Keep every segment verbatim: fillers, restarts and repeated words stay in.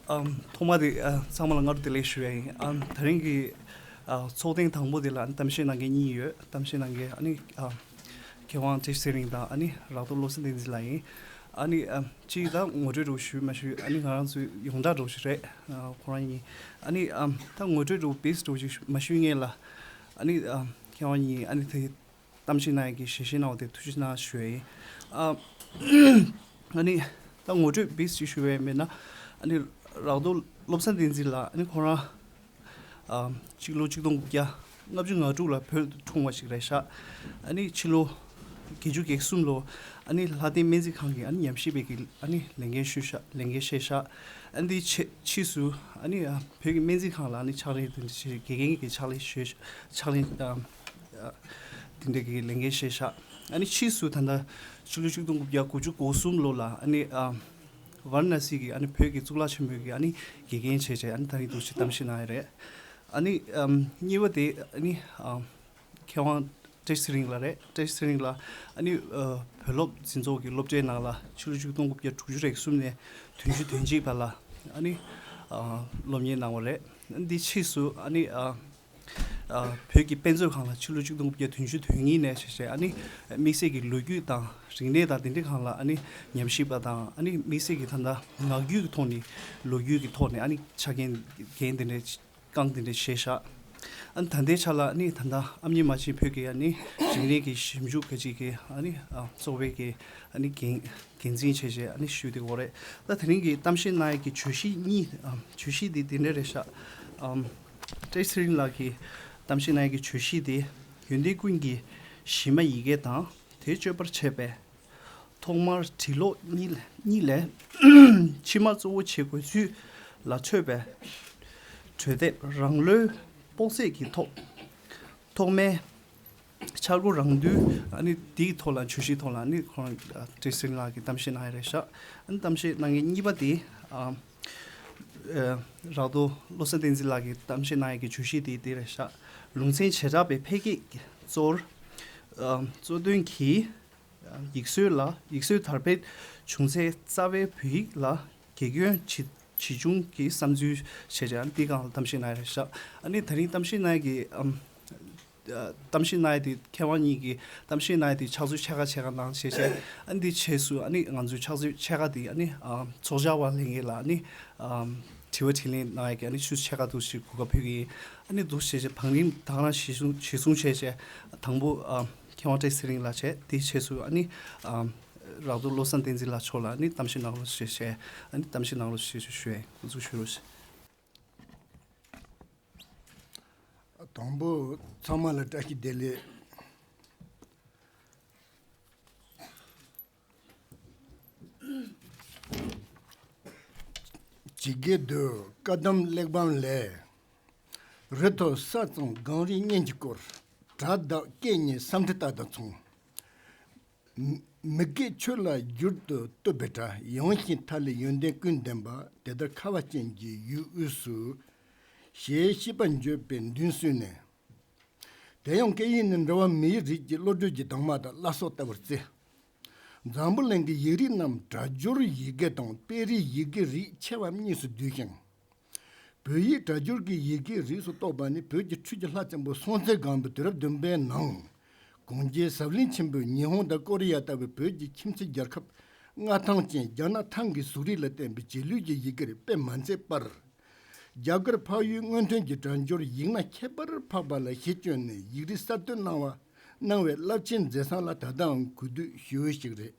ཨམ། ཐོག་མ་དེ་ཨ་ཚང་མ་ལ་སྔ་དྲོ་བདེ་ལེགས་ཞུ་ཡ་ཡིན། ཨམ། དེ་རིང་གི་ཨ་ཚོགས་ཐེངས་དང་པོ་དེ་ལ་ཨ་ནི་གཏམ་བཤད་གནང་མཁན་གཉིས་ཡོད། གཏམ་བཤད་གནང་མཁན་ཨ་ནི་ཨ་མཁས་དབང་བཀྲ་ཤིས་ཚེ་རིང་དང་ཨ་ནི་རག་རྡོར་བློ་བཟང་བསྟན་འཛིན་ལགས་ཡིན། ཨ་ནི་ཨམ་གཅིག་ད་ངོ་སྤྲོད་འདྲ་བོ་ཞུས་མ་ཞུས། ཨ་ནི་ང་རང་ཚོའི་ཡོངས་གྲགས་འདྲ་བོ་ཞིག་རེད། ཨ་ཁོ་རང་གཉིས། ཨ་ནི་ཨམ་ད་ངོ་སྤྲོད་འདྲ་བོ་བེ་སི་འདྲ་བོ་ཞིག་མ་ཞུས་སྔོན་ལ། ཨ་ནི་ཨམ་མཁས་དབང་གཉིས་ཨ་ནི་དེ་གཏམ་བཤད་གནང་ཡག་གི་ཞལ་བཞེས་གནང་བ་དེ་ཐུགས་རྗེ་གནང་ཞུ་ཡ་ཡིན། ཨ་ཨ་ནི་ད་ངོ་སྤྲོད་བེ་སི་ཞིག་ཞུ་བ་ཡིན་ན། ཨ་ནི་རག་རྡོར་བློ་བཟང་བསྟན་འཛིན་ལགས་ཨ་ནི་ཁོ་རང་ཨ་སྤྱི་ལོ་ཆིག་སྟོང་དགུ་བརྒྱ་ལྔ་བཅུ་ང་དྲུག་ལ་བོད་དུ་འཁྲུངས་པ་ཞིག་རེད་ཤག་ཨ་ནི་ཕྱི་ལོ་བརྒྱད་ཅུ་གྱ་གསུམ་ལོ་ཨ་ནི་ལྷ་ལྡན་སྨན་རྩིས་ཁང་གི་ཨ་ནི་ཉམས་ཞིབ་པའི་གི་ཨ་ནི་ལས་འགན་ཞུས་ཤག་ལས་འགན་བཞེས་ཤག་ཨ་ནི་ཕྱི་ཕྱིས་སུ་ཨ་ནི་ཨ་བོད་ཀྱི་སྨན་རྩིས་ཁང་ལ་ཨ་ནི་ཕྱག་ལས་དེ་འདྲ་བྱས། དགེ་རྒན་གྱི་ཕྱག་ལས་ཞུས། ཕྱག་ལས་ཨ་ཨ་དེ་འདྲ་གི་ལས་འགན་བཞེས་ཤག་ཨ་ནི་ཕྱིས་སུ་ད་ལྟ་ཕྱི་ལོ་ཆིག་སྟོང་དགུ་བརྒྱ་དགུ་བཅུ་གོ་གསུམ་ལོ་ལ་ཨ་ནི་ཨ་ཝཱ་ར་ཎ་སི་གི་ཨ་ནི་བོད་ཀྱི་གཙུག་ལག་ཆེན་པོའི་གི་ཨ་ནི་དགེ་རྒན་བྱས་བྱས་ཨ་ནི་ད་རིང་འདུག་སེ་གཏམ་བཤད་གནང་ཡ་རེད། ཨ་ནི་ཨམ་གཉིས་པ་དེ་ཨ་ནི་ཨམ་མཁས་དབང་བཀྲ་ཤིས་ཚེ་རིང་ལགས་རེད། བཀྲ་ཤིས་ཚེ་རིང་ལགས་ཨ་ནི་ཨ་བོད་སློབ་འཛིན་ཚོགས་ཀྱི་སློབ་གྲྭའི་ནང་ལ་ཕྱི་ལོ་ཆིག་སྟོང་དགུ་བརྒྱ་དྲུག་ཅུ་རེ་གསུམ་ནས་བདུན་ཅུ་དོན་གཅིག་བར་ལ་ཨ་ནི་ཨ་སློབ་གཉེར་གནང་བ་རེད། འདི་ཕྱིས་སུ་ཨ་ནི་ཨ་ཨ་བོད་ཀྱི་དཔེ་མཛོད་ཁང་ལ་ཕྱི་ལོ་ཆིག་སྟོང་དགུ་བརྒྱ་བདུན་ཅུ་དོན་གཉིས་ནས་བྱས་བྱས་ཨ་ནི་དམིགས་བསལ་གྱི་ལོ་རྒྱུས་དང་རིག་གནས་དང་དེ་འདྲའི་སྒང་ལ་ཨ་ནི་ཉམས་ཞིབ་པ་དང་། ཨ་ནི་དམིགས་བསལ་གྱི་ད་ལྟ་ངག་རྒྱུན་གྱི་ཐོག་ནས་ལོ་རྒྱུས་ཀྱི་ཐོག་ནས་ཨ་ནི་ཕྱག་འགན་འགན་དེ་འདྲའི་རྐང་དེ་འདྲ་བཞེས་ཤག་ཨ་ནི་ད་ལྟའི་ཆ་ལ་ཨ་ནི་ད་ལྟ་ཨ་མྱེས་རྨ་ཆེན་བོད་ཀྱི་ཨ་ནི་རིག་གནས་ཀྱི་ཞིབ་འཇུག་ག་ཅིག་གི་ཨ་ནི་ཨ་གཙོ་བོའི་གི་ཨ་ནི་འགན་འགན་འཛིན་བྱས་བྱས་ཨ་ནི་ཞུས་ཏེ་ཡོད་རེད། ད་དེ་རིང་གི་གཏམ་བཤད་གནང་ཡག་གི་བརྗོད་གཞི་གཉིས། ཨ་བརྗོད་གཞི་འདི་དེ་འདྲ་རེད་ཤག་ཨམ་བཀྲ་ཤིས་ཚེ་རིང་ལགས་ཀྱི་གཏམ་བཤད་གནང་ཡག་གི་བརྗོད་གཞི་དེ། ཡོན་ཏན་ཀུན་གྱི་གཞི་མ་ཡི་གེ་དང་། དེ་སྤྱོད་པར་བྱེད་པས། ཐོག་མར་བྲི་ཀློག་གཉིས་ལས་གཉིས་ལས། ཕྱི་མ་གཙོ་བོ་བྱེད་དགོས་ཚུལ་ལ་མཆོད་པའི་གྲོས་འདེབས་རང་བློའི་དཔོག་ཚད་ཀྱི་ཐོག་ཐོག་མའི་འཆར་སྒོ་རང་འདུལ། ཨ་ནི་དེའི་ཐོག་ལ་བརྗོད་གཞིའི་ཐོག་ལ་ཨ་ནི་ཁོང་བཀྲ་ཤིས་ཚེ་རིང་ལགས་ཀྱིས་གཏམ་བཤད་གནང་ཡ་རེད་ཤག་ཨ་ནི་གཏམ་བཤད་གནང་མཁན་གཉིས་པ་དེ་ཨ་ཨ་རག་རྡོར་བློ་བཟང་བསྟན་འཛིན་ལགས་ཀྱིས་གཏམ་བཤད་གནང་ཡ་གི་བརྗོད་གཞི་དེ་དེ་རེད་ཤག་ལུང་ཚན་བྱེ་བྲག་པའི་ཕལ་སྐད་གཙོར་ཨ་གཙོ་དོན་གྱི་ཡིག་སྲོལ་ལ། ཡིག་སྲོལ་དར་སྤེལ་བྱུང་ཚད། རྩ་བའི་བོད་ཡིག་ལ་དགེ་སྐྱོན་ཇི་ཇི་བྱུང་གི་བསམ་ཚུལ་བྱས་བྱས་ཨ་ནི་དེའི་སྒང་ལ་གཏམ་བཤད་གནང་ཡ་རེད་ཤག་ཨ་ནི་ད་རིང་གཏམ་བཤད་གནང་ཡ་གི་ཨམ་ཨ་གཏམ་བཤད་གནང་ཡ་དེ། མཁས་དབང་གཉིས་ཀྱིས་གཏམ་བཤད་གནང་ཡ་དེ་ཕྱག་ཚོད་ཕྱེད་ཀ་ཕྱེད་ཀ་གནང་བྱས་བྱས། ཨ་ནི་དེའི་རྗེས་སུ་ཨ་ནི་ང་ཚོའི་ཕྱག་ཚོད་ཕྱེད་ཀ་དེ་ཨ་ནི་ཨམ་ཚོགས་བཅར་བ་ལྷན་རྒྱས་ལ་ཨ་ནི་ཨམ་དྲི་བ་དྲིས་ལན་གནང་ཡ་གི་ཨ་ནི་ཆུ་ཚོད་ཕྱེད་ཀ་འདུག་སེ་གོ་སྐབས་ཕུལ་གྱི་ཡིན། ཨ་ནི་འདུག་སེ་བྱས་བྱས་བང་རིམ་ད་ག་རང་གཞི་བཟུང་གཞི་བཟུང་བྱས་བྱས་དང་པོ་ཨ་མཁས་དབང་བཀྲ་ཤིས་ཚེ་རིང་ལགས་བྱས། དེའི་རྗེས་སུ་ཨ་ནི་ཨ་རག་རྡོར་བློ་བཟང་བསྟན་འཛིན་ལགས་མཆོག་ལ་ཨ་ནི་གཏམ་བཤད་གནང་རོགས་ཞེས་བྱས། ཨ་ནི་གཏམ་བཤད་གནང་རོགས་ཞེས་ཞུ་ཡས་འགོ་འཛུགས་ཞུ་རོགས་ཞེས། དང་པོ་ཚང་མ་ལ་བཀྲ་ཤིས་བདེ་ལེགས། ཇི་སྐད་དུ། བཀའ་གདམས་གླེགས་བམ་ལས། རི་མཐོ་ས་གཙང་གངས་རིའི་གཉེན་གྱིས་བསྐོར། བྲག་དང་སྐེད་གཉིས་སེམས་ཁྲལ་རྟ་དང་མཚུངས། མི་མི་སྐད་ཆོས་ལ་བསྒྱུར་དུ་བཏུབ་པའི་སྒྲ། ཡངས་ཤིང་མཐའ་ལས་ཡོན་ཏན་ཀུན་ལྡན་པ། དེ་ལྟར་ཁ་བ་ཅན་གྱི་ཡུལ་དབུས་སུ། ཞེས་ཤིས་པ་བརྗོད་པའི་མདུན་བསུས་ནས། དེ་ཡང་སྐད་ཡིག་ནི་འགྲོ་བ་མིའི་རིགས་ཀྱི་བློ་གྲོས་ཀྱི་དྭངས་མ་དང་བླ་སྲོག་ལྟ་བུར་བརྩི། འཛམ་བུ་གླིང་གི་ཡིག་རིགས་རྣམས་སྒྲ་སྦྱོར་ཡི་གེ་དང་དཔེ་རིས་ཡི་གེའི་རིགས་ཆེ་བ་གཉིས་སུ་འདུས་ཤིང་། བོད་ཡིག་སྒྲ་སྦྱོར་གྱི་ཡི་གེའི་རིགས་སུ་གཏོགས་པ་ནི་བོད་ཀྱི་ཆོས་ཀྱི་ལྷ་བཙན་པོ་སྲོང་བཙན་སྒམ་པོའི་དུས་རབས་བདུན་པའི་ནང་། གངས་ཅན་ཟབ་བརླིང་ཆེན་པོའི་ཉི་ཧོང་དང་ཀོ་རི་ཡ་ལྟ་བུའི་བོད་ཀྱི་ཁྱིམ་མཚེས་རྒྱལ་ཁབ་མངའ་ཐང་ཅན་རྒྱ་ནག་ཐང་གི་གཟུགས་རིས་ལ་བརྟེན་པའི་རྗེས་ལུས་ཀྱི་ཡི་གེར་དཔེ་མ་མཛད་པར། རྒྱ་གར་འཕགས་ཡུལ་སྔོན་ཐོན་གྱི་སྒྲ་སྦྱོར་ཡིག་སྣ་ཁྱད་པར་འཕགས་པ་ལ་གཞི་བཅོལ་ནས་ཡིག་རིགས་གསར་གཏོད་གནང་བ་གནང་བའི་རླབས་ཆེན་མཛད་བཟང་ལ་ད་ལྟའང་གུས་འདུད་ཞུ་འོས་ཤིག་རེད།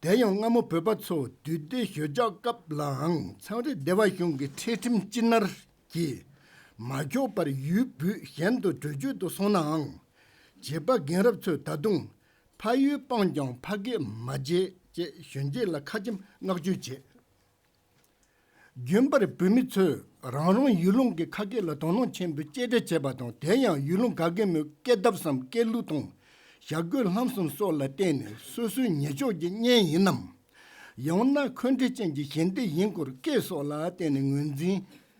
དེ་ཡང་སྔ་མོ་བོད་པ་ཚོ་དུས་བདེ་ཞོད་འཇགས་སྐབས་ལའང་མཚམས་རེ་སྡེ་པ་གཞུང་གི་ཁྲལ་ཁྲིམས་ཅི་ནར་གྱིས་མ་ཁྱོག་པར་ཡུལ་བུད་གཞན་དུ་བྲོས་བྱོལ་དུ་སོང་ནའང་། བྱིས་པ་རྒན་རབས་ཚོས་ད་དུང་ཕ་ཡུལ་སྤངས་ཀྱང་ཕ་སྐད་མ་བརྗེད་ཅེས་གཞོན་སྐྱེས་ལ་ཁ་ཆེམས་མངགས་བཅོལ་བྱེད། རྒྱུན་པར་བོད་མི་ཚོས་རང་རང་ཡུལ་ལུང་གི་ཁ་སྐད་ལ་དོ་སྣང་ཆེན་པོས་གཅེས་སྤྲས་བྱེད་པ་དང་། དེ་ཡང་ཡུལ་ལུང་ག་གེ་མོའི་སྐད་བརྡ་སམ་སྐད་ལུགས་དང་བྱ་རྒོད་ལྷམ་སོགས་ལ་བརྟེན་ནས་སོ་སོའི་ཉེ་ཕྱོགས་ཀྱི་གཉེན་ཡིན་ནམ། ཡང་ན་འཁོན་འཁྲུག་ཅན་གྱི་ཞི་བདེ་ཡིན་སྐོར་སྐད་སོགས་ལ་བརྟེན་ནས་ངོས་འཛིན་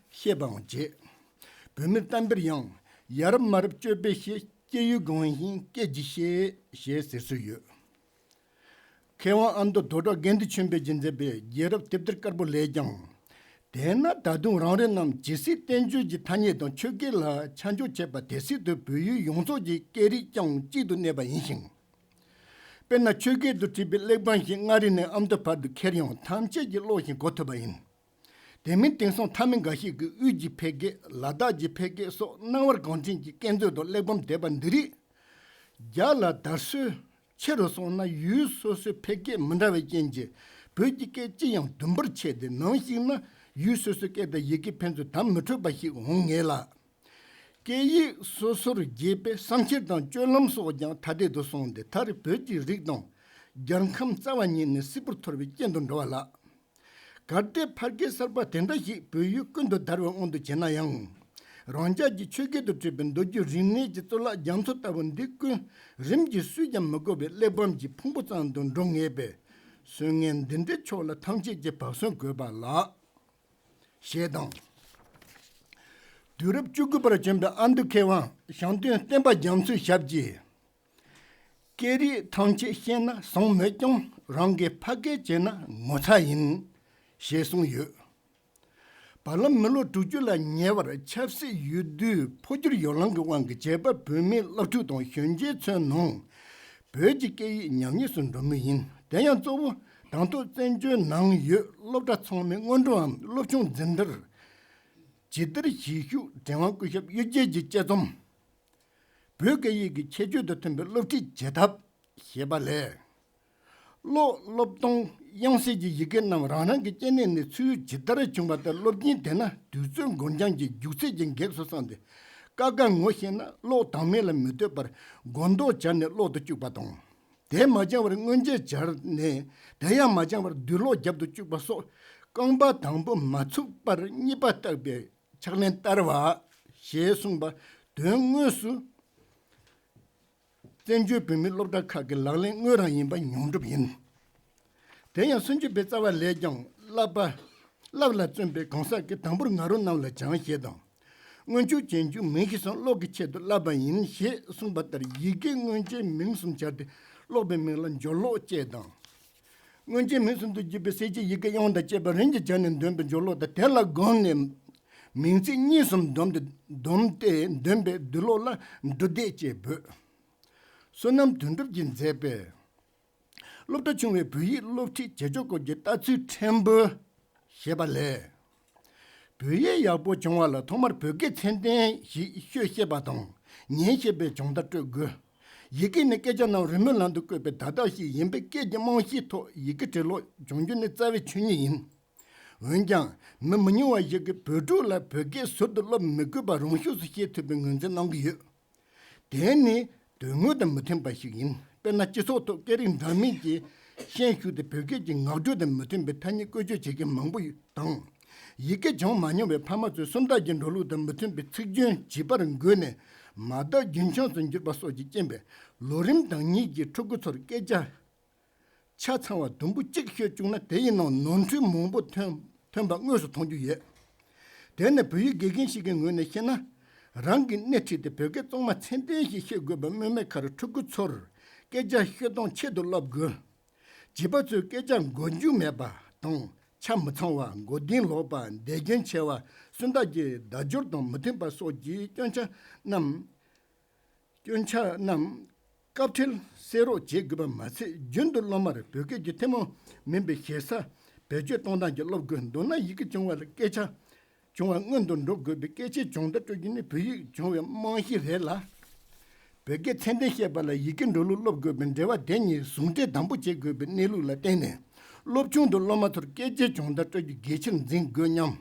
ཤེས་པའང་བྱེད། བོད་མིར་གཏམ་དཔེར་ཡང་། ཡ་རབས་མ་རབས་སྤྱོད་པའི་ཤེས། སྐྱེ་ཡུལ་གང་ཡིན་སྐད་ཀྱིས་ཤེས། ཞེས་ཟེར་སྲོལ་ཡོད། མཁས་དབང་ཨ་མདོ་རྡོ་གྲགས་དགེ་འདུན་ཆོས་འཕེལ་གྱིས་མཛད་པའི་རྒྱལ་རབས་དེབ་ཐེར་དཀར་པོ་ལས་ཀྱང་ དེས་ན་ད་དུང་རང་རེ་རྣམས་ཇི་སྲིད་བསྟན་བཅོས་ཀྱི་ཐ་སྙད་དང་ཆོས་སྐད་ལ་ཆ་འཇོག་བྱས་པ་དེ་སྲིད་དུ་བོད་ཡུལ་ཡོངས་རྫོགས་ཀྱི་སྐད་རིགས་ཀྱང་གཅིག་ཏུ་གནས་པ་ཡིན་ཞིང་། དཔེར་ན་ཆོས་སྐད་དུ་བྲིས་པའི་གླེགས་བམ་ཞིག་མངའ་རིས་ནས་ཨ་མདོ་བར་དུ་ཁྱེར་ཡང་ཐམས་ཅད་ཀྱིས་ཀློག་ཞིང་གོ་ཐུབ་པ་ཡིན། དེ་མིན་དེང་སང་མཐའ་མི་འགའ་ཞིག་གིས་དབུས་ཀྱི་ཕལ་སྐད་ལ་དྭགས་ཀྱི་ཕལ་སྐད་སོགས་སྣང་བར་གང་དྲན་གྱི་སྐད་མཛོད་དང་གླེགས་བམ་དེ་པ་འདི་རིགས། རྒྱ་ལ་དར་སྲོལ་ཆེ་རུ་སོང་ན་ཡུལ་སོ་སོའི་ཕལ་སྐད་མི་འདྲ་བའི་རྐྱེན་གྱིས་བོད་ཀྱི་སྐད་ཅི་ཡང་དུམ་བུར་ཆད་དེ་ནམ་ཞིག་ན་ཡུལ་སོ་སོའི་སྐད་དང་ཡི་གེ་ཕན་ཚུན་དམ་མི་འཕྲོད་པ་ཞིག་འོང་ངེས་ལ། སྐད་ཡིག་སོ་སོར་གྱེས་པའི་བསམ་འཆར་དང་སྤྱོད་ལམ་སོགས་ཀྱང་ཐ་དད་དུ་སོང་སྟེ་མཐར་བོད་ཀྱི་རིགས་དང་རྒྱལ་ཁམས་རྩ་བ་ཉིད་ནས་སིལ་བུར་འཐོར་བའི་རྐྱེན་དུ་འགྲོ་བ་ལགས། གལ་ཏེ་ཕལ་སྐད་གསར་པ་དེ་འདྲ་ཞིག་བོད་ཡུལ་ཀུན་ཏུ་དར་བའི་དབང་དུ་བྱས་ན་ཡང་། རང་ཅག་གི་ཆོས་སྐད་དུ་བྲིས་པའི་མདོ་རྒྱུད་རིག་གནས་ཀྱི་གཙུག་ལག་རྒྱ་མཚོ་ལྟ་བུ་འདི་ཀུན་རིམ་གྱིས་སུས་ཀྱང་མི་གོ་བའི་གླེགས་བམ་གྱི་ཕུང་པོ་ཙམ་དུ་འགྲོ་ངེས་པས། སྲོལ་ངན་འདི་འདྲའི་ཕྱོགས་ལ་ཐམས་ཅད་ཀྱིས་བག་ཟོན་དགོས་པ་ལགས། ཞེས་དང་། དུས་རབས་བཅུ་དགུ་པར་བྱོན་པའི་ཨ་མདོའི་མཁས་དབང་ཞང་སྟོན་བསྟན་པ་རྒྱ་མཚོའི་ཞབས་ཀྱིས། སྐད་རིགས་ཐམས་ཅད་ཤེས་ན་བཟང་མོད་ཀྱང་རང་གི་ཕ་སྐད་བརྗེད་ན་ངོ་ཚ་ཡིན། ཞེས་གསུངས་ཡོད། བར་ལམ་མི་ལོ་དྲུག་ཅུ་ལ་ཉེ་བར་ཆབ་སྲིད་ཡུལ་དུས་འཕོ་འགྱུར་ཡོ་ལང་གི་དབང་གིས་བྱེས་པ་བོད་མིའི་སློབ་ཕྲུག་དང་གཞོན་སྐྱེས་ཚོའི་ནང་བོད་ཀྱི་སྐད་ཡིག་ཉམས་ཉེས་སུ་འགྲོ་མུས་ཡིན། དེ་ཡང་གཙོ་བོ་དང་ཐོག་བཙན་བྱོལ་ནང་ཡོད་སློབ་གྲྭ་ཚང་མའི་སྔོན་འགྲོའམ་སློབ་ཆུང་འཛིན་གྲྭར་ཇི་ལྟར་བྱེད་ཤུགས་དྲན་དབང་སྐུ་ཞབས་གཡུ་རྒྱལ་གྱི་དཔྱད་རྩོམ། བོད་སྐད་ཡིག་གི་ཁྱད་ཆོས་དང་མཐུན་པའི་སློབ་ཁྲིད་བྱེད་ཐབས་ཞེས་པ་ལས། ཀློག་སློབ་གཏོང་དབྱངས་གསལ་གྱི་ཡི་གེ་རྣམས་རང་རང་གི་སྐྱེ་གནས་ནས་ཚུར་ཇི་ལྟར་བྱུང་བ་ལྟར་སློབ་ཀྱིན་དེ་ན་དུས་ཚོད་འགོར་འགྱངས་ཀྱི་རྒྱུག་ཚད་ཀྱི་འགེབས་སུ་སོང་སྟེ་ཀ་ཁ་ངོ་ཤེས་ན་ཀློག་དང་མེད་ལ་མི་ལྟོས་པར་མགོ་འདོགས་སྦྱར་ནས་ཀློག་ཏུ་བཅུག་པ་དང་། དེ་མ་སྦྱངས་པར་སྔོན་རྗེས་སྦྱར་ནས་དེ་ཡང་མ་སྦྱངས་པར་བསྡུས་ཀློག་རྒྱབ་ཏུ་བཅུག་པ་སོགས་རྐང་པ་དང་པོ་མ་ཚུགས་པར་གཉིས་པ་བརྟག་པའི་ཕྱག་ལེན་བསྟར་བ། ཞེས་གསུངས་པ་དོན་དངོས་སུ་བཙན་བྱོལ་བོད་མིའི་སློབ་གྲྭ་ཁག་གི་ལག་ལེན་དངོས་རང་ཡིན་པ་མྱོང་གྲུབ་ཡིན། དེ་ཡང་སུམ་ཅུ་པའི་རྩ་བ་ལས་ཀྱང་བསླབ་པ། བསླབ་ལ་བརྩོན་པའི་གང་ཟག་གིས་དང་པོར་ང་རོ་རྣམས་ལ་སྦྱང་ཞེས་དང་། སྔོན་ཆོས་རྗེས་འཇུག་མིང་གཞི་སོགས་ཀློག་གི་ཆེད་དུ་བསླབ་པ་ཡིན་ཞེས་གསུངས་པ་ལྟར་ཡི་གེ་སྔོན་རྗེས་མིང་གསུམ་སྦྱར་ཏེ་ཀློག་པའི་མིང་ལ་སྦྱོར་ཀློག་ཅེས་དང་། སྔོན་རྗེས་མིང་གསུམ་དུ་བརྗོད་པའི་གསལ་བྱེད་ཡི་གེ་དབྱངས་དང་བཅས་པ་རིམ་གྱིས་སྦྱར་ནས་འདོན་པའི་སྦྱོར་ཀློག་དང་དེ་ལ་བསྒོམས་ནས་མིང་ཚིག་གཉིས་གསུམ་བསྡོམས་ཏེ་བསྡོམས་ཏེ་འདོན་པའི་བསྡུས་ཀློག་ལ་འབྲུ་བཟླས་ཅེས་འབོད། བསོད་ནམས་དོན་གྲུབ་ཀྱིས་མཛད་པའི་སློབ་གྲྭ་ཆུང་བའི་བོད་ཡིག་སློབ་ཁྲིད་བྱེད་ཕྱོགས་སྐོར་གྱི་ལྟ་ཚུལ་ཕྲན་བུ་ཞེས་པ་ལས། བོད་ཡིག་ཡག་པོ་སྦྱོང་བ་ལ་ཐོག་མར་བོད་སྐད་ཚད་ལྡན་ཞིག་ཤོད་ཤེས་པ་དང་ཉན་ཤེས་པའི་སྦྱོང་བརྡར་སྤྲོད་དགོས། ཡི་གེ་ནི་སྐད་ཆ་རྣམས་རི་མོའི་ལམ་དུ་བཀོད་པའི་བརྡ་དག་ཞིག་ཡིན་པས་སྐད་ཀྱི་རྨང་གཞིའི་ཐོག་ཡི་གེ་འབྲི་ཀློག་སྦྱོང་རྒྱུ་ནི་རྩ་བའི་ཆོས་ཉིད་ཡིན། འོན་ཀྱང་མི་མི་ཉུང་བ་ཞིག་གིས་བོད་ཕྲུག་ལ་བོད་སྐད་ཟུར་དུ་སློབ་མི་དགོས་པ་རང་ཤུགས་སུ་ཤེས་ཐུབ་པའི་ངོས་འཛིན་གནང་གི་ཡོད། དེ་ནི་དོན་དངོས་དང་མི་མཐུན་པ་ཞིག་ཡིན། དཔེར་ན་སྤྱི་ཚོགས་ཐོག་སྐད་རིགས་འདྲ་མིན་གྱི་ཤན་ཞུགས་ཏེ་བོད་སྐད་ཀྱི་ངག་འགྲོས་དང་མི་མཐུན་པའི་ཐ་སྙད་བཀོལ་སྤྱོད་བྱེད་མཁན་མང་པོ་ཡོད་དང་། ཡི་གེ་སྦྱང་མ་མྱོང་བའི་ཕ་མ་ཚོས་སུམ་རྟགས་ཀྱི་འགྲོ་ལུགས་དང་མི་མཐུན་པའི་ཚིག་སྐྱོན་བྱིས་པར་འགོས་ནས་མ་དག་རྒྱུན་འཁྱོངས་སུ་འགྱུར་བ་སོགས་ཀྱི་རྐྱེན་པས་ལོ་རིམ་དང་ཉིད་ཀྱི་ཕྲུ་གུ་ཚོར་སྐད་ཆ་ཆ་ཚང་བ་དུམ་བུ་གཅིག་ཤོད་བཅུག་ན་དེ་ཡི་ནང་ནོར་འཁྲུལ་མང་པོ་ཐོན་ཐོན་པ་དངོས་སུ་མཐོང་རྒྱུ་ཡོད། དེ་ནི་བོད་ཡིག་དགེ་རྒན་ཞིག་གི་ངོས་ནས་བཤད་ན། རང་གིས་སྣེ་ཁྲིད་དེ་བོད་སྐད་གཙང་མ་ཚད་ལྡན་ཞིག་ཤེས་དགོས་པ་སྨོས་མེད་ཁར་ཕྲུ་གུ་ཚོར་སྐད་ཆ་ཤོད་སྟངས་ཆེད་དུ་བསླབ་དགོས། བྱིས་པ་ཚོས་སྐད་ཆ་མགོ་མཇུག་མེད་པ་དང་ཆ་མི་ཚང་བ། མགོ་རྟིང་ལོག་པ། བཟླས་སྐྱོན་ཆེ་བ། སུམ་རྟགས་ཀྱི་བརྡ་སྦྱོར་དང་མི་མཐུན་པ་སོགས་ཀྱི་སྐྱོན་ཆ་རྣམས། སྐྱོན་ཆ་རྣམས་སྐབས་འཕྲལ་སེལ་རོགས་བྱེད་དགོས་པ་མ་ཚད་རྒྱུན་དུ་སློབ་མར་བོད་སྐད་ཀྱི་ཐུན་མོང་མིན་པའི་ཞེ་ས་བེད་སྤྱོད་གཏོང་སྟངས་ཀྱི་སློབ་དགོས། མདོར་ན་ཡི་གེ་སྦྱོང་བ་ལ་སྐད་ཆ་སྦྱོང་བ་སྔོན་དུ་འགྲོ་དགོས་པའི་སྐད་ཆའི་སྦྱོང་བརྡར་སྤྲོད་རྒྱུ་ནི་བོད་ཡིག་སྦྱོང་བའི་རྨང་གཞི་རེད་ལ། བོད་སྐད་ཚད་ལྡན་བཤད་པ་ལ་ཡི་གེ་འབྲི་ལུགས་སློབ་དགོས་པའི་འབྲེལ་བ་དེ་གཉིས་ཟུང་འབྲེལ་དམ་པོ་བྱེད་དགོས་པའི་གནས་ལུགས་ལ་བརྟེན་ནས་སློབ་ཆུང་དུ་སློབ་མ་ཚོར་སྐད་ཆའི་སྦྱོང་བརྡར་སྤྲོད་རྒྱུ་གལ་ཆེར་འཛིན་དགོས་སྙམ།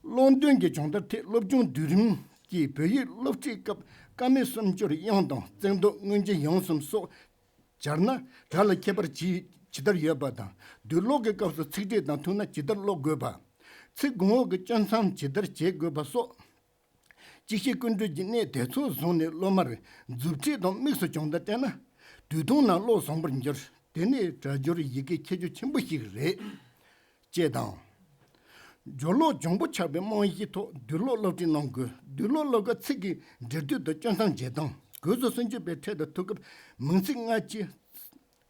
ཀློག་འདོན་གྱི་སྦྱོང་བརྡར་ཐད་སློབ་སྦྱོང་དུས་རིམ་གྱི་བོད་ཡིག་སློབ་ཁྲིད་སྐབས་ཀ་མད་སུམ་ཅུར་དབྱངས་དང་བརྩེགས་འདོགས་སྔོན་འཇུག་ཡང་གསུམ་སོགས་སྦྱར་ན་སྒྲ་ལ་ཁྱད་པར་ཇི་ཇི་ལྟར་ཡོད་པ་དང་བསྡུས་ཀློག་གི་སྐབས་སུ་ཚིག་ཕྲད་དང་མཐུན་ན་ཇི་ལྟར་ཀློག་དགོས་པ། ཚིག་གོང་འོག་གི་སྐྱོན་མཚམས་ཇི་ལྟར་འབྱེད་དགོས་པ་སོགས། གཅིག་ཤེས་ཀུན་གྲོལ་གྱི་གནད་དེ་ཚོ་བཟུང་ནས་སློབ་མར་མཛུབ་ཁྲིད་དང་དམིགས་སུ་སྦྱོང་བརྡར་སྤྲད་ན། དུས་ཐུང་ནང་ཀློག་བཟང་པོར་འགྱུར། དེ་ནི་སྒྲ་སྦྱོར་ཡི་གེའི་ཁྱད་ཆོས་ཆེན་པོ་ཞིག་རེད། ཅེས་དང་། སྦྱོར་ཀློག་འཇོན་པོ་ཆགས་པའི་རྨང་གཞིའི་ཐོག་བསྡུས་ཀློག་སློབ་ཁྲིད་གནང་དགོས། བསྡུས་ཀློག་སློབ་ཁྲིད་ཚིག་གི་འབྲི་དུས་དང་སྐྱོན་མཚམས་འབྱེད་སྟངས། གོས་ཚོ་སུམ་ཅུ་པའི་ཕྲད་དང་ཐུག་སྐབས་མིང་ཚིག་སྔ་ཕྱི་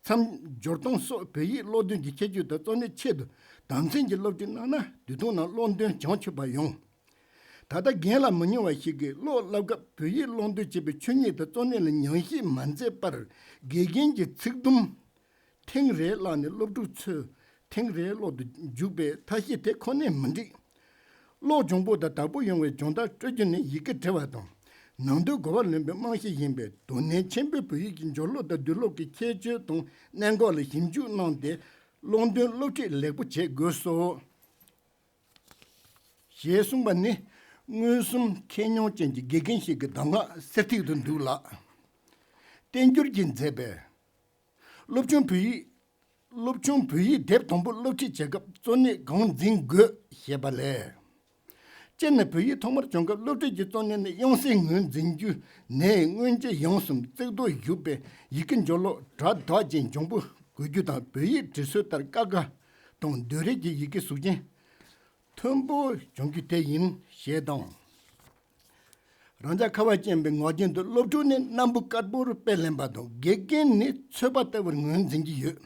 མཚམས་སྦྱོར་སྟངས་སོགས་བོད་ཡིག་ཀློག་འདོན་གྱི་ཁྱད་ཆོས་དང་གཙོ་གནད་ཆེད་དུ་ དམ་ཚིག་གི་སློབ་ཁྲིད་གནང་ན་དུས་ཐུང་ནང་ཀློག་འདོན་བྱང་ཆུབ་པ་ཡོང་། ད་ལྟ་རྒན་ལགས་མི་ཉུང་བ་ཞིག་གིས་ཀློག་བསླབ་སྐབས་བོད་ཡིག་ཀློག་འདོན་བྱེད་པའི་ཆོས་ཉིད་དང་གཙོ་གནད་ལ་ཉམས་ཞིབ་མ་མཛད་པར། དགེ་རྒན་གྱིས་ཚིག་དུམ་ཐེངས་རེ་བཀླགས་ནས་སློབ་ཕྲུག་ཚོས་ཐེངས་རེ་ཀློག་ཏུ་འཇུག་པའི་ཐབས་ཤེས་དེ་ཁོ་ནས་མི་འགྲིག། ཀློག་འཇོན་པོ་དང་དག་པོ་ཡོང་བའི་སྦྱོང་བརྡར་སྤྲོད་རྒྱུ་ནི་ཡི་གེ་འབྲི་བ་དང་། ནང་དོན་གོ་བ་ལོན་པའི་རྨང་གཞི་ཡིན་པས། དོ་ནན་ཆེན་པོས་བོད་ཡིག་གི་སྦྱོར་ཀློག་དང་བསྡུས་ཀློག་གི་ཁྱད་ཆོས་དང་གནད་འགག་ལ་ཞིབ་འཇུག་གནང་སྟེ། ཀློག་འདོན་སློབ་ཁྲིད་ལེགས་པོ་བྱེད་དགོས་སོ། ཞེས་གསུངས་པ་ནི། མངོན་སུམ་མཁས་མྱོང་ཅན་གྱི་དགེ་རྒན་ཞིག་གི་གདམས་ངག་གསེར་ཐིག་ཏུ་འདུག་ལགས། བསྟན་འགྱུར་གྱིས་མཛད་པའི། སློབ་ཆུང་བོད་ཡིག་སློབ་ཆུང་བོད་ཡིག་དེབ་དང་པོ་སློབ་ཁྲིད་བྱེད་སྐབས་གཙོ་གནད་གང་འཛིན་དགོས་ཞེས་པ་ལས། སྤྱིར་ན་བོད་ཡིག་ཐོག་མར་སྦྱོང་སྐབས་སློབ་ཁྲིད་ཀྱི་གཙོ་གནད་ནི་དབྱངས་གསལ་ངོས་འཛིན་རྒྱུ་ནས། སྔོན་རྗེས་ཡང་གསུམ་གཙུག་ཏོར་བཞུགས་པའི་ཡི་གེ་སྦྱོར་ཀློག་སྒྲ་དག་ཅིང་འཇོན་པོ་དགོས་རྒྱུ་དང་། བོད་ཡིག་འབྲི་སྲོལ་ལྟར་ཀ་ཁ་དང་བསྡུས་རིགས་ཀྱི་ཡི་གེ་གཟུགས་ཅན་མཐོན་པོ་སྦྱོང་རྒྱུ་དེ་ཡིན་ཞེས་དང་། རང་ཅག་ཁ་བ་ཅན་པའི་ངག་རྒྱུན་དུ་སློབ་ཕྲུག་ནི་སྣམ་བུ་དཀར་པོར་དཔེ་ལེན་པ་དང་། དགེ་རྒན་ནི་ཚོད་པ་ལྟ་བུར་ངོས་འཛིན་གྱི་ཡོད།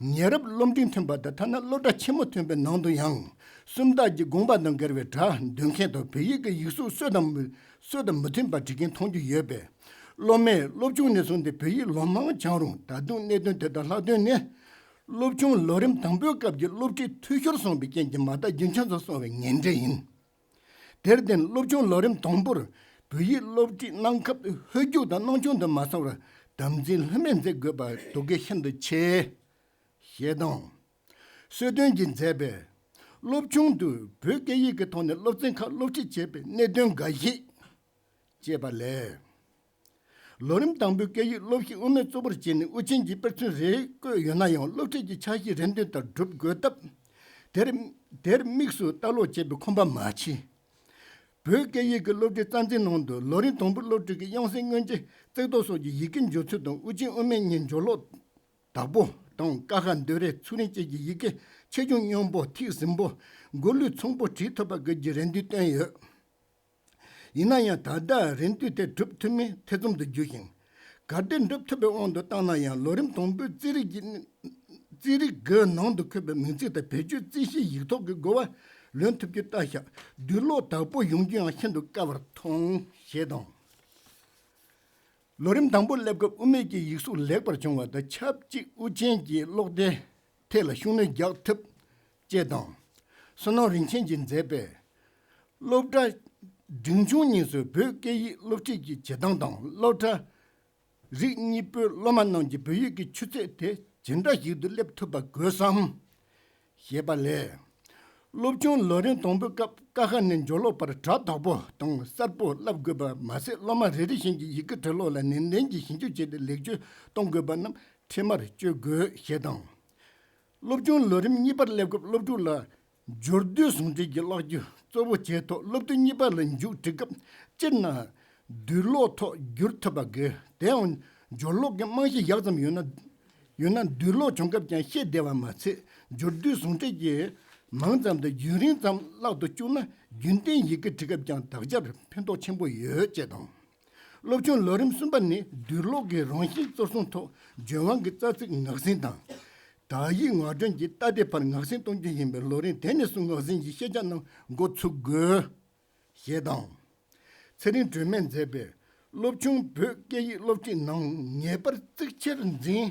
ཉེ་རབས་སློབ་འབྲིང་ཐོན་པ་དང་། ཐ་ན་སློབ་གྲྭ་ཆེན་མོ་ཐོན་པའི་ནང་དུ་ཡང་། སུམ་རྟགས་ཀྱི་དགོངས་པ་དང་འགལ་བའི་སྒྲ་འདོན་མཁན་དང་། བོད་ཡིག་གི་ཡིག་གཟུགས་སྲོལ་དང་མི་སྲོལ་དང་མི་མཐུན་པ་འབྲི་མཁན་མཐོང་རྒྱུ་ཡོད་པས། སློབ་མས་སློབ་ཆུང་ནས་བཟུང་སྟེ་བོད་ཡིག་ལོ་མང་སྦྱངས་རུང་། ད་དུང་གནད་དོན་དེ་དག་ལྷག་དོན་ནི། སློབ་ཆུང་ལོ་རིམ་དང་པོའི་སྐབས་ཀྱི་སློབ་ཁྲིད་འཐུས་ཤོར་སོང་བའི་རྐྱེན་གྱིས་མ་རྟགས་རྒྱུན་ཆད་དུ་སོང་བའི་ངན་འབྲས་ཡིན། དེར་བརྟེན། སློབ་ཆུང་ལོ་རིམ་དང་པོར་བོད་ཡིག་སློབ་ཁྲིད་གནང་སྐབས་ཧོལ་རྒྱུག་དང་སྣང་ཆུང་དུ་མ་སོང་བར། དམ་འཛིན་ལྷོད་མེད་མཛད་དགོས་པ་དོ་གལ་ཤིན་ཏུ་ཆེ། ཞེས་དང་། གསོལ་སྟོན་གྱིས་མཛད་པའི། སློབ་ཆུང་དུ་བོད་སྐད་ཡིག་གི་ཐོག་ནས་སློབ་ཚན་ཁག་སློབ་ཁྲིད་བྱེད་པའི་གནད་དོན་འགའ་ཞིག་ཅེས་པ་ལས། ལོ་རིམ་དང་པོའི་སྐད་ཡིག་སློབ་གཞི་དབུ་མའི་གཙོ་བོར་བྱས་ནས་དབུ་ཅན་གྱི་དཔེར་མཚོན་རེ་བཀོད་ཡོད་ན་ཡང་། སློབ་ཁྲིད་ཀྱི་འཆར་གཞི་རེ་འདུན་ལྟར་སྒྲུབ་དགོས་སྟབས། དེར་དེར་དམིགས་སུ་ལྟ་ཀློག་བྱེད་པའི་ཁོམ་པ་མ་མཆིས། བོད་སྐད་ཡིག་གི་སློབ་ཁྲིད་རྩ་འཛིན་ནང་དུ། ལོ་རིམ་དང་པོའི་སློབ་ཁྲིད་ཀྱི་དབྱངས་གསལ་སྔོན་རྗེས་གཙུག་ཏོར་སོགས་ཀྱི་ཡི་གེ་སྦྱོར་ཚུལ་དང་། དབུ་ཅན་དབུ་མེད་གཉིས་སྦྱོར་ཀློག་དག་པོ་དང་། ཀ་ཁ་འདོན་རེས་ཚུགས་རིང་བཅས་ཀྱི་ཡི་གེ་ཆེ་ཆུང་སྙོམས་པོ། ཐིག་ཟིན་པོ། མགོ་ལུས་ཚང་པོ་བྲིས་ཐུབ་པ་དགོས་ཀྱི་རེ་འདུན་བཏོན་ཡོད། ཡིན་ན་ཡང་། ད་ལྟ་རེ་འདུན་དེ་སྒྲུབ་ཐུབ་མིན་ཐེ་ཚོམ་དུ་གྱུར་ཞིང་། གལ་ཏེ་སྒྲུབ་ཐུབ་པའི་དབང་དུ་བཏང་ན་ཡང་། ལོ་རིམ་དང་པོའི་རྩིས་རིག་གི་རྩིས་རིག་སྒོའི་ནང་དུ་འཁོད་པའི་མིང་ཚིག་དང་བེད་སྤྱོད་རྩིས་གཞིའི་ཡིག་ཐོག་གི་གོ་བ་ལོན་ཐུབ་རྒྱུ་ལྟ་བཞག་བསྡུས་ཀློག་དག་པོ་ཡོང་རྒྱུ་ཡང་ཤིན་ཏུ་དཀའ་བར་མཐོང་། ཞེས་དང་། ལོ་རིམ་དང་པོ་སླེབས་སྐབས་དབུ་མེད་ཀྱི་ཡིག་གཟུགས་ལེགས་པར་བྱུང་བ་དང་། ཆབས་ཅིག་དབུ་ཅན་གྱི་ཀློག་དེབ་ཐད་ལ་ཤུགས་སྣོན་རྒྱག་ཐུབ། ཅེས་དང་། བསོད་ནམས་རིན་ཆེན་གྱིས་མཛད་པའི། སློབ་གྲྭ་འབྲིང་ཆུང་གཉིས་སུ་བོད་སྐད་ཡིག་སློབ་ཁྲིད་ཀྱི་བྱེད་སྟངས་དང་། སློབ་གྲྭ་རིགས་གཉིས་པོའི་སློབ་མ་རྣམས་ཀྱི་བོད་ཡིག་གི་ཆུ་ཚད་དེ་ཇི་འདྲ་ཞིག་ཏུ་སླེབས་ཐུབ་པ་དགོས་སམ། ཞེས་པ་ལས། སློབ་ཆུང་ལོ་རིམ་དང་པོའི་སྐབས་ཀ་ཁ་ནས་སྦྱོར་ཀློག་བར་སྒྲ་དག་པོ་དང་གསལ་པོ་བསླབ་དགོས་པ་མ་ཟད། སློབ་མ་རེ་རེ་བཞིན་གྱི་ཡི་གེ་འབྲི་ཀློག་ལ་ནན་ཏན་གྱིས་ཞིབ་འཇུག་བྱས་ཏེ་ལེགས་བཅོས་གཏོང་དགོས་པ་རྣམས་འཕྲལ་མར་བཅོས་དགོས་ཞེས་དང་། སློབ་ཆུང་ལོ་རིམ་གཉིས་པར་སླེབས་སྐབས་སློབ་ཕྲུག་ལ་སྦྱོར་བསྡུས་ཟུང་འབྲེལ་གྱི་བསླབ་རྒྱུ་གཙོ་བོ་བྱས་ཐོག་སློབ་དུས་གཉིས་པ་ལ་མཇུག་སྒྲིལ་སྐབས་སྤྱིར་ན་བསྡུས་ཀློག་ཐོག་བསྒྱུར་ཐུབ་པ་དགོས། དེའང་སྦྱོར་ཀློག་གི་རྨང་གཞི་ཡག་ཙམ་ཡོད་ན། ཡོད་ན་བསྡུས་ཀློག་བྱུང་སྐབས་ཀྱང་ཤེས་བདེ་བ་མ་ཚད། སྦྱོར་བསྡུས་ཟུང་འབྲེལ་གྱིས་མང་ཙམ་དང་རྒྱུན་རིང་ཙམ་བརླག་ཏུ་བཅུག་ན། རྒྱུན་གཏན་ཡི་གེ་འབྲི་སྐབས་ཀྱང་དག་ཆར་ཕན་ཐོགས་ཆེན་པོ་ཡོད་ཅེས་དང་། སློབ་ཆུང་ལོ་རིམ་གསུམ་པ་ནི་བསྡུས་ཀློག་གི་རང་བཞིན་གཙོར་བཟུང་ཐོག་ལྗོན་དབང་གི་རྩ་ཚིག་ངག་ཟིན་དང་། དག་ཡིག་ངག་སྒྲོན་གྱི་ལྟ་བདེ་བར་ངག་ཟིན་གཏོང་རྒྱུ་ཡིན་པས། ལོ་རིམ་དེ་ནས་བཟུང་ངག་ཟིན་གྱི་ཤེས་བྱ་རྣམས་འགོ་ཚུགས་དགོས། ཞེས་དང་། ཚེ་རིང་སྒྲོལ་མས་མཛད་པའི་སློབ་ཆུང་བོད་སྐད་ཡིག་སློབ་ཁྲིད་ནང་ངེས་པར་གཙིགས་ཆེར་འཛིན་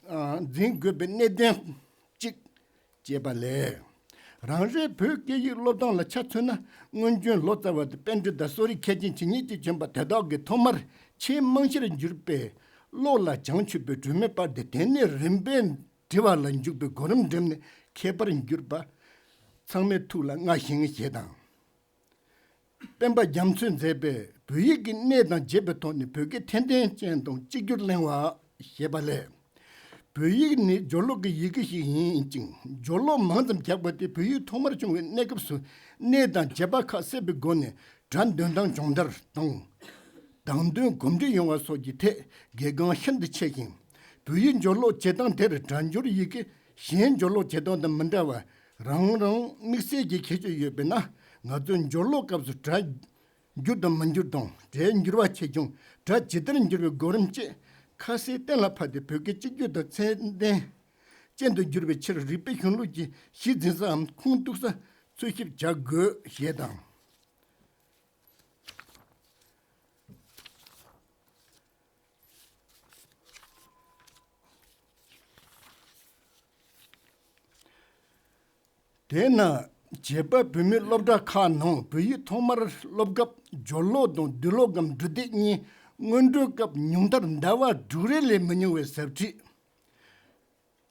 ཨ་འཛིན་དགོས་པའི་གནད་དོན་གཅིག་ཅེས་པ་ལས། རང་རེའི་བོད་སྐད་ཡིག་སློབ་སྟངས་ལ་ཆ་མཚོན་ན། སྔོན་བྱོན་ལོ་ཙཱ་བ་དང་པཎྜི་ཏ་གསོ་རིག་མཁས་ཅན་ཇི་སྙེད་ཅིག་བྱོན་པ་དེ་དག་གིས་ཐོག་མར་ཆེས་རྨང་གཞིར་གྱུར་པའི་ཀློག་ལ་བྱང་ཆུབ་པའི་སྒྲོན་མེ་སྤར་ཏེ། དེ་ནས་རིམ་པས་འབྲི་བ་ལ་འཇུག་པའི་གོ་རིམ་འགྲིམས་ནས་མཁས་པར་གྱུར་པ་ཚང་མའི་ཐུགས་ལ་མངའ་ཞིང་། ཞེས་དང་། སྤེན་པ་རྒྱ་མཚོས་མཛད་པའི་བོད་ཡིག་གི་གནས་དང་བྱེད་པའི་ཐོག་ནས་བོད་སྐད་འཐེན་ཏན་ཅན་དང་གཅིག་གྱུར་གླེང་བ་ཞེས་པ་ལས། བོད་ཡིག་ནི་སྦྱོར་ཀློག་གི་ཡི་གེ་ཞིག་ཡིན་ཅིང་། སྦྱོར་ཀློག་མང་ཙམ་རྒྱག་པ་དེ་བོད་ཡིག་ཐོག་མར་བྱུང་བའི་གནས་སྐབས་སུ་གནས་དང་བྱེད་པ་ཁ་གསལ་བའི་སྒོ་ནས་སྒྲ་འདོན་སྟངས་སྦྱོང་བརྡར་དང་། བདག་འདོན་གོམས་འདྲིས་ཡོང་བ་སོགས་ཀྱི་ཐད་དགེ་མཚན་ཤིན་ཏུ་ཆེ་ཞིང་། བོད་ཡིག་སྦྱོར་ཀློག་བྱེད་སྟངས་དེར་སྒྲ་སྦྱོར་ཡི་གེ་གཞན་སྦྱོར་ཀློག་བྱེད་སྟངས་དང་མི་འདྲ་བ་རང་རང་དམིགས་བསལ་གྱི་ཁྱད་ཆོས་ཡོད་པས་ན། ང་ཚོས་སྦྱོར་ཀློག་སྐབས་སུ་སྒྲ་འགྱུར་དང་མི་འགྱུར་དང་། སྒྲའི་འགྱུར་བ་ཆེ་ཆུང་། སྒྲ་ཇི་ལྟར་འགྱུར་བའི་གོ་རིམ་བཅས་ཁ་གསལ་གཏན་ལ་ཕབ་སྟེ། བོད་སྐད་གཅིག་གྱུར་དང་ཚད་ལྡན་ ཅན་དུ་འགྱུར་བའི་ཕྱིར། རིག་པའི་གཞུང་ལུགས་ཀྱི་གཞི་འཛིན་སའམ་ཁུངས་གཏུགས་ས་འཚོལ་ཞིབ་བྱ་དགོས་ཞེས་དང་། དེས་ན་བྱེས་པ་བོད་མིའི་སློབ་གྲྭ་ཁག་ནང་བོད་ཡིག་ཐོག་མར་སློབ་སྐབས་སྦྱོར་ཀློག་དང་བསྡུས་ཀློག་གམ་འབྲུ་དེབ་གཉིས་སྔོན་འགྲོའི་སྐབས་ཉུང་མཐར་ཟླ་བ་དྲུག་རེ་ལས་མི་ཉུང་བའི་ཟབ་ཁྲིད།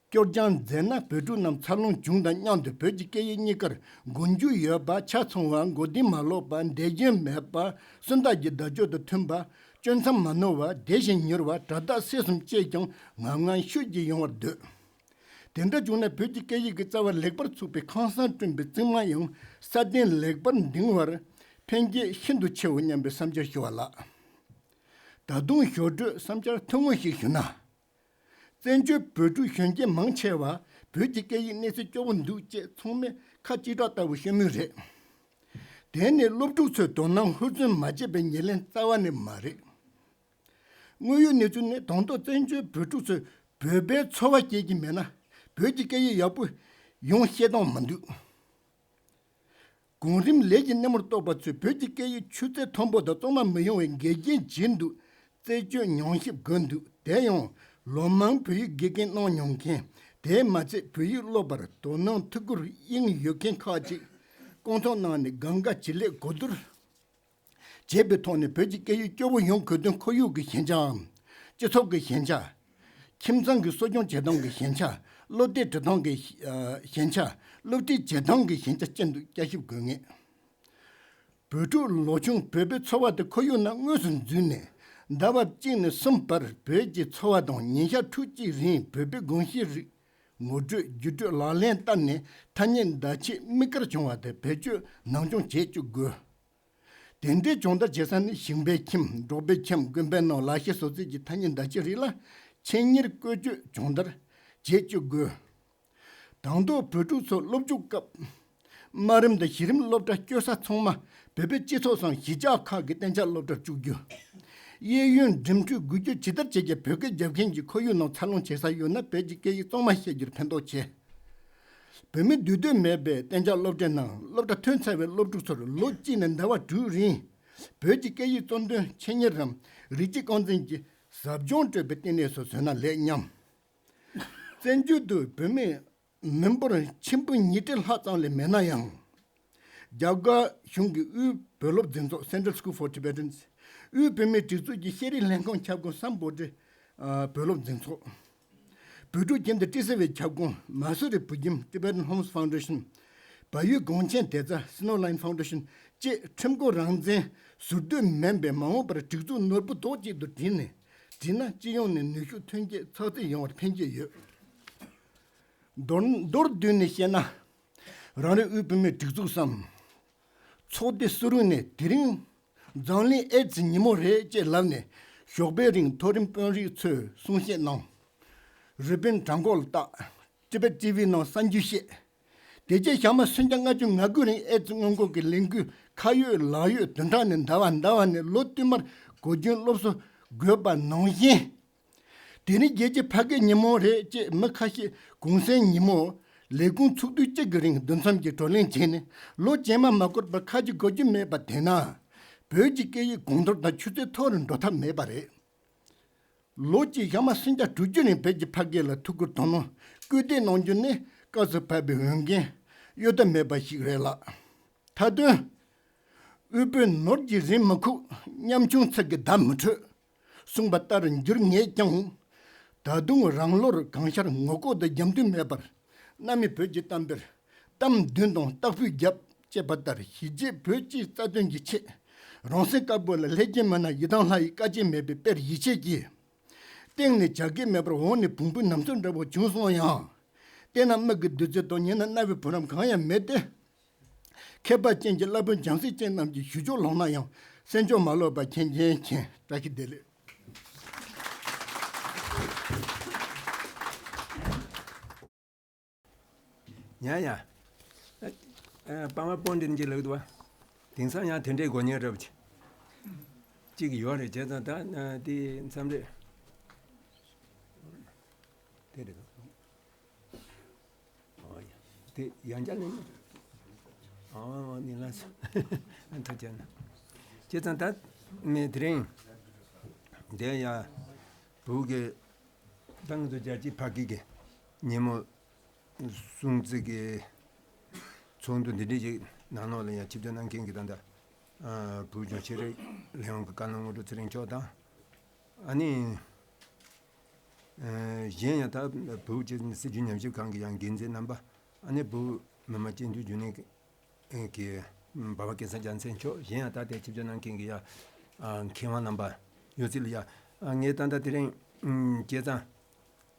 སྐྱོར་སྦྱང་མཛད་ན། བོད་ཕྲུག་རྣམས་འཚར་ལོངས་བྱུང་དང་མཉམ་དུ་བོད་ཀྱི་སྐད་ཡིག་གཉིས་ཀར་མགོ་མཇུག་ཡོད་པ། ཆ་ཚང་བ། མགོ་རྟིང་མ་ལོག་པ། འདས་ཞེན་མེད་པ། སུམ་རྟགས་ཀྱི་བརྡ་སྤྱོད་དང་མཐུན་པ། གཅོད་མཚམས་མ་ནོར་བ། བདེ་ཞིང་མྱུར་བ། སྒྲ་དག་གསལ་གསུམ་བཅས་ཀྱང་ངམ་ངམ་ཤུགས་ཀྱིས་ཡོང་བར་འདོད། དེ་འདྲ་བྱུང་ན་བོད་ཀྱི་སྐད་ཡིག་གི་རྩ་བ་ལེགས་པར་ཚུགས་པའི་ཁང་བཟང་བསྐྲུན་པའི་རྩིག་རྨང་ཡང་སྲ་བརྟན་ལེགས་པར་འདིང་བར་ཕན་སྐྱེད་ཤིན་ཏུ་ཆེའོ་སྙམ་པའི་བསམ་འཆར་ཞུ་བ་ལགས། ད་དུང་ཞོར་འཕྲོས་བསམ་འཆར་ཐུང་ངུ་ཞིག་ཞུ་ན། བཙན་བྱོལ་བོད་ཕྲུག་གཞོན་སྐྱེས་མང་ཆེ་བ་བོད་ཀྱི་སྐད་ཡིག་གནས་ཚད་སྐྱོ་བོ་འདུག་ཅེས་ཚང་མས་ཁ་གཅིག་གྲགས་ལྟ་བུ་ཤོད་མུས་རེད། དེ་ནི་སློབ་ཕྲུག་ཚོས་དོ་སྣང་ཧུར་བརྩོན་མ་བྱས་པའི་ཉེར་ལེན་རྩ་བ་ནས་མ་རེད། དངོས་ཡོད་གནས་ཚུལ་ནི་ད་དུང་བཙན་བྱོལ་བོད་ཕྲུག་ཚོས་བོད་པའི་ཚོར་བ་སྐྱེ་གི་མེད་ན་བོད་ཀྱི་སྐད་ཡིག་ཡག་པོ་ཡོང་བཤད་སྟངས་མི་འདུག་གོང་རིམ་ལས་ཀྱི་སྣེ་མོར་གཏོགས་པ་ཚོས་བོད་ཀྱི་སྐད་ཡིག་ཆུ་ཚད་མཐོན་པོ་དང་གཙང་མ་མི་ཡོང་བའི་འགལ་རྐྱེན་བྱེད་འདུག་རྩད་གཅོད་ཉམས་ཞིབ་དགོས་འདུག་དེ་ཡང་ལོ་མང་བོད་ཡིག་དགེ་རྒན་གནང་མྱོང་མཁན་དེས་མ་ཚད་བོད་ཡིག་སློབ་པར་དོ་སྣང་ཐུགས་ཁུར་དབྱིངས་ཡོད་མཁན་ཁག་ཅིག་བསྐོང་ཚོགས་གནང་ནས་གང་དགའ་བྱེད་ལས་གོ་བསྡུར་བྱས་པའི་ཐོག་ནས་བོད་ཀྱི་སྐད་ཡིག་སྐྱོ་བོ་ཡོང་དགོས་དོན་ཁོར་ཡུག་གི་ཞན་ཆའམ། སྤྱི་ཚོགས་ཀྱི་ཞན་ཆ། ཁྱིམ་ཚང་གི་གསོ་སྐྱོང་བྱེད་སྟངས་ཀྱི་ཞན་ཆ། སློབ་དེབ་འབྲི་སྟངས་ཀྱི་ཞན་ཆ། སློབ་ཁྲིད་བྱེད་སྟངས་ཀྱི་ཞན་ཆ་ཅན་དུ་བསྐྱར་ཞིབ་དགོས་ངེས། བོད་ཕྲུག་ལོ་ཆུང་བོད་པའི་འཚོ་བ་དེ་ཁོར་ཡུག་ནང་དངོས་སུ་འཛུལ་ནས་ཟླ་བ་གཅིག་ནས་གསུམ་བར་བོད་ཀྱི་འཚོ་བ་དང་ཉིན་ཞག་ཕྲུགས་གཅིག་རིང་བོད་པའི་གོམས་གཤིས་རིགས་ངོ་སྤྲོད་བརྒྱུད་སྤྲོད་ལག་ལེན་བསྟར་ནས་ཐ་སྙད་བརྡ་ཆད་དམིགས་བཀར་བྱུང་བ་དེ་བེད་སྤྱོད་ནང་སྦྱོང་བྱེད་བཅུག་དགོས། དེ་འདྲའི་སྦྱོང་བརྡར་བྱེད་ས་ནི་ཞིང་པའི་ཁྱིམ། འབྲོག་པའི་ཁྱིམ། དགོན་པའི་ནང་ལག་ཤེས་བཟོ་རྩལ་གྱི་ཐ་སྙད་བརྡ་ཆད་རིགས་ལ་ཆེད་གཉེར་བཀོལ་སྤྱོད་སྦྱོང་བརྡར་བྱེད་བཅུག་དགོས། དང་ཐོག་བོད་ཕྲུག་ཚོ་སློབ་ཕྲུག་སྐབས་དམའ་རིམ་དང་གཞི་རིམ་སློབ་གྲྭ་བསྐྱོད་ས་ཚང་མ་བོད་པའི་སྤྱི་ཚོགས་སམ་གཞིས་ཆགས་ཁག་གི་གཏན་འཇགས་སློབ་གྲྭར་བཅུག་རྒྱུ། གཡས་གཡོན་འགྲིམ་འགྲུལ་འགུལ་སྐྱོད་ཇི་ལྟར་བྱེད་ཀྱང་བོད་སྐད་རྒྱབ་མཁན་གྱི་ཁོར་ཡུག་ནང་འཚར་ལོངས་བྱེད་ས་ཡོད་ན་བོད་ཀྱི་སྐད་ཡིག་གཙང་མ་ཤེས་རྒྱུར་ཕན་ཐོགས་ཆེ། བོད་མི་འདུས་སྡོད་མེད་པའི་གཏན་འཇགས་སློབ་གྲྭའི་ནང་སློབ་གྲྭ་ཐོན་ཚར་བའི་སློབ་ཕྲུག་ཚོར་ལོ་གཅིག་ནས་ཟླ་བ་དྲུག་རིང་བོད་ཀྱི་སྐད་ཡིག་གཙོ་འདོན་ཆེད་གཉེར་རམ་རིགས་གཅིག་རྐང་འཛིན་གྱི་ཟབ་སྦྱོང་སྤྲོད་པའི་བསྟི་གནས་སུ་བཟོས་ན་ལེགས་སྙམ། བཙན་བྱོལ་དུ་བོད་མི་མི་འབོར་ཆེན་པོ་ཉིས་ཁྲི་ལྷག་ཙམ་ལས་མེད་ན་ཡང་། རྒྱ་གར་གཞུང་གི་དབུས་བོད་སློབ་འཛིན་ཚོགས། Central School for Tibetans། དབུས་བོད་མིའི་སྒྲིག་འཛུགས་ཀྱི་ཤེས་རིག་ལྷན་ཁང་ཁྱབ་ཁོངས་སམ་བྷོ་ཊི་བོད་སློབ་འཛིན་ཚོགས། བོད་ཕྲུག་ཁྱིམ་སྡེ་ཊི་སི་ཝའི་ཁྱབ་ཁོངས། མ་སུ་རི་བུ་ཁྱིམ། Tibetan Homes Foundation། བལ་ཡུལ་གངས་ཅན་བདེ་རྩ། Snow Line Foundation། བཅས་ཁྲིམས་སྒོ་རང་བཙན་ཟུར་གཏོད་མིན་པའི་མ་འོངས་པར་སྒྲིག་འཛུགས་ནོར་བུ་རྡོག་གཅིག་ཏུ་བསྒྲིལ་ནས་བྲིས་ན་སྤྱི་ཡོངས་ནས་ནུས་ཤུགས་ཐོན་སྐྱེད་ཚགས་ཚུད་ཡོང་བར་ཕན་གྱི་ཡོད། མདོར་མདོར་བསྡུས་ནས་བཤད་ན། རང་རེའི་དབུས་བོད་མིའི་སྒྲིག་འཛུགས་སམ། ཚོགས་སྡེ་སུ་རུང་ནས་དེ་རིང་འཛམ་གླིང་ཨེ་ཙི་ཉིན་མོ་རེད་ཅེས་ལབ་ནས་ཞོགས་པའི་རིང་མཐོ་རིམ་དཔོན་རིགས་ཚོས་གསུང་བཤད་གནང་། རི་པིན་བྲང་ཁོག་ལ་བཏགས། ཊི་བེཊ་ཊི་ཝི་ནང་གསར་འགྱུར་བཤད། དེ་རྗེས་ཞག་མ་སུམ་བརྒྱ་ལྔ་བཅུ་ང་དགུ་རིང་ཨེ་ཙི་སྔོན་འགོག་གི་ལས་འགུལ་ཁ་ཡོད་ལག་ཡོད་བདུན་ཕྲག་ནས་ཟླ་བ། ཟླ་བ་ནས་ལོ་བསྟུད་མར་གོ་རྒྱུན་སློབ་གསོ་དགོས་པ་ནང་བཞིན། དེ་ནི་རྒྱལ་སྤྱིའི་ཕ་སྐད་ཉིན་མོ་རེད་ཅེས་མི་ཁ་ཤས་གུང་སེང་ཉིན་མོ་ལས་ཁུངས་ཚོགས་དུས་གཅིག་གི་རིང་འདུ་འཛོམས་ཀྱིས་བགྲོ་གླེང་བྱས་ནས་ལོ་རྗེས་མ་མ་འགོར་བར་ཁ་ལྕེ་འགོག་རྒྱུ་མེད་པ་དེས་ན། བོད་ཀྱི་སྐད་ཡིག་གོང་མཐོར་དང་ཆུ་ཚད་མཐོ་རུ་འགྲོ་ཐབས་མེད་པ་རེད། ལོ་གཅིག་ཞག་མ་སུམ་བརྒྱ་དྲུག་ཅུ་རིང་བོད་ཀྱི་ཕ་སྐད་ལ་ཐུགས་ཁུར་དོ་སྣང་སྐུལ་འདེད་གནང་རྒྱུ་ནི་སྐབས་སུ་བབས་པའི་འོས་འགན་གཡོལ་ཐབས་མེད་པ་ཞིག་རེད་ལགས། མཐའ་དོན། དབུལ་པོའི་ནོར་གྱིས་རི་མི་ཁུག་ཉམ་ཆུང་ཚིག་གིས་མདའ་མི་ཁྲོད། གསུངས་པ་ལྟར་འགྱུར་ངེས་ཀྱང་། ད་དུང་རང་བློར་གང་ཤར་ངོ་ལྐོག་ཏུ་རྒྱབ་མདུན་མེད་པར། གནའ་མི་བོད་ཀྱི་གཏམ་དཔེར། གཏམ་བདུན་དང་སྟག་ཕུད་བརྒྱབ་ཅེས་པ་ལྟར་གཞིས་བྱེས་བོད་སྤྱིའི་རྩ་དོན་གྱི་ཆེད། རང་སེམས་དཀར་པོ་ལ་ལྷས་སྐྱེས་མིན་ན་ཡི་དམ་ལྷ་ཡི་བཀའ་བཅད་མེད་པའི་དཔེར་ཡིད་ཆེས་ཀྱིས། སྟེང་ནས་བྱ་དགའ་མེད་པར་འོག་ནས་བོང་བུའི་ནམ་ཚོད་འདྲ་བོ་བྱུང་སོང་ཡང་། བལྟས་ན་མིག་གི་བདུད་རྩི་དང་ཉན་ན་རྣ་བའི་བུ་རམ་གང་ཡང་མེད་དེ། མཁས་པ་ཅན་གྱི་བླ་དཔོན་བྱང་སེམས་ཅན་རྣམས་ཀྱི་ཞུ་ཕྱོགས་ལོག་ན་ཡང་སེམས་ཕྱོགས་མ་ལོག་པ་མཁྱེན་མཁྱེན་མཁྱེན། བཀྲ་ཤིས་བདེ་ལེགས། ཡ་ཡ། ཨ་ཨ་པ་མ་པོ་འདི་འདི་ལགས་འདུག་བ། དེང་སང་ཡང་དེ་འདྲའི་དགོས་མཁོ་རབ་ཅིག་ཡོད་རེད་བྱས་ཙང་ད་དེ་མཚམས་རེད། དེ་རེད་འདུག་དེ་ཡང་བསྐྱར་ལེན། ཨ་ནི་ལ་སོ། ཐུགས་རྗེ་གནང་། བྱས་ཙང་ད་ནི་དེ་རིང་འདིར་ཡ་བོད་ཀྱི་ཏང་ཙུའུ་རྒྱལ་སྤྱིའི་ཕ་གི་གི་ཉིན་མོ་སྲུང་བརྩི་གི་ཚོགས་འདུ་འདི་འདྲ་ཞིག་ནང་ལོགས་ལ་ཡ་ཆིབས་བསྒྱུར་གནང་མཁན་གྱི་ད་ལྟ་བོད་ལྗོངས་ཤེས་རིག་ལས་ཁུངས་ཀྱི་བཀའ་བློན་དངོས་གྲུབ་ཚེ་རིང་མཆོག་དང་། ཨ་ནི། ཨ། གཞན་ཡང་ད་བོད་ཀྱི་སྲིད་བྱུས་ཉམས་ཞིབ་ཁང་གི་ཡང་འགན་འཛིན་རྣམ་པ། ཨ་ནི་བོད་མི་མང་སྤྱི་འཐུས་རྒྱུན་ལས་ཀྱི་འབའ་བ་སྐལ་བཟང་རྒྱལ་མཚན་མཆོག་གཞན་ཡང་ད་ལྟའི་ཆིབས་བསྒྱུར་གནང་མཁན་གྱི་ཡ་ཨ་མཁས་དབང་རྣམ་པ་ཡོད་ཚུལ་ལ་ཡ། ཨ། ངས་ད་ལྟ་དེ་རིང་ཨ་བྱས་ཙང་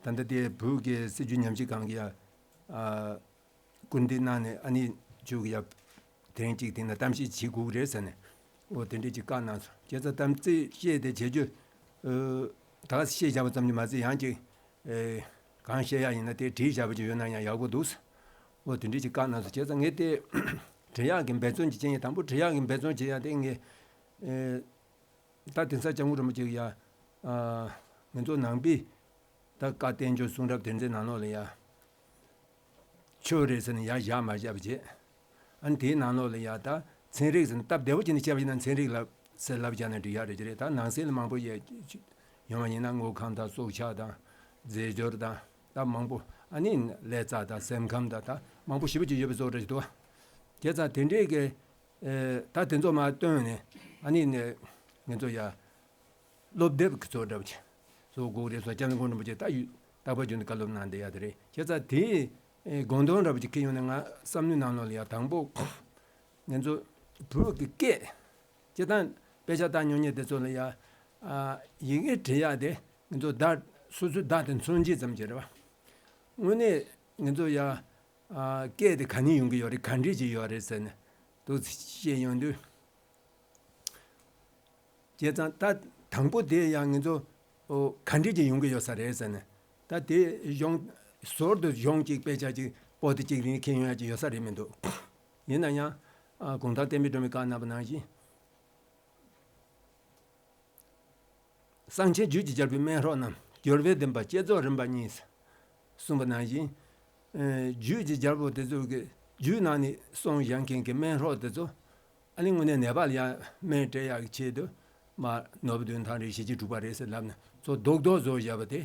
ད་ལྟ་དེ་བོད་ཀྱི་སྲིད་བྱུས་ཉམས་ཞིབ་ཁང་གི་ཡ་ཨ་སྐུལ་འདེད་གནང་ནས། ཨ་ནི་ཁྱོད་ཀྱི་ཡ་དེ་རིང་གཅིག་དེ་ན་གཏམ་བཤད་བྱེད་དགོས་ཀྱི་རེད་ཟེར་ནས། འོ་དེ་འདྲས་ཅིག་བཀའ་གནང་སོང་། བྱས་ཙང་གཏམ་ཚིག་བཤད་དེ་བྱེད་རྒྱུ། ཨ། ད་བཤད་བཞག་པ་ཙམ་གྱིས་མ་ཚད་ཡང་ཅིག་ཨེ། གང་བཤད་ཡ་ཡིན་ན་དེ་བྲིས་བཞག་པ་ཅིག་ཡོད་ན་ཡང་ཡག་པོ་འདུག། འོ་དེ་འདྲས་ཅིག་བཀའ་གནང་སོང་། བྱས་ཙང་ངས་དེ་འབྲི་ཡག་གི་འབད་བརྩོན་ཅིག་བྱས་ཡིན། དང་པོ་འབྲི་ཡག་གི་འབད་བརྩོན་བྱེད་ཡ་དེ་ངས་ཨེ། ད་དེང་སང་སྐྱབས་མགོན་རིན་པོ་ཆེ་གི་ཡ། ཨ། ང་ཚོ་ནང་པའི་ད་བཀའ་བསྟན་བཅོས་གསུང་རབ་དེ་ཚོའི་ནང་ལོགས་ལ་ཡ། ཆོས་རེད་ཟེར་ནས་ཡར་བཞག་མ་བཞག་པ་བྱས། ཨ་ནི་དེའི་ནང་ལོགས་ལ་ཡ་ད་ཚན་རིག་ཟེར་ནས་སྟབས་བདེ་བོ་བྱས་ནས་བཤད་པ་ཡིན་ན་ཚན་རིག་ལབ་ཟེར་ལབ་བཞག་ན་འགྲིག་ཡག་རེད་ཀྱི་རེད། ད་ནང་གསེས་ལ་མང་པོ་ཡ་ཡོང་བ་ཡིན་ན་དངོས་ཁམས་དང་སྲོག་ཆགས་དང་རྫས་སྦྱོར་དང་ད་མང་པོ། ཨ་ནི་ཀླད་རྩ་དང་སེམས་ཁམས་དང་ད་མང་པོ་ཞེ་པོ་ཅིག་ཡོད་པའི་བཟོ་འདྲ་ཞིག་འདུག། བྱས་ཙང་དེ་འདྲས་ཀྱི་ཨེ། ད་དེ་ཚོ་མར་བཏོན་ནས་ཨ་ནི་ནས་ང་ཚོ་ཡ་སློབ་དེབ་ཀྱི་བཟོ་འདྲ་བོ་ཅིག་བཟོ་དགོས་རེད་ཟེར། སྐྱབས་མགོན་རིན་པོ་ཆེ་ད་ཡུ་རྟག་པར་རྒྱུན་དུ་བཀའ་སློབ་གནང་བསྡད་ཡ་དེ་རེད། བྱས་ཙང་དེའི་ཨེ་དགོངས་དོན་འདྲ་བོ་ཅིག་ཁེལ་ཡོང་ནས་ང་བསམ་བློའི་ནང་ལོགས་ལ་ཡ་དང་པོ་ང་ཚོ་བོད་ཀྱི་སྐད། སྤྱིར་བཏང་དཔེ་ཆ་ལྟ་མྱོང་མཁན་དེ་ཚོ་ལ་ཡ། ཨ། ཡི་གེ་འབྲི་ཡ་དེ་ང་ཚོ་བརྡ། སོ་སོའི་བརྡ་དེ་མཚོན་བྱེད་ཙམ་ཅིག་རེད་པ། དངོས་གནས་ང་ཚོ་ཡ། ཨ། སྐད་དེ་ག་ནས་ཡོང་གི་ཡོད་རེད། ག་འདྲས་ཅིག་ཡོད་རེད་ཟེར་ནས་འདུག་བཤད་ཡོང་དུས། བྱས་ཙང་ད་དང་པོ་དེ་ཡང་ང་ཚོ་ཨོ་ག་འདྲས་ཅིག་ཡོང་གི་ཡོད་ས་རེད་ཟེར་ནས། ད་དེ་གཞུང་ཟུར་དུ་གཞུང་གཅིག་དཔེ་ཆ་གཅིག་པོ་ཏི་གཅིག་རིང་འཁྱེར་ཡོང་ཡ་ཅིག་ཡོད་ས་རེད་མི་འདུག། ཡིན་ན་ཡང་། ཨ། གུང་ཐང་བསྟན་པའི་སྒྲོན་མེས་བཀའ་གནང་པ་ནང་བཞིན། གསང་ཆེན་རྒྱུད་ཀྱི་རྒྱལ་པོའི་སྨན་སྲོག་རྣམས། སྦྱོར་བའི་བདེན་པ་བསྐྱེད་རྫོགས་རིམ་པ་གཉིས། གསུངས་པ་ནང་བཞིན། ཨེ། རྒྱུད་ཀྱི་རྒྱལ་པོ་དེ་ཚོ་གི་རྒྱུད་ནང་ནས་གསུངས་བཞག་མཁན་གྱི་སྨན་སྲོག་དེ་ཚོ། ཨ་ནི་དངོས་གནས་ནད་པ་ལ་ཡང་སྨན་སྤྲད་ཡག་གི་ཆེད་དུ་མར་ནོར་བུ་བདུན་ཐང་རེད། ཞི་བྱེད་དྲུག་པ་རེད་ཟེར་ལབ་ནས་ཚོ་རྡོག་རྡོག་བཟོ་བཞག་པ་དེ།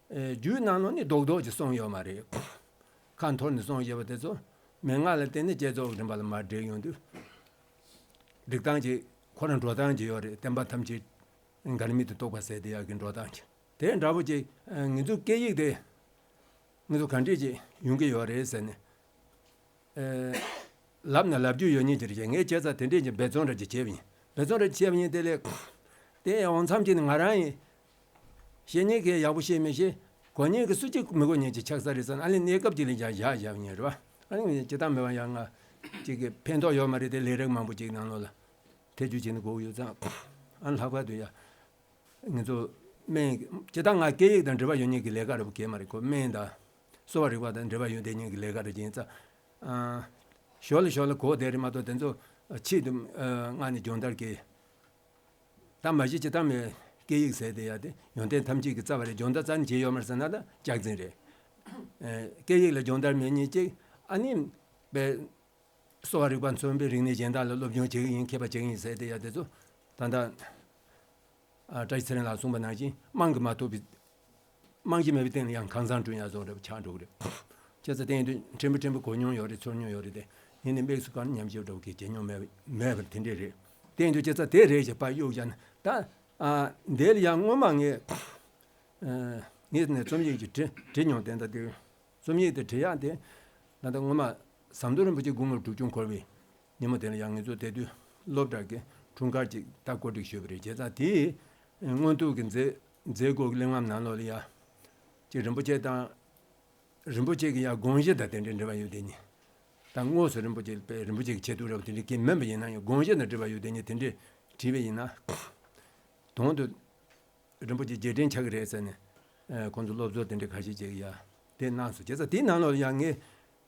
ཨེ། རྒྱུད་ནང་ལོགས་ནས་རྡོག་རྡོག་ཅིག་གསུངས་ཡོད་མ་རེད། ཁ་འཐོར་ནས་གསུངས་བཞག་པ་དེ་ཚོ་མན་ངག་ལ་བརྟེན་ནས་བསྐྱེད་རྫོགས་རིམ་པ་ལ་མར་བསྒྲིགས་ཡོང་དུས། སྒྲིག་སྟངས་ཀྱི་ཁོ་རང་འགྲོ་སྟངས་ཀྱི་ཡོད་རེད། བསྟན་པ་ཐམས་ཅད་འགལ་མེད་དུ་རྟོགས་པ་ཟེར་དེ་ཡག་གི་འགྲོ་སྟངས་ཀྱི་དེ་འདྲ་པོ་ཅིག། ཨ། ང་ཚོ་སྐད་ཡིག་དེ་ང་ཚོ་ག་འདྲས་ཅིག་ཡོང་གི་ཡོད་རེད་ཟེར་ནས། ཨེ། ལབ་ན་ལབ་རྒྱུ་ཡོད་མཁན་ཅིག་རེད། ངས་བྱས་ཙང་དེ་འདྲས་ཀྱི་འབད་བརྩོན་འདྲ་ཅིག་བྱས་པ་ཡིན། འབད་བརྩོན་འདྲ་ཅིག་བྱས་པ་ཡིན། དེ་ལས་དེ་འོང་མཚམས་ཅིག་ནས་ང་རང་ཡིན། ཤེས་མཁན་གྱིས་ཡག་པོ་ཤེས་མི་ཤེས། གོ་མཁན་གྱིས་སུ་གཅིག་མི་གོ་མཁན་ཅིག་ཆགས་ས་རེད་བསམ། ཨ་ནི་གནས་སྐབས་ཅིག་ལ་བཞག་བཞག་བཞག་པ་ཡིན་རེད་པ། ཨ་ནི་ཅི་ལྟར་མེད་པ་ཡང་ང་ཅིག་གི་ཕན་ཐོགས་ཡོད་མ་རེད་དེ། ལས་རིགས་མང་པོ་ཅིག་ནང་ལོགས་ལ་ཐེ་བྱུས་བྱེད་ནས་དགོས་ཡོད་ཙང་། ཨ་ནི་ལྷག་པར་དུ་ཡ། ང་ཚོ་སྨན་ཇི་ལྟར་ང་སྐད་ཡིག་དང་འབྲེལ་བ་ཡོད་མཁན་གྱི་ལས་ཀ་རེད་པ། གལ་མ་རེད། ཁོ་སྨན་དང་གསོ་བ་རིག་པ་དང་འབྲེལ་བ་ཡོད་བསྡད་མཁན་གྱི་ལས་ཀ་རེད། ཡིན་ཙང་། ཨ། ཞོར་ལ་ཞོར་ལ་གོ་བསྡད་རེད་མ་གཏོགས་དེ་ཚོ་ཆེད་དུ་མངགས་ནས་སྦྱོང་བརྡར་གྱི། ད་མ་གཞི་ཇི་ལྟར་མེད་སྐད་ཡིག་ཟེར་དེ་ཡ་དེ་ཡོན་ཏན་ཐམས་ཅད་ཀྱི་རྩ་བ་རེད། སྦྱོང་བརྡར་རྩ་ནས་བྱས་ཡོད་མ་རེད་ཟེར་ན་ད་སྐྱག་རྫུན་རེད། ཨ། སྐད་ཡིག་ལ་སྦྱོང་བརྡར་མེད་མཁན་གཅིག། ཨ་ནི་པའི་གསོ་བ་རིག་པ་མཚོན་པའི་རིག་གནས་གཞན་དག་ལ་སློབ་སྦྱོང་བྱེད་ཀྱི་ཡིན། མཁས་པ་བྱེད་ཀྱི་ཡིན་ཟེར་དེ་ཡ་དེ་ཚོ་ད་ལྟ། ཨ། བཀྲ་ཤིས་ཚེ་རིང་ལགས་གསུངས་པ་ནང་བཞིན་རྨང་གིས་མ་ཐུག་པའི། རྨང་གཞི་མེད་པའི་སྟེང་ལ་ཡང་ཁང་བཟང་བསྐྲུན་ཡག་བཟོ་འདྲ་པོ་ཆགས་འགྲོ་གི་རེད། བྱས་ཙང་དེ་ཡིན་དུས་ཕྲན་བུ་ཕྲན་བུ་གོ་མྱོང་ཡོད་རེད། ཚོར་མྱོང་ཡོད་རེད་དེ། ཡིན་ནའི་དམིགས་སུ་བཀར་ན་ཉམས་ཞིབ་འདྲ་པོ་གི་བྱེད་མྱོང་མེད་པ་མེད་པར་དེ་འདྲས་རེད། དེ་ཡིན་དུས་བྱས་ཙང་དེ་རེད་ཅེས་ཕར་གཡུག་བཞག་ན་ད། ཨ། འདི་ལ་ཡང་སྔོན་མ་ངས། ཨ། ངས་ནས་རྩོམ་ཡིག་ཅིག་བྲིས་བྲིས་མྱོང་། དེ་འདྲ་དེ། རྩོམ་ཡིག་དེ་བྲི་ཡག་དེ། ད་ལྟ་སྔོན་མ་ཟམ་གདོང་རིན་པོ་ཆེ་དགུང་ལོ་དྲུག་ཅུ་འཁོར་བའི་ཉིན་མོ་དེ་ལ་ཡང་ང་ཚོ་དེ་དུས་སློབ་གྲྭ་གི་འཁྲུངས་སྐར་ཅིག་ད་གོ་སྒྲིག་ཞུས་པ་རེད། བྱས་ཙང་དེའི་སྔོན་དུས་ཀྱི་མཛད་མཛད་སྒོ་གི་གླེང་ལམ་ནང་ལོགས་ལ་ཡ། ཅིག་རིན་པོ་ཆེ་དང་། རིན་པོ་ཆེ་གི་ཡ་དགོངས་གཞི་དང་དེ་འདྲའི་འབྲེལ་བ་ཡོད་དེ་ཉིད། ད་དངོས་སུ་རིན་པོ་ཆེ་པའི་རིན་པོ་ཆེ་གི་ཆེ་བསྟོད་རབ་དེ་འདྲའི་གི་མིན་པ་ཡིན་ན་ཡང་དགོངས་གཞི་དང་འབྲེལ་བ་ཡོད་དེ་ཉིད་དེ་འདྲའི་བྲིས་པ་ཡིན་ན། དོན་དུ། རིན་པོ་ཆེ་རྗེས་དྲན་ཆགས་ཀྱི་རེད་ཟེར་ནས། ཨ། ཁོང་ཚོ་སློབ་གཙོ་དེ་འདྲའི་ཁ་ཤས་ཅིག་ཡ་དེ་གནང་སོང་། བྱས་ཙང་དེའི་ནང་ལོགས་ཡང་ངས།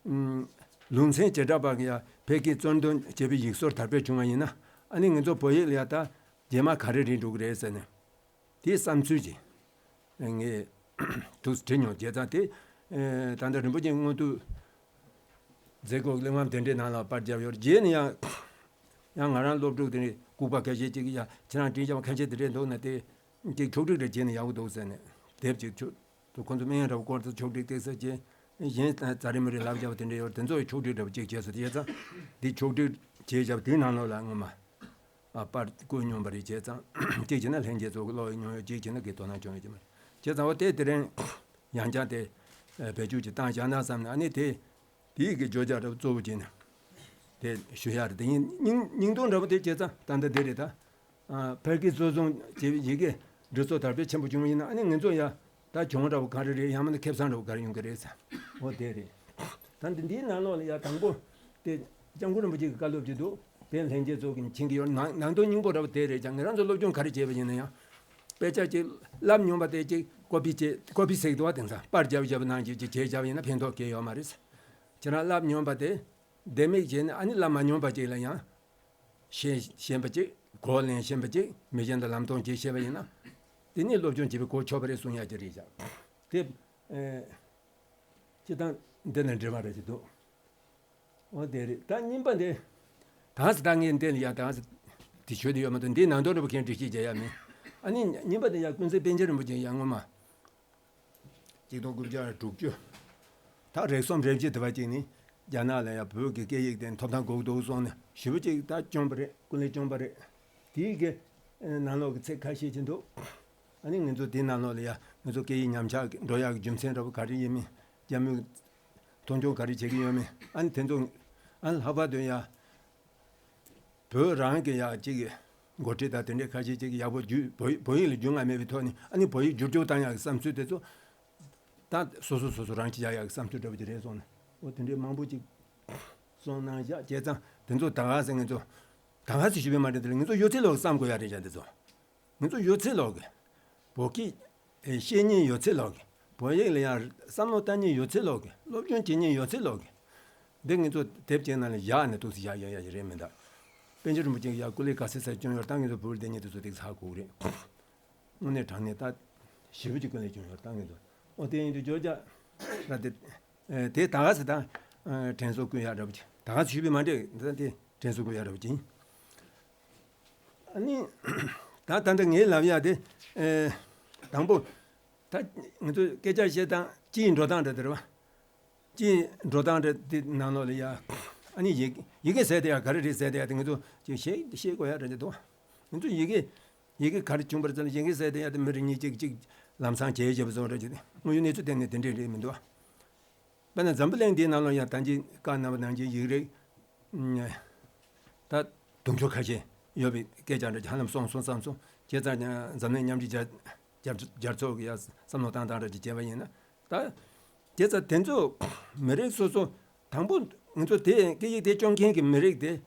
ཨམ། ལུང་ཚན་བྱེ་བྲག་པ་གི་ཡ་བོད་སྐད་གཙོ་འདོན་བྱས་པའི་ཡིག་ཟུར་དར་སྤེལ་བྱུང་བ་ཡིན་ན། ཨ་ནི་ང་ཚོ་བོད་ཡིག་ལ་ཡ་ད་རྗེས་མ་ག་རེ་རེད་འགྲོ་གི་རེད་ཟེར་ནས། དེའི་བསམ་ཚུལ་ཅིག་ངས་ཐུགས་སུ་བྲིས་མྱོང་། བྱས་ཙང་དེ། ཨ། ད་ལྟ་རིན་པོ་ཆེ་མངོན་མཐོ། མཛད་སྒོ་གླེགས་བམ་དེ་འདྲའི་ནང་ལ་པར་བརྒྱབ་ཡོད། རྗེས་ནས་ཡང་ཡང་ང་རང་སློབ་ཕྲུག་དེ་འདྲའི་ལྐུགས་པ་ཁ་ཤས་ཅིག་གིས་ཡ་ཁྱེད་རང་བྲིས་བཞག་པ་ཁ་ཤས་དེ་འདྲའི་འདུག་ན་དེ་ཅིག་ཕྱོགས་སྒྲིག་རེ་བྱས་ན་ཡག་པོ་འདུག་ཟེར་ནས་དེབ་ཅིག་ཆུ་དུ་ཁོང་ཚོ་སྨན་ཡོན་འདྲ་བོ་སྐོར་དུ་ཕྱོགས་སྒྲིག་ཏེག་ས་བྱས། གཞན་ཛ་རི་མུ་རི་ལབ་བཞག་པ་དེ་འདྲའི་ཡོད། དེ་ཚོ་ཡི་ཕྱོགས་སྒྲིག་འདྲ་བོ་ཅིག་བྱས་སོང་། དེ་ཡས་ཙང་འདི་ཕྱོགས་སྒྲིག་བྱས་བཞག་པ་དེའི་ནང་ལོགས་ལ་ངོ་མ་ཨ་པར་བརྐོས་མྱོང་བ་རེད། བྱས་ཙང་གཅིག་བྱས་ན་ལྷན་རྒྱས་ཚོ་གི་ཀློག་མྱོང་ཡོད། གཅིག་བྱས་ན་གི་དོ་སྣང་བྱུང་ཡོད་ཀྱི་མ་རེད། བྱས་ཙང་འོ་དེ་དེ་རིང་ཡང་བསྐྱར་དེ་ཨ་བེད་སྤྱོད་ཅིག་བཏང་བཞག་ན་བསམ་ནས། ཨ་ནི་དེ་དེའི་གི་བརྗོད་བྱ་འདྲ་བོ་གཙོ་བོ་བྱས་ནས་དེ་ཞུ་ཡག་རེད། དེ་ཡིན་སྙིང་སྙིང་སྟོབས་འདྲ་བོ་དེ་བྱས་ཙང་ད་ལྟ་དེ་རེད། ད་ཨ་ཕ་གི་གཙོ་བཟུང་བྱས་པའི་ཡི་གེ་འབྲི་སྲོལ་དར་སྤེལ་ཆེན་པོ་བྱུང་བ་ཡིན་ན། ཨ་ནི་ང་ཚོ་ཡ་ད་གྱོང་འདྲ་བོ་ག་རེ་རེད། ཡང་མིན་ན་ཁེ་བཟང་འདྲ་བོ་ག་རེ་ཡོང་གི་རེད་ཟེར། འོ་དེ་རེད། ད་འདི་འདིའི་ནང་ལོགས་ལ་ཡ་དང་པོ་དེ་སྐྱབས་མགོན་རིན་པོ་ཆེ་གི་བཀའ་སློབ་ཅིག་འདུག་དེ་ལྷན་རྒྱས་ཚོ་གི་མཁྱེན་གྱི་ཡོད། ནང་ནང་དོན་སྙིང་པོ་འདྲ་བོ་དེ་རེད་ཀྱང་། ང་རང་ཚོ་སློབ་སྦྱོང་ག་རེ་བྱས་པ་ཡིན་ན་ཡང་དཔེ་ཆ་ཅིག་བསླབ་མྱོང་པ་དེ་ཅིག་ཀོ་པི་བྱས་ཀོ་པི་ཟེར་གི་འདུག་བ། དེང་སང་པར་རྒྱབ་རྒྱབ་ནང་ཅིག་ཅིག་བྱས་རྒྱབ་ཡིན་ན་ཕན་ཐོགས་གང་ཡོད་མ་རེད། ཁྱེད་རང་བསླབ་མྱོང་པ་དེ་ལྡེ་མིག་བྱས་ནས། ཨ་ནི་བསླབ་མ་མྱོང་པ་ཅིག་ལ་ཡང་ཤེས་ཤེས་པ་ཅིག་གོ་ལེན་ཤེས་པ་ཅིག་མི་གཞན་དང་ལམ་སྟོན་བྱེད་ཤེས་པ་ཡིན་ན། དེ་ནི་སློབ་སྦྱོང་བྱེད་པའི་གོ་ཆོད་པ་རེད་གསུང་ཡག་ཅིག་རེད་ཤག་དེ་ཨེ་སྤྱིར་བཏང་འདི་ལ་འབྲེལ་བ་རེ་ཞིག་འདུག་འོ་དེ་རེད། ད་གཉིས་པ་འདི་ད་ས་ད་ངས་འདི་ལ་ཡ་ད་ས་དེ་ཆོས་དེ་ཡོད་མ་གཏོགས་འདིའི་ནང་དོན་འདྲ་པོ་མཁན་འགྲེལ་བཤད་བྱེད་ཡ་མེད། ཨ་ནི་གཉིས་པ་འདི་ཡ་ཀུན་གསལ་པཎ་ཆེན་རིན་པོ་ཆེ་ཡ་སྔོན་མ་གཅིག་སྟོང་དགུ་བརྒྱ་དྲུག་ཅུ་ད་རེག་གསུམ་རེ་བཞི་དེ་བ་གཅིག་ནི་རྒྱ་ནག་ལ་ཡ་བོད་ཀྱི་སྐད་ཡིག་དེ་ཐོབ་ཐང་དགོས་འདུག་གསུངས་ནས་ཞེ་པོ་ཅིག་ད་བསྐྱོན་པ་རེད། ཀུན་ལེགས་བསྐྱོན་པ་རེད། དེའི་གི་ནང་ལོགས་ཀྱི་ཚིག་ཁ་ཤས་ཅིག་འདུག་ཨ་ནི་ང་ཚོ་དེའི་ནང་ལོགས་ལ་ཡ་ང་ཚོ་སྐད་ཡིག་ཉམས་ཆག་འགྲོ་ཡག་གི་རྒྱུ་མཚན་འདྲ་པོ་ག་རེ་ཡིན་མིན། རྒྱ་མིས་མཐོང་ཆུང་ག་རེ་བྱེད་ཀྱི་ཡོད་མེད། ཨ་ནི་དེ་ཚོ་ཨ་ནི་ལྷག་པར་དུ་ཡ་བོད་རང་གི་ཡ་གཅིག་འགོ་ཁྲིད་དང་དེ་འདྲའི་ཁ་ཤས་ཅིག་ཡག་པོ་བརྒྱུད་བོད་བོད་ཡིག་ལ་རྒྱུས་མངའ་མེད་པའི་ཐོག་ནས། ཨ་ནི་བོད་ཡིག་བསྒྱུར་བཅོས་བཏང་ཡག་གི་བསམ་ཚུལ་དེ་ཚོ་ད་སོ་སོ་སོ་སོ་རང་གིས་བཞག་ཡག་གི་བསམ་ཚུལ་འདྲ་པོ་ཅིག་རེད་སོང་ནས། འོ་དེ་འདྲའི་མང་པོ་ཅིག་གསུངས་གནང་བཞག་བྱས་ཙང་དེ་ཚོ་ད་ག་ཟེ་ང་ཚོ་ད་ག་ཟེ་ཞུ་བའི་མ་རེད། དེ་ལ་ང་ཚོ་ཡོད་ཚད་ལོག་བསམ་དགོས་ཡ་རེད་བཞག་དེ་ཚོ། ང་ཚོ་ཡོད་ཚད་ལོག་གི་བོད་སྐད་ཨེ་བཤད་མཁན་ཡོད་ཚད་ལོག་གི་བོད་ཡིག་ལ་ཡང་བསམ་བློ་བཏང་མཁན་ཡོད་ཚད་ལོག་གི་སློབ་སྦྱོང་བྱེད་མཁན་ཡོད་ཚད་ལོག་གི་འདི་ང་ཚོ་དེབ་ཅིག་ནང་ལ་བཞག་ནས་འདུག་སེ་བཞག་ཡོད་ཡ་ཞིག་རེད་མི་འདུག་པཎ་ཆེན་རིན་པོ་ཆེ་ཡ་སྐུ་ལས་ག་ཚད་ཚད་བསྐྱོན་ཡོད་ད་ང་ཚོ་བོད་བསྡད་མཁན་དེ་ཚོ་དེ་ཚ་གོ་གི་རེད། དངོས་གནས་དྲང་གནས་ད་ཞེ་པོ་ཅིག་སྐུ་ལས་བསྐྱོན་ཡོད་ད་ང་ཚོ། ཨོ་དེ་ཡིན་དུས་བརྗོད་བྱ་ད་དེ་ཨེ་དེ་ད་ག་ཟེ་ད་ཨེ་དྲན་གསོ་བསྐུལ་ཡག་འདྲ་པོ་ཅིག་ད་ག་ཟེ་ཞུས་པའི་མ་འདྲེ་ད་དེ་དྲན་གསོ་བསྐུལ་ཡག་འདྲ་པོ་ཅིག་ཨ་ནི། ད་ད་ལྟ་ངས་ལབ་ཡག་དེ། ཨེ། དང་པོ། ད་ང་ཚོ་སྐད་ཆ་བཤད་སྟངས་སྤྱིའི་འགྲོ་སྟངས་རེད་དེ་རེད་བ། སྤྱིའི་འགྲོ་སྟངས་རེད་དེ་ནང་ལོགས་ལ་ཡ། ཨ་ནི་ཡི་ཡི་གེ་ཟེར་དེ་ཡ་ག་རེ་རེད་ཟེར་དེ་ཡ་དེ་ང་ཚོ་ཅིག་ཤེས་ཤེས་དགོས་ཡག་རེད་དེ་འདུག་ང་ཚོ་ཡི་གེ་ཡི་གེ་ག་རེ་བྱུང་བར་ཙམ་ལ་ཡི་གེ་ཟེར་དེ་ཡ་དེ་མི་རེ་གཉིས་གཅིག་གཅིག་ལམ་སང་བྱས་བྱས་པ་བཟོ་འདྲ་ཅིག་དེ་དངོས་ཡོད་གནས་ཚུལ་སྟེང་ནས་དེ་འདྲས་རེད་མི་འདུག་དཔེར་ན་འཛམ་བུ་གླིང་འདིའི་ནང་ལོགས་ཡང་ད་གིན་བཀའ་གནང་བ་ནང་བཞིན་ཡིག་རིགས་ད་དུང་ཕྱུར་ཁ་ཤས་ཡོད་པའི་སྐད་ཆ་འདྲ་ཅིག་ཧ་ལམ་སོང་སོང་བསམ་སོང་། བྱས་ཙང་འཛམ་གླིང་མཉམ་འབྲེལ་རྒྱལ་རྒྱལ་རྒྱལ་ཚོགས་ཀྱི་ཡང་བསམ་བློ་བཏང་སྟངས་འདྲ་ཅིག་བྱས་པ་ཡིན་ན། ད་བྱས་ཙང་དེ་ཚོ་མི་རིགས་སོ་སོ་དང་པོ་ང་ཚོ་དེ་སྐད་ཡིག་དེ་སྐྱོང་མཁན་གྱི་མི་རིགས་དེ།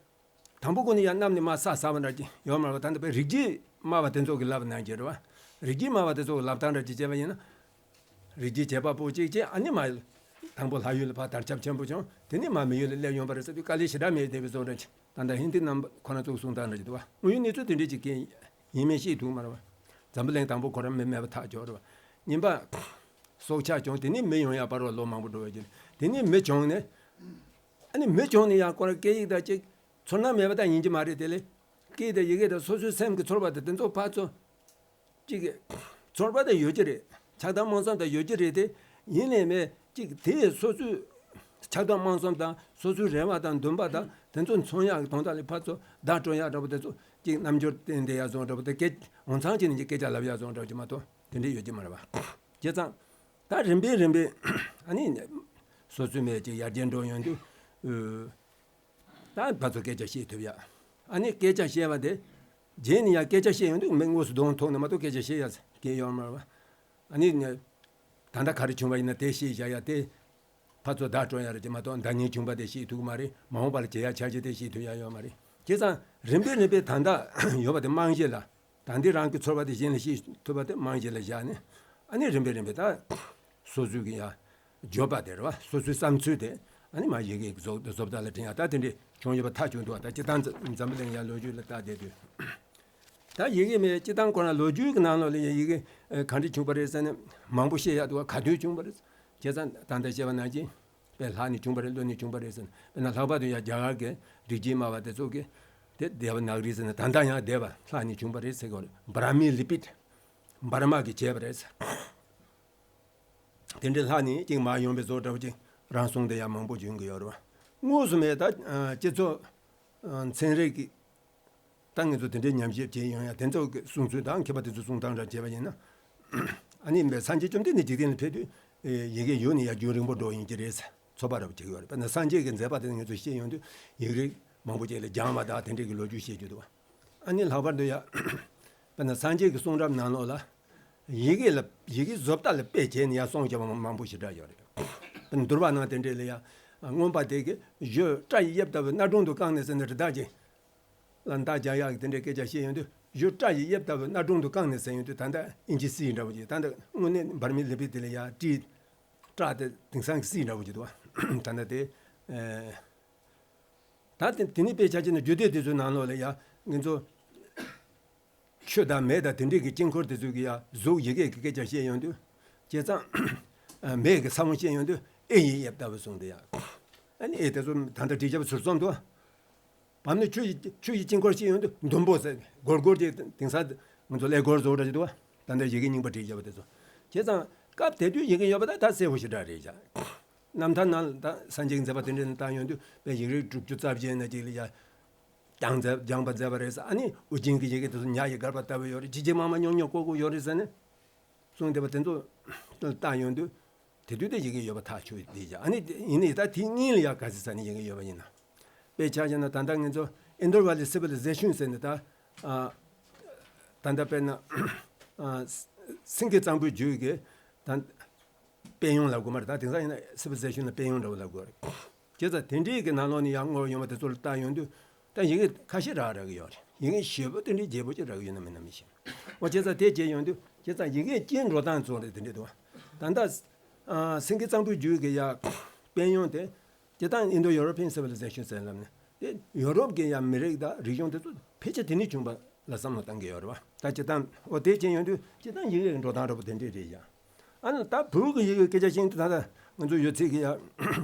དང་པོ་ཁོ་ནི་ཡང་གནམ་ནས་མར་ས་ཟག་པ་འདྲ་ཅིག་ཡོད་མ་རེད་པ། ད་ལྟ་བའི་རིགས་རྒྱུད་སྨྲ་བ་དེ་ཚོ་གི་ལབ་ནང་བཞིན་རེད་པ། རིགས་རྒྱུད་སྨྲ་བ་དེ་ཚོ་གི་ལབ་སྟངས་འདྲ་ཅིག་བྱས་པ་ཡིན་ན། རིགས་རྒྱུད་བྱེད་པ་པོ་གཅིག་བྱས། ཨ་ནི་མར་དང་པོ་ལྷ་ཡུལ་ལ་ཕར་དར་ཁྱབ་ཆེན་པོ་བྱུང་། དེ་ནས་མར་མི་ཡུལ་ལ་སླེབས་ཡོང་པ་རེད་ཟེར་དུས་དཀའ་ལས་ཞེ་དྲག་མེད་བསྡད་པའི་བཟོ་འདྲ་ཅིག་ད་ལྟ་ཧིན་དི་རྣམ་པ་ཁོ་རང་ཚོ་གསུང་སྟངས་འདྲ་ཅིག་འདུག་པ། དངོས་ཡོད་གནས་ཚུལ་དེ་འདྲ་ཅིག་གི་ཡིན་མིན་ཤེས་ཐུབ་མ་རེད་པ། འཛམ་བུ་གླིང་དང་པོ་ཁོ་རང་མི་མེད་པ་ཐག་ཆོད་རེད་པ། གཉིས་པ། སྲོག་ཆགས་བྱུང་། དེ་ནས་མི་ཡོང་ཡག་བར་བ་ལོ་མང་པོ་འགྲོ་བའི་རྗེས་དེ་ནས་མི་བྱུང་ནས། ཨ་ནི་མི་བྱུང་ནས་ཡང་ཁོ་རང་སྐད་ཡིག་དང་གཅིག་ཚོར་སྣང་མེད་པ་ད་ཡིན་གྱི་མ་རེད། དེ་ལས་སྐད་དང་ཡི་གེ་དང་སོ་སོའི་སེམས་ཀྱི་ཚོར་བ་དང་དེ་ཚོ་ཕར་ཚུར་གཅིག་ཚོར་བ་དེ་ཡོད་ཀྱི་རེད། ཆགས་སྡང་རྨོངས་གསུམ་དང་ཡོད་ཀྱི་རེད་དེ། ཡིན་ནའི་མེད་གཅིག་དེ་སོ་སོའི་ཆགས་སྡང་རྨོངས་གསུམ་དང་སོ་སོའི་རེ་བ་དང་འདུན་པ་དང་དེ་ཚོ་མཚོན་ཡག་གི་དོན་དག་ལ་ཕར་ཚུར་བརྡ་སྤྲོད་ཡག་འདྲ་པོ་དེ་ཚོ་གཅིག་རྣམ་འགྱུར་བསྟན་བསྡད་ཡག་བཟོ་འདྲ་པོ་དེ་སྐད་འོང་ཚང་བྱས་ནས་ཀྱི་སྐད་ཆ་ལབ་ཡག་བཟོ་འདྲ་པོ་ཅིག་མ་གཏོགས་དེ་འདྲ་ཡོད་ཀྱི་མ་རེད་པ། བྱས་ཙང་ད་རིམ་པས་རིམ་པས་ཨ་ནི་སོ་སོའི་མེད་ཀྱི་ཡར་རྒྱས་འགྲོ་ཡོང་དུས། ད་ཕར་ཚུར་སྐད་ཆ་བཤད་ཐུབ་ཡ། ཨ་ནི་སྐད་ཆ་བཤད་པ་དེ་རྗེས་ནས་ཡང་སྐད་ཆ་བཤད་ཡོང་དུས་མི་དངོས་སུ་གདོང་མཐོང་ནས་མ་གཏོགས་སྐད་ཆ་བཤད་ཡ་སྐད་ཡོད་མ་རེད་པ། ཨ་ནི་ད་ལྟ་ག་རེ་བྱུང་བ་ཡིན་ན་དེ་བཤད་བཞག་ཡ་དེ་ཕར་ཚུར་བརྡ་སྤྲོད་ཡ་རེད་ཅེས་མ་གཏོགས་ཟླ་ཉིན་བྱུང་བ་དེ་བཤད་ཐུབ་ཀྱི་མ་རེད། མ་འོངས་པ་ལ་བྱེད་ཡ་འཆར་གཞི་དེ་བཤད་ཐུབ་ཡ་ཡོད་མ་རེད། བྱས་ཙང་རིམ་པས་རིམ་པས་ད་ལྟ་ཡོད་པ་དེ་རྨང་གཞི་ལ། ད་འདི་རང་གི་ཚོར་བ་དེ་གཞན་ལ་བཤད་ཐུབ་པ་དེ་རྨང་གཞི་ལ་བཞག་ནས། ཨ་ནི་རིམ་པས་རིམ་པས་ད་སོ་སོའི་གི་ཡ་བརྗོད་པ་དེ་རེད་པ། སོ་སོའི་བསམ་ཚུལ་དེ་ཨ་ནི་མར་ཡི་གེ་བཟོ་བཟོ་ལྟ་ལ་འདྲེན་ཡ་ད་དེ་འདྲས་བྱུང་ཡོད་པ་ཐག་ཆོད་འདུག་ད་སྤྱིར་བཏང་འཛམ་བུ་གླིང་ཡ་ལོ་རྒྱུས་ལ་ལྟ་བསྡད་དུས། ད་ཡི་གེ་མེད་སྤྱིར་བཏང་ཁོ་རང་ལོ་རྒྱུས་ཀྱི་ནང་ལོགས་ལ་ཡ་ཡི་གེ་ག་འདྲས་བྱུང་བ་རེད་ཟེར་ནས་མང་པོ་བཤད་ཡ་འདུག་ག་ག་དུས་བྱུང་བ་རེད། བྱས་ཙང་ད་ལྟ་བཤད་པ་ནང་བཞིན། པས་ལྷག་ནས་བྱུང་བ་རེད། ལོན་ནས་བྱུང་བ་རེད་ཟེར་ནས། དཔེར་ན་ལྷག་པར་དུ་ཡང་རྒྱ་གར་གྱི་རིགས་རྒྱུད་སྨྲ་བ་དེ་ཚོ་གིས་དེ་སྡེ་པ་ནག་རིགས་ཟེར་ནས། ད་ལྟ་ཡང་སྡེ་པ་ལྷག་ནས་བྱུང་བ་རེད་ཟེར་གྱི་ཡོད་རེད། བྷ་ར་མི་ལི་པིད། བྷ་ར་མ་གིས་བྱས་པ་རེད་ཟེར། དེ་འདྲའི་ལྷག་ནས་ཅིག་མར་ཡོང་བའི་བཟོ་འདྲ་བོ་ཅིག་རང་གསུང་དེ་ཡང་མང་པོ་བྱུང་གི་ཡོད་རེད་བ། དངོས་སུ་མེད་ད། ཨ། སྤྱི་ཚོགས། ཨ། ཚན་རིག་གི། ད་ངེད་ཚོ་དེ་འདྲའི་ཉམས་ཞིབ་བྱས་ཡོང་ཡ། དེ་ཚོ་གི་གསུང་ཚུལ་དང་མཁས་པ་དེ་ཚོའི་གསུང་སྟངས་འདྲ་བྱས་པ་ཡིན་ན། ཨ་ནི་སངས་རྒྱས་བཅོམ་ལྡན་འདས་འཇིག་རྟེན་ལ་ཕེབས་དུས་ཡི་གེ་ཡོད་ནས་ཡར་རྒྱུན་རིང་པོ་འགྲོ་ཡིན་གྱི་རེད་ཟེར། ཚོད་དཔག་འདྲ་པོ་བྱེད་ཀྱི་ཡོད་རེད། དཔེར་ན་སངས་རྒྱས་ཀྱི་མཛད་པ་དེ་ངེད་ཚོས་ཤེས་ཡོང་དུས་ཡིག་རིགས་མང་པོ་ཅིག་ལ་སྦྱངས་པ་དང་དེ་འདྲའི་གི་ལོ་རྒྱུས་བཤད་རྒྱུ་འདུག་ཨ་ནི་ལྷག་པར་དུ་ཡ། དཔེར་ན་སངས་རྒྱས་ཀྱི་གསུང་རབ་ནང་ལོགས་ལ་ཡི་གེ་ལ། ཡི་གེ་བཟོ་ལྟ་ལ་དཔེ་བྱས་ནས་ཡར་གསུངས་བྱས་པ་མང་པོ་ཞེ་དྲག་ཡོད་རེད། དཔེར་ན་འདུལ་བ་ནང་དེ་འདྲའི་ལ་ཡ། མངོན་པ་དེ་གིས་གཞུ་སྐྲ་ཡི་དབྱིབས་ལྟ་བུ་སྣ་དྲུང་དུ་བཀང་ནས་ཟེར་ནས་རི་དྭགས་ཀྱི། ལ་མདའ་རྒྱག་ཡག་གི་དེ་འདྲའི་སྐད་ཆ་བཤད་ཡོང་དུས། གཞུ་སྐྲ་ཡི་དབྱིབས་ལྟ་བུ་སྣ་དྲུང་དུ་བཀང་ནས་ཟེར་ཡོང་དུས། ད་ལྟ་ཨིན་ཇི་སིལ་འདྲ་བོ་ཅིག་ད་ལྟ་དངོས་གནས་བྷར་མི་ལི་པི་དེ་ལ་ཡ་ཏྲི། སྐྲ་དེ་དེང་སང་གི་སིལ་འདྲ་བོ་ཅིག་འདུག་བ། ད་ལྟ་དེ། ཨེ། ད་དེ་དེ་ནི་དཔེ་ཆ་བྱས་ན་རྒྱུད་སྡེ་དེ་ཚོའི་ནང་ལོགས་ལ་ཡ་ངེད་ཚོ། ཆུ་དང་མེ་དང་དེ་འདྲའི་གི་དཀྱིལ་འཁོར་དེ་ཚོའི་གི་ཡ་གཟུགས་ཡི་གེ་གི་སྐད་ཆ་བཤད་ཡོང་དུས། བྱས་ཙང་། མེ་གི་ས་བོན་བཤད་ཡོང་དུས་ཨེ་ཡི་དབྱིབས་ལྟ་བུ་གསུངས་ཏེ་ཡ། ཨ་ནི་ཨེ་དེ་ཚོ་ད་ལྟ་བྲིས་བཞག་པ་ཟུར་གསུམ་དུ། བར་ནི་ཆུ་ཡི། ཆུ་ཡི་དཀྱིལ་འཁོར་བཤད་ཡོང་དུས་ཟླུམ་པོ་ཟེར། སྒོར་སྒོར་གྱི་དེང་སང་ང་ཚོ་ཀླད་ཀོར་བཟོ་འདྲ་ཅིག་འདུག་བ། ད་ལྟ་ཡི་གེ་རྙིང་པ་བྲིས་བཞག་པ་དེ་ཚོ། བྱས་ཙང་སྐབས་དེ་དུས་ཡི་གེ་ཡོད་པ་ད་ད་གསལ་པོ་ཞེ་དྲག་རེད་བཞག་རྣམ་ཐར་ནང་ད་སངས་རྒྱས་ཀྱི་མཛད་པ་དེ་འདྲ་ནས་བལྟ་ཡོང་དུས་དཔེ་ཡིག་རིགས་དྲུག་ཅུ་རྩ་བརྒྱད་ན་ཅིག་ལ་ཡ། སྦྱངས་མཛད། སྦྱངས་པ་མཛད་པ་རེད་ཟེར། ཨ་ནི་ཨོ་རྒྱན་གྱི་ཡི་གེ་དེ་ཚོ་ཉ་ཡི་སྒར་པ་ལྟ་བུ་ཡོད་རེད། ཅི་ཅི་མ་མ་ཉོག་ཉོག་ཀོ་ཀོ་ཡོད་རེད་ཟེར་ནས་གསུངས་བསྡད་པ་དེ་ཚོ་ལྟ་ཡོང་དུས། དེ་དུས་དེ་ཡི་གེ་ཡོད་པ་ཐག་ཆོད་བསྡད་ཀྱང་། ཨ་ནི་ཡིན་ནའི་ད་དེ་གཉིས་ལ་ཡང་ག་ཚོད་ཟེར་ནས་ཡི་གེ་ཡོད་པ་ཡིན་ན། དཔེ་ཆ་བཞག་ན་ད་ལྟ་ངེད་ཚོ་ཨིན་དོར་ཝེ་ལི་སི་ཝི་ལི་ཟེ་ཤན་ཟེར་ནས་ད། ཨ། ད་ལྟ་དཔེར་ན། ཨ། སེང་གེ་གཙང་པོའི་རྒྱུད་ཀྱི་ད། དཔལ་ཡོན་ལབ་དགོས་མ་རེད། ད་དེང་སང་ཡིན་ན་སི་ཝི་ལི་ཟེ་ཤན་ལ་དཔལ་ཡོན་འདྲ་བོ་ལབ་དགོས་རེད། བྱས་ཙང་དེ་འདྲའི་གི་ནང་ལོགས་ནས་ཡར་བསྔོགས་ཡོང་བ་དེ་ཚོ་ལ་བལྟ་ཡོང་དུས། ད་ཡི་གེ་ཁ་ཤས་རག་རག་གི་ཡོད་རེད། ཡི་གེ་ཞེ་པོ་དེ་འདྲའི་རྒྱས་པོ་ཅིག་རག་གི་ཡོད་ན་མིན་ན་མི་ཤེས། འོ་བྱས་ཙང་དེ་བྱས་ཡོང་དུས་བྱས་ཙང་ཡི་གེ་སྐྱེ་འགྲོ་སྟངས་ཚོ་རེད། དེ་འདྲའི་འདུག་ད་ལྟ། ཨ། སེང་གེ་གཙང་པོའི་རྒྱུད་ཀྱི་ཡ་དཔལ་ཡོན་དེ། སྤྱིར་བཏང་Indo-European Civilization ཟེར་ལབ་ནས་དེ་ཡོ་རོབ་ཀྱི་ཡ་མི་རིགས་དང་རིག་གཞུང་དེ་ཚོ་ཕལ་ཆེར་དེ་ནས་བྱུང་བ་ལ་བསམ་བློ་བཏང་གི་ཡོད་རེད་བ། ད་སྤྱིར་བཏང་འོ་དེ་བྱས་ཡོང་དུས་སྤྱིར་བཏང་ཡི་གེ་གི་འགྲོ་སྟངས་འདྲ་པོ་དེ་འདྲས་རེད་ཡ། ཨ་ནི་ད་བོད་ཀྱི་ཡི་གེ་སྐད་ཆ་བཤད་དུས་ད་ལྟ་ང་ཚོ་ཡོད་ཚད་ཀྱི་ཡ་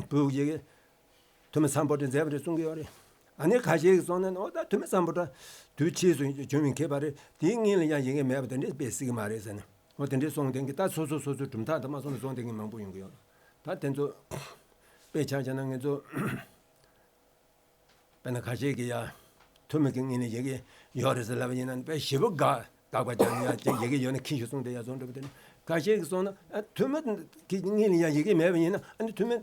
བོད་ཀྱི་ཡི་གེ་ཐུ་མི་སམ་བྷོ་ཊས་མཛད་པ་རེད་གསུང་གི་ཡོད་རེད། ཨ་ནི་ཁ་ཤས་ཀྱིས་གསུངས་ནས་འོ་ད་ཐུ་མི་སམ་བྷོ་ཊ་དུས་ཕྱིས་སུ་བྱུང་བའི་མཁས་པ་རེད། དེའི་སྔོན་ལ་ཡང་ཡི་གེ་མེད་པ་དེ་འདྲས་དཔེ་སྲིད་ཀྱི་མ་རེད་ཟེར་ནས། འོ་དེ་འདྲས་གསུངས་བསྡད་མཁན། ད་སོ་སོ་སོ་སོའི་གྲུབ་མཐའ་དང་མ་སོང་ནས་གསུངས་བསྡད་མཁན་མང་པོ་ཡོང་གི་ཡོད་རེད། ད་དེ་ཚོ་དཔེ་ཆ་བཞག་ན་ང་ཚོ་དཔེར་ན་ཁ་ཤས་ཀྱིས་ཡ་ཐུ་མི་གི་སྔོན་ལ་ཡི་གེ་ཡོད་རེད་ཟེར་ལབ་པ་ཡིན་ན་དཔེ་ཞེ་པོ་དགག་དགག་པ་རྒྱག་ནས་ཡ་ཡི་གེ་ཡོད་ན་ཁྱི་ཞིག་གསུངས་བསྡད་ཡ་བཟོ་འདྲ་པོ་དེ་འདྲ། ཁ་ཤས་ཀྱིས་གསུངས་ན་ཨ་ཐུ་མི་གི་སྔོན་ལ་ཡ་ཡི་གེ་མེད་པ་ཡིན་ན་ཨ་ནི་ཐུ་མི་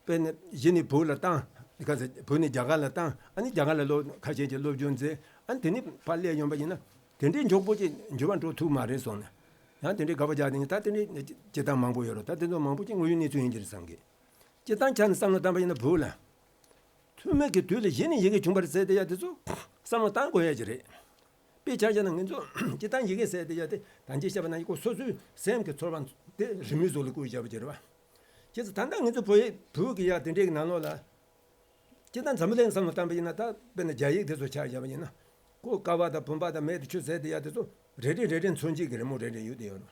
དཔེར་ན་གཞི་ནས་བོད་ལ་བཏང་། ག་ཚོད་བོད་ནས་རྒྱ་གར་ལ་བཏང་། ཨ་ནི་རྒྱ་གར་ལ་སློབ་ཁ་ཤས་ཀྱིས་སློབ་སྦྱོང་མཛད། ཨ་ནི་དེ་ནས་ཕར་སླེབས་ཡོང་པ་ཡིན་ན་དེ་འདྲའི་མགྱོགས་པོ་ཅིག་འགྱུར་བ་འགྲོ་ཐུབ་མ་རེད་གསུངས་ནས། ཡང་དེ་འདྲའི་དགག་པ་རྒྱག་དེ་ནི་ད་དེ་འདྲའི་སྤྱིར་བཏང་མང་པོ་ཡོད་རེད། ད་དེ་ཚོ་མང་པོ་ཅིག་དངོས་ཡོད་གནས་ཚུལ་ཡིན་གྱི་རེད་བསམ་གི། སྤྱིར་བཏང་ཆ་ནས་བསམ་བློ་བཏང་པ་ཡིན་ན་བོད་ལ་ཐུ་མི་གི་དུས་ལ་གཞི་ནས་ཡི་གེ་བྱུང་བ་རེད་ཟེར་བསྡད་ཡ་དེ་ཚོ་བསམ་བློ་བཏང་དགོས་ཡ་ཅིག་རེད། དཔེ་ཆ་བཞག་ན་ང་ཚོ་སྤྱིར་བཏང་ཡི་གེ་ཟེར་བསྡད་ཡ་དེ་ད་གིན་བཤད་པ་ནང་བཞིན་ཁོ་སོ་སོའི་སེམས་ཀྱི་ཚོར་བ་དེ་རི་མོའི་གཟུགས་ལ་བརྐོས་བཞག་པ་ཅིག་རེད་བ། བྱས་ཙང་ད་ལྟ་ང་ཚོ་བོད་ཡིག་བོད་ཀྱི་ཡ་དེ་འདྲའི་གི་ནང་ལོགས་ལ། སྤྱིར་བཏང་འཛམ་བུ་གླིང་བསམ་བློ་བཏང་པ་ཡིན་ན། ད་དཔེར་ན་རྒྱ་ཡིག་དེ་ཚོ་ཆ་བཞག་པ་ཡིན་ན། ཁོ་ཀ་བ་དང་བུམ་པ་དང་མེ་དང་ཆུ་ཟེར་དེ་ཡ་དེ་ཚོ་རེ་རེ་རེ་རེ་མཚོན་བྱེད་ཀྱི་རི་མོ་རེ་རེ་ཡོད་དེ་ཡོད་རེད།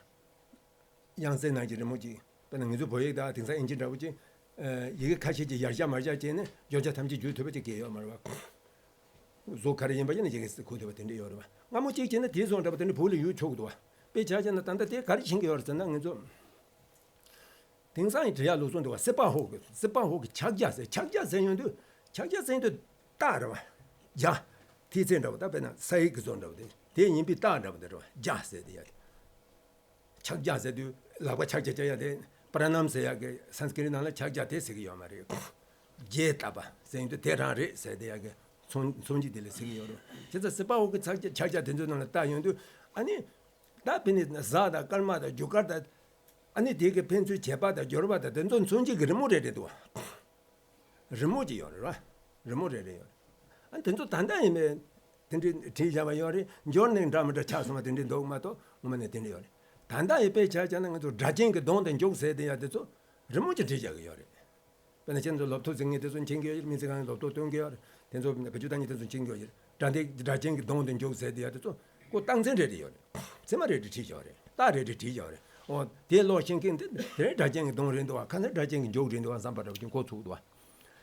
དབྱངས་གསལ་ནང་གི་རི་མོ་ཅིག་དཔེར་ན་ང་ཚོའི་བོད་ཡིག་དང་དེང་སང་ཨིན་ཇི་འདྲ་བོ་ཅིག་ཨ། ཡི་གེ་ཁ་ཤས་ཀྱིས་ཡར་བཞག་མར་བཞག་བྱས་ནས་བརྗོད་བྱ་ཐམས་ཅད་བསྒྱུར་ཐུབ་པ་ཅིག་གང་ཡང་ཡོད་མ་རེད་བ། གཟུགས་ག་རེ་ཡིན་པ་ཡིན་ན་ཡི་གེ་ཟེར་གོ་ཐུབ་པ་དེ་འདྲ་ཡོད་རེད་བ། སྔ་མོ་གཅིག་བྱས་ན་དེའི་བཟོ་འདྲ་པོ་དེ་འདྲ་བོད་ལ་ཡོད་ཆོག་གི་འདུག་བ། དཔེ་ཆ་བཞག་ན་ད་ལྟ་དེ་ག་རེ་བྱེད་ཀྱི་ཡོད་རེད་ཟེར་ན། ང་ཚོ་དེང་སང་ཡི་བྲིས་ཡག་ལུགས་སྲོལ་འདུག་བ། སྲིད་པ་ཧོག་གི། སྲིད་པ་ཧོག་གི་ཕྱག་རྒྱ་ཟེར། ཕྱག་རྒྱ་ཟེར་ཡོང་དུས། ཕྱག་རྒྱ་ཟེར་ཡོང་དུས་རྟགས་རེད་བ། རྒྱ། ཐིག་ཚད་འདྲ་བོ། ད་དཔེར་ན་ས་ཡིག་གི་བཟོ་འདྲ་བོ་དེ། དེ་ཡིན་པའི་རྟགས་འདྲ་བོ་དེ་རེད་བ། རྒྱ་ཟེར་དེ་ཡ། ཕྱག་རྒྱ་ཟེར་དུས་ལག་པ་ཕྱག་རྒྱ་རྒྱག་ཡ་དེ་པྲ་ཎཱམ་ཟེར་ཡ་གི་སཾ་སྐྲྀཏ་ནང་ལ་ཕྱག་རྒྱ་དེ་ཟེར་གི་ཡོད་མ་རེད། རྒྱས་བཏབ་པ་ཟེར་ཡོང་དུས་དེ་རང་རེད་ཟེར་དེ་ཡ་གི་མཚོན་མཚོན་བྱེད་དེ་ལ་ཟེར་གི་ཡོད་རེད། བྱས་ཙང་སྲིད་པ་ཧོག་གི་ཕྱག་རྒྱ་ཕྱག་རྒྱ་དེ་ཚོའི་ནང་ལ་བལྟ་ཡོང་དུས། ཨ་ནི། ད་དཔེར་ན་གཟའ་དང་སྐར་མ་དང་རྒྱུ་སྐར་དང་། ཨ་ནི་དེ་གི་ཕན་ཚུན་བྱེད་པ་དང་སྦྱོར་བ་དང་དེ་ཚོ་མཚོན་བྱེད་ཀྱི་རི་མོ་རེ་རེ་འདུག་བ། རི་མོ་ཅིག་ཡོད་རེད་བ། རི་མོ་རེ་རེ་ཡོད་རེད། ཨ་དེ་ཚོ་ད་ལྟ་ཡིན་པས་དེ་འདྲའི་བྲིས་བཞག་པ་ཡོད་རེད། འབྱོར་ནས་འདྲ་མི་འདྲ་ཆགས་སོང་བ་དེ་འདྲའི་འདུག་མ་གཏོགས་ངོ་མ་ནས་དེ་འདྲ་ཡོད་རེད། ད་ལྟ་ཡི་དཔེ་ཆ་བཞག་ན་ང་ཚོ་སྒྲ་གཅན་གྱི་གདོང་དུ་འཇུག་ཟེར་དེ་ཡ་དེ་ཚོ་རི་མོ་ཅིག་བྲིས་བཞག་གི་ཡོད་རེད། དཔེར་ན་ཁྱེད་ཚོ་སློབ་ཐོ་འཛིན་མཁན་དེ་ཚོ་མཁྱེན་གྱི་ཡོད་རེད། སྨན་རྩིས་ཁང་ནས་སློབ་ཐོ་སྟོན་གྱི་ཡོད་རེད། དེ་ཚོ་བེད་སྤྱོད་བཏང་མཁན་དེ་ཚོ་མཁྱེན་གྱི་ཡོད་རེད། སྒྲ་དེ་སྒྲ་གཅན་གྱི་གདོང་དུ་འཇུག་ཟེར་དེ་ཡ་དེ་ཚོ་ཁོ་རྟགས་མཚན་རེ་རེ་ཡོད་རེད། མཚན་མ་རེ་རེ་བྲིས་བཞག་རེད། རྟགས་རེ་རེ་བྲིས་བཞག་རེད། ཨོ་དེ་ལོག་ཤེས་མཁན་དེ་དེ་རིང་སྒྲ་གཅན་གྱི་གདོང་རེད་འདུག་བ། ཁ་སང་སྒྲ་གཅན་གྱི་མཇུག་རེད་འདུག་བ་བསམ་པ་འདྲ་བོ་ཅིག་འགོ་ཚུགས་འདུག་བ།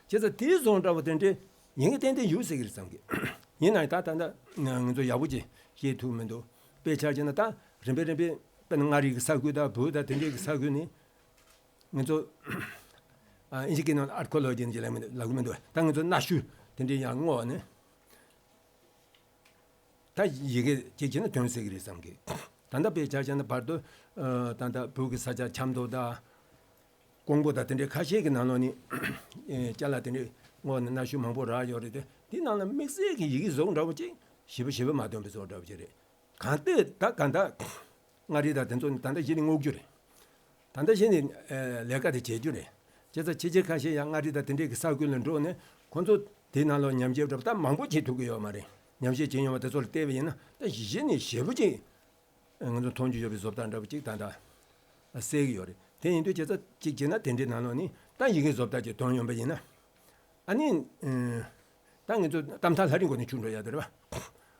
བྱས་ཙང་དེའི་བཟོ་འདྲ་བོ་དེ་འདྲའི་ཡིན་གྱི་ཏན་ཏན་ཡོད་སྲིད་ཀྱི་རེད་བསམ་གི། ཡིན་ནའང་ད་ད་ལྟ་ང་ཚོ་ཡག་པོ་ཅིག་ཤེས་ཐུབ་མི་འདུག་དཔེ་ཆ་བྱས་ན་ད་རིམ་པས་རིམ་པས་དཔེར་ན་མངའ་རིས་ཀྱི་ས་ཁུལ་དང་བོད་དང་དེ་འདྲའི་གི་ས་ཁུལ་ནི་ང་ཚོ་ཨ་ཨིན་ཇི་སྐད་ནང་ལ་ཨར་ཁི་ཨོ་ལོ་ཇི་ནི་ཅིག་ལབ་མི་འདུག་ལབ་གི་མི་འདུག་ད་ང་ཚོ་གནའ་ཤུལ་དེ་འདྲའི་ཡང་བསྔོགས་ནས། ད་ཡི་གེ་གཅིག་བྱས་ན་ཐོན་སྲིད་ཀྱི་རེད་བསམ་གི། ད་ལྟ་དཔེ་ཆ་བཞག་ན་བར་དུ་ཨ་ད་ལྟ་བོད་ཀྱི་ས་ཆ་ཆབ་མདོ་དང་ཀོང་པོ་དང་དེ་འདྲའི་ཁ་ཤས་ཀྱི་ནང་ལོགས་ནས་ཨེ་ཅ་ལག་དེ་འདྲའི་བསྔོགས་ནས་གནའ་ཤུལ་མང་པོ་རག་ཡོད་རེད་དེ། དེ་ནང་ལ་དམིགས་བསལ་གྱི་ཡི་གེ་གཟུགས་འདྲ་བོ་ཅིག་ཞིབ་པོ་ཞིབ་པོ་མ་ཐོན་པའི་བཟོ་འདྲ་བོ་ཅིག་རེད། གང་ལྟར་ད་གང་ལྟར་མངའ་རིས་དང་དེ་ཚོ་ནི་ད་ལྟ་གཞི་ནས་བསྔོག་རྒྱུ་རེད། ད་ལྟ་གཞི་ནས་ཨེ་ལས་ཀ་དེ་བྱེད་རྒྱུ་རེད། བྱས་ཙང་ཕྱི་རྒྱལ་ཁ་ཤས་ཡང་མངའ་རིས་དང་དེ་འདྲའི་གི་ས་ཁུལ་ལ་འགྲོ་ནས་ཁོང་ཚོ་དེའི་ནང་ལོགས་ཉམས་ཞིབ་འདྲ་པོ་ད་མང་པོ་བྱེད་ཐུབ་ཀྱི་ཡོད་མ་རེད། ཉམས་ཞིབ་བྱེད་ཡོང་བ་དེ་ཚོ་ལ་བལྟས་པ་ཡིན་ན་ད་གཞི་ནས་ཞེ་པོ་ཅིག་ང་ཚོ་མཐོང་རྒྱུ་ཡོད་པའི་བཟོ་ལྟ་འདྲ་པོ་ཅིག་ད་ལྟ་གསལ་གྱི་ཡོད་རེད། དེ་ཡིན་དུས་བྱས་ཙང་གཅིག་བྱས་ན་དེ་འདྲའི་ནང་ལོགས་ནས་ད་ཡི་གེ་བཟོ་ལྟ་ཅིག་མཐོང་ཡོང་པ་ཡིན་ན། ཨ་ནི། ཨ། ད་ང་ཚོ་གཏམ་ཐག་ལྷ་རིང་སྒོ་ནས་ཆུ་འགྲོ་ཡག་དེ་རེད་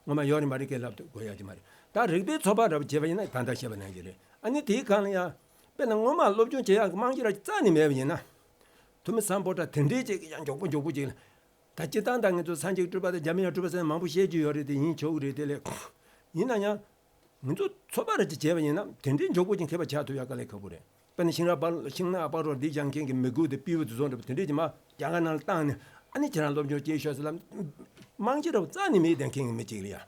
བ། ངོ་མ་ཡོད་རེད་མ་རེད་སྐད་ལབ་དགོས་ཡག་ཅིག་མ་རེད། ད་རིག་པའི་ཚོགས་པ་འདྲ་པོ་བྱས་པ་ཡིན་ན་ད་ལྟ་བཤད་པ་ནང་བཞིན་རེད། ཨ་ནི་དེའི་སྒང་ལ་ཡང་། དཔེར་ན་སྔོན་མ་སློབ་སྦྱོང་བྱེད་ཡག་གི་རྨང་གཞི་ར་རྩ་ནས་མེད་པ་ཡིན་ན། ཐུ་མི་སམ་བྷོ་ཊ་དེ་འདྲའི་ཅིག་ཡང་མགྱོགས་པོ་མགྱོགས་པོ་ཅིག་ལ། ད་སྤྱིར་བཏང་ད་ང་ཚོ་སངས་རྒྱས་སྤྲུལ་པ་དང་འཇམ་དབྱངས་སྤྲུལ་པ་ཟེར་ན་མང་པོ་བཤད་རྒྱུ་ཡོད་རེད་དེ་ཡིན་ཆོག་གི་རེད་དེ་ལས། ཡིན་ན་ཡང་། ང་ཚོ་ཚོགས་པ་ར་ཅིག་བྱས་པ་ཡིན་ན་དེ་འདྲའི་མགྱོགས་པོ་ཅིག་མཁས་པ་ཆགས་ཐུབ་ཡག་དཀའ་ལས་ཁག་པོ་རེད། དཔེར་ན་ཤིང་ར་པ་ཤིང་ནགས་པ་རོ་འདི་སྦྱང་མཁན་གྱི་མི་དགུ་དེ་པི་ཝུ་དེ་ཚོ་འདྲ་པོ་དེ་འདྲས་ཀྱི་མ་རྒྱ་གར་ནང་ལ་བཏང་ནས་ཨ་ནི་ཁྱེད་རང་སློབ་སྦྱོང་སྐྱེལ་ཤོག་ཟེར་ལ་རྨང་གཞི་འདྲ་པོ་རྩ་ནས་མེད་བསྡད་མཁན་གྱི་མི་གཅིག་ལ་ཡ།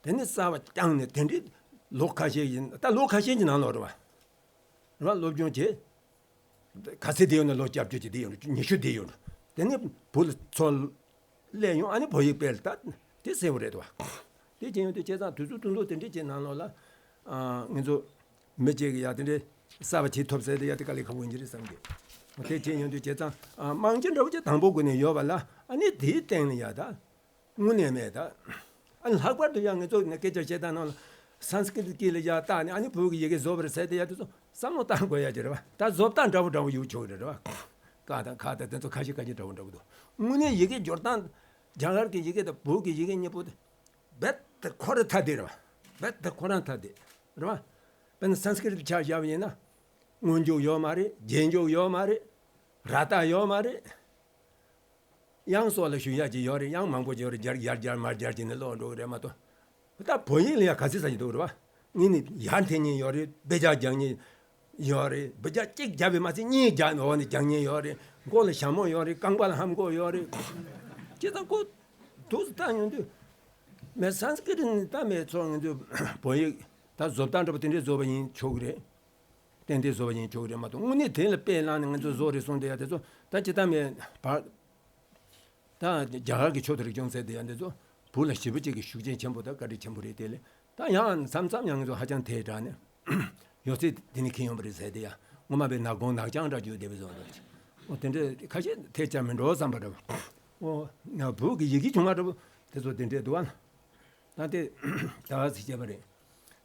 དེ་ནས་གསར་པ་བསྐྱངས་ནས་དེ་འདྲའི་ལོ་ཁ་ཤས་ཡིན་ད་ལོ་ཁ་ཤས་ཀྱི་ནང་ལོགས་རེད་བ། རེད་བ་སློབ་སྦྱོང་བྱས། ག་ཚད་བསྡད་ཡོད་ན་ལོ་བརྒྱད་ཅུ་ཅིག་བསྡད་ཡོད་འགྲོ་ཉི་ཤུ་བསྡད་ཡོད་འགྲོ། དེ་ནས་བུ་ལ་ཚོ་སླེབས་ཡོང་ཨ་ནི་བོད་ཡིག་སྤེལ་ད་དེ་གསལ་བོ་རེད་དོ། དེ་བྱས་ཡོང་དུས་བྱས་ཙང་དུས་ཚོད་ཐུང་ཐུང་དེ་འདྲས་ཀྱི་ནང་ལོགས་ལ་ཨ་ང་ཚོ་མི་གཅིག་གིས་ཡ་དེ་འདྲས་གསར་པ་བྱེད་ཐུབ་ཟེར་དེ་ཡ་དེ་དཀའ་ལས་ཁག་པོ་ཡིན་གྱི་རེད་བསམ་གི། དེ་བྱས་ཡོང་དུས་བྱས་ཙང་ཨ་རྨང་གཞི་འདྲ་བོ་ཅིག་དང་པོ་སྒོ་ནས་ཡོད་པ་ལ་ཨ་ནི་དེའི་སྟེང་ལ་ཡ་ད། དངོས་གནས་མེད་ད། ཨ་ནི་ལྷག་པར་དུ་ཡང་ངེད་ཚོ་ནས་སྐད་ཆ་བཤད་སྟངས་ནང་ལ་སན་སི་ཀྲིཏ་སྐད་ལ་ཡར་བཏགས་ནས་ཨ་ནི་བོད་ཀྱི་ཡི་གེ་བཟོ་བར་ཟེར་དེ་ཡ་དེ་ཚོ་བསམ་བློ་བཏང་དགོས་ཡ་ཅིག་རེད་བ། ད་བཟོ་ལྟ་འདྲ་བོ་འདྲ་བོ་ཡོད་ཆོག་གི་རེད་བ། ཀ་དང་ཁ་དང་དེ་ཚོ་ཁ་ཤས་ཁ་ཤས་འདྲ་བོ་འདྲ་བོ་འདུག་དངོས་གནས་ཡི་གེ་སྦྱོར་སྟངས་རྒྱ་གར་གྱི་ཡི་གེ་དང་བོད་ཀྱི་ཡི་གེ་གཉིས་པོ་དེ་རྦད་དེ་ཁོ་རང་ཐ་དད་རེད་བ། རྦད་དེ་ཁོ་རང་ཐ་དད་རེད་བ། དཔེར་ན་སན་སི་ཀྲིཏ་ཆ་བཞག་པ་ཡིན་ན་སྔོན་འཇུག་ཡོད་མ་རེད། རྗེས་འཇུག་ཡོད་མ་རེད། ར་ཏ་ཡོད་མ་རེད། དབྱངས་སོགས་ལ་ཞུ་ཡག་ཅིག་ཡོད་རེད། དབྱངས་མང་པོ་ཅིག་ཡོད་རེད། སྦྱར་སྦྱར་སྦྱར་མར་སྦྱར་བྱས་ནས་ཀློག་འགྲོ་གི་རེད་མ་གཏོགས། ད་བོད་ཡིག་ལ་ཡང་ག་ཚོད་ཙམ་ཞིག་འདུག་རེད་བ། ངས་ནི་ཡར་འཐེན་མཁན་ཡོད་རེད། སྦེ་རྒྱག་རྒྱག་མཁན་ཡོད་རེད། སྦེ་རྒྱག་གཅིག་བརྒྱབ་པས་མ་ཚད་གཉིས་རྒྱག་འོག་ནས་རྒྱག་མཁན་ཡོད་རེད། མགོ་ལ་ཞྭ་མོ་ཡོད་རེད། རྐང་པ་ལ་ལྷམ་གོག་ཡོད་རེད། ཅི་ཙམ་ཁོ་འདུག་སེ་བཏང་ཡོང་དུས། མེད་སན་སི་ཀྲིཏ་ནི་ད་མེད་ཚོ་ང་ཚོའི་བོད་ཡིག་ད་བཟོ་ལྟ་འདྲ་པོ་དེ་འདྲས་བཟོ་བ་ཡིན་ཆོག་གི་རེད། ཏན་ཏན་བཟོ་བ་ཡིན་ཆོག་གི་རེད་མ་གཏོགས་དངོས་གནས་དེ་ལ་དཔེ་བླངས་ནས་ང་ཚོ་བཟོ་རེད་གསུངས་བསྡད་ཡ་དེ་ཚོ་ད་ཇི་ལྟ་མེད་བར། ད་རྒྱ་གར་གྱི་ཆོས་དང་རིག་གཞུང་ཟེར་བསྡད་ཡ་འདི་ཚོ་བོད་ལ་ཞེ་པོ་ཅིག་གི་ཤུགས་རྐྱེན་ཆེན་པོ་དང་བཀའ་དྲིན་ཆེན་པོ་རེད། དེ་ལས་ད་ཡང་མཚམས་མཚམས་ཡང་ང་ཚོ་ཧ་ཅང་ཐལ་དྲགས་ནས་ཡོད་ཚད་དེ་ནས་ཁེལ་ཡོང་པ་རེད་ཟེར་བསྡད་ཡ། ངོ་མ་བའི་ནག་གོང་ནག་ཅང་འདྲ་རྒྱུ་དེ་བས་བཟོ་འདུག་འོ་དེ་འདྲ་ཁ་ཤས་ཐལ་ཆ་མི་འགྲོ་བསམ་པ་འདྲ་བོ། འོ་ན་བོད་ཀྱི་ཡི་གེ་ཆུང་བ་འདྲ་བོ་དེ་ཚོ་དེ་འདྲས་འདུག་ཨ། ད་དེ་ད་ག་ཟིག་བྱས་པ་རེད།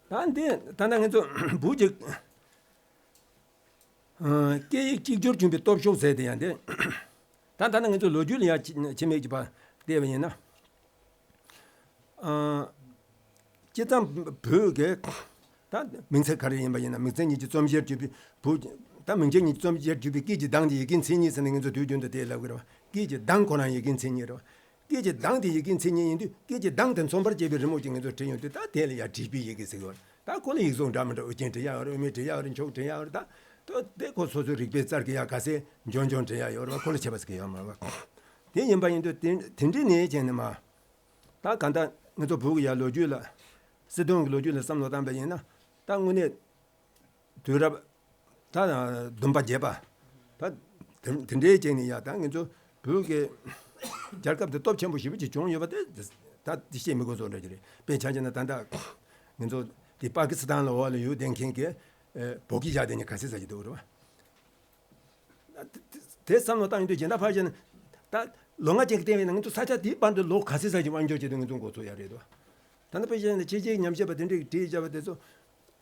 ད་འདི་ད་ལྟ་ང་ཚོ་བོད་ཀྱི་ཨ་སྐད་ཡིག་གཅིག་གྱུར་བྱུང་བའི་སྟོབས་ཤུགས་ཟེར་དེ་ཡང་དེ། ད་ད་ནི་ང་ཚོ་ལོ་རྒྱུས་ལ་ཡང་ཕྱི་མིག་ཅིག་བལྟས་པ་ཡིན་ན། ཨ། སྤྱིར་བཏང་བོད་ཀྱི་ད་མིང་ཚིག་ག་རེ་ཡིན་པ་ཡིན་ན་མིང་ཚིག་ཉིད་ཀྱི་རྩོམ་གཞིར་གྱུར་པའི་བོད་ཀྱི་ད་མིང་གཞི་ཉིད་ཀྱི་རྩོམ་གཞིར་གྱུར་པའི་སྐད་ཀྱི་གདངས་དེ་ཡི་གེའི་མཚན་ཉིད་ཟེར་ནས་ང་ཚོ་དུས་རྒྱུན་དུ་དེ་ལབ་ཀྱི་རེད་བ། སྐད་ཀྱི་གདངས་ཁོ་རང་ཡི་གེའི་མཚན་ཉིད་རེད་བ། སྐད་ཀྱི་གདངས་དེ་ཡི་གེའི་མཚན་ཉིད་ཡིན་དུས་སྐད་ཀྱི་གདངས་དེ་མཚོན་པར་བྱེད་པའི་རི་མོ་ཅིག་ང་ཚོས་བྲིས་ཡོང་དུས་ད་དེ་ལ་ཡང་བྲིས་པའི་ཡི་གེ་ཟེར་གྱི་ཡོད་རེད། ད་ཁོ་ལ་ཡིག་གཟུགས་འདྲ་མི་འདྲ་དབུ་ཅན་བྲི་ཡག་ཡོད་རེད། དབུ་མེད་བྲི་ཡག་ཡོད་རེད། མཆོག་བྲི་ཡག་ཡོད་རེད། ད་ད་དེ་ཁོ་སོ་སོའི་རིག་པའི་རྩལ་གྱི་ཡང་ག་ཚད་འཇོན་འཇོན་བྲི་ཡག་ཡོད་རེད་བ། ཁོ་ལ་ཁྱད་པར་ཟེར་གྱི་ཡོད་མ་རེད་བ། དེ་ཡིན་པ་ཡིན་དུས་དེ་དེ་འདྲའི་ནས་བྱས་ནས་མ། ད་གང་ལྟར་ང་ཚོ་བོད་ཀྱི་ཡ་ལོ་རྒྱུས་ལ། སྲིད་དོན་གྱི་ལོ་རྒྱུས་ལ་བསམ་བློ་བཏང་པ་ཡིན་ན། ད་དངོས་གནས། དུས་རབས། ད་བདུན་པ་བརྒྱད་པ། ད་དེ་དེ་འདྲའི་རྐྱེན་ནས་ཡ་ད་ང་ཚོ་བོད་ཀྱི་རྒྱལ་ཁབ་དེ་སྟོབས་ཆེན་པོ་ཞེ་པོ་ཅིག་བྱུང་ཡོད་པ་དེ་ད་དེ་བཤད་མི་དགོས་བཟོ་འདྲ་ཅིག་རེད། དཔེ་ཆ་བཞག་ན་ད་ལྟ་ང་ཚོ་དེ་པ་ཀི་སི་ཐན་ལ་འོག་ལ་ཡོད་བསྡད་མཁན་གྱི་ཨེ་བོད་ཀྱི་བཞག་བསྡད་མཁན་ག་ཚད་ཙམ་ཞིག་འདུག་རེད་བ། དེ་བསམ་བློ་བཏང་ཡོང་དུས་སྦྱིན་བདག་ཕར་བཞག་ན། ད་ལོ་ལྔ་ཅན་གྱི་སྟེང་བས་ན་ང་ཚོ་ས་ཆ་དེའི་བར་དུ་ལོ་ག་ཚོད་ཙམ་ཞིག་དབང་སྒྱུར་བྱས་ཏེ་ང་ཚོ་འགོ་ཚུགས་ཡ་རེད་དོ། ད་ནི་དཔེ་བཞག་ན་ཕྱི་རྒྱལ་ཉམས་ཞིབ་པ་དེ་འདྲས་ཀྱིས་བྲིས་བཞག་པ་དེ་ཚོ།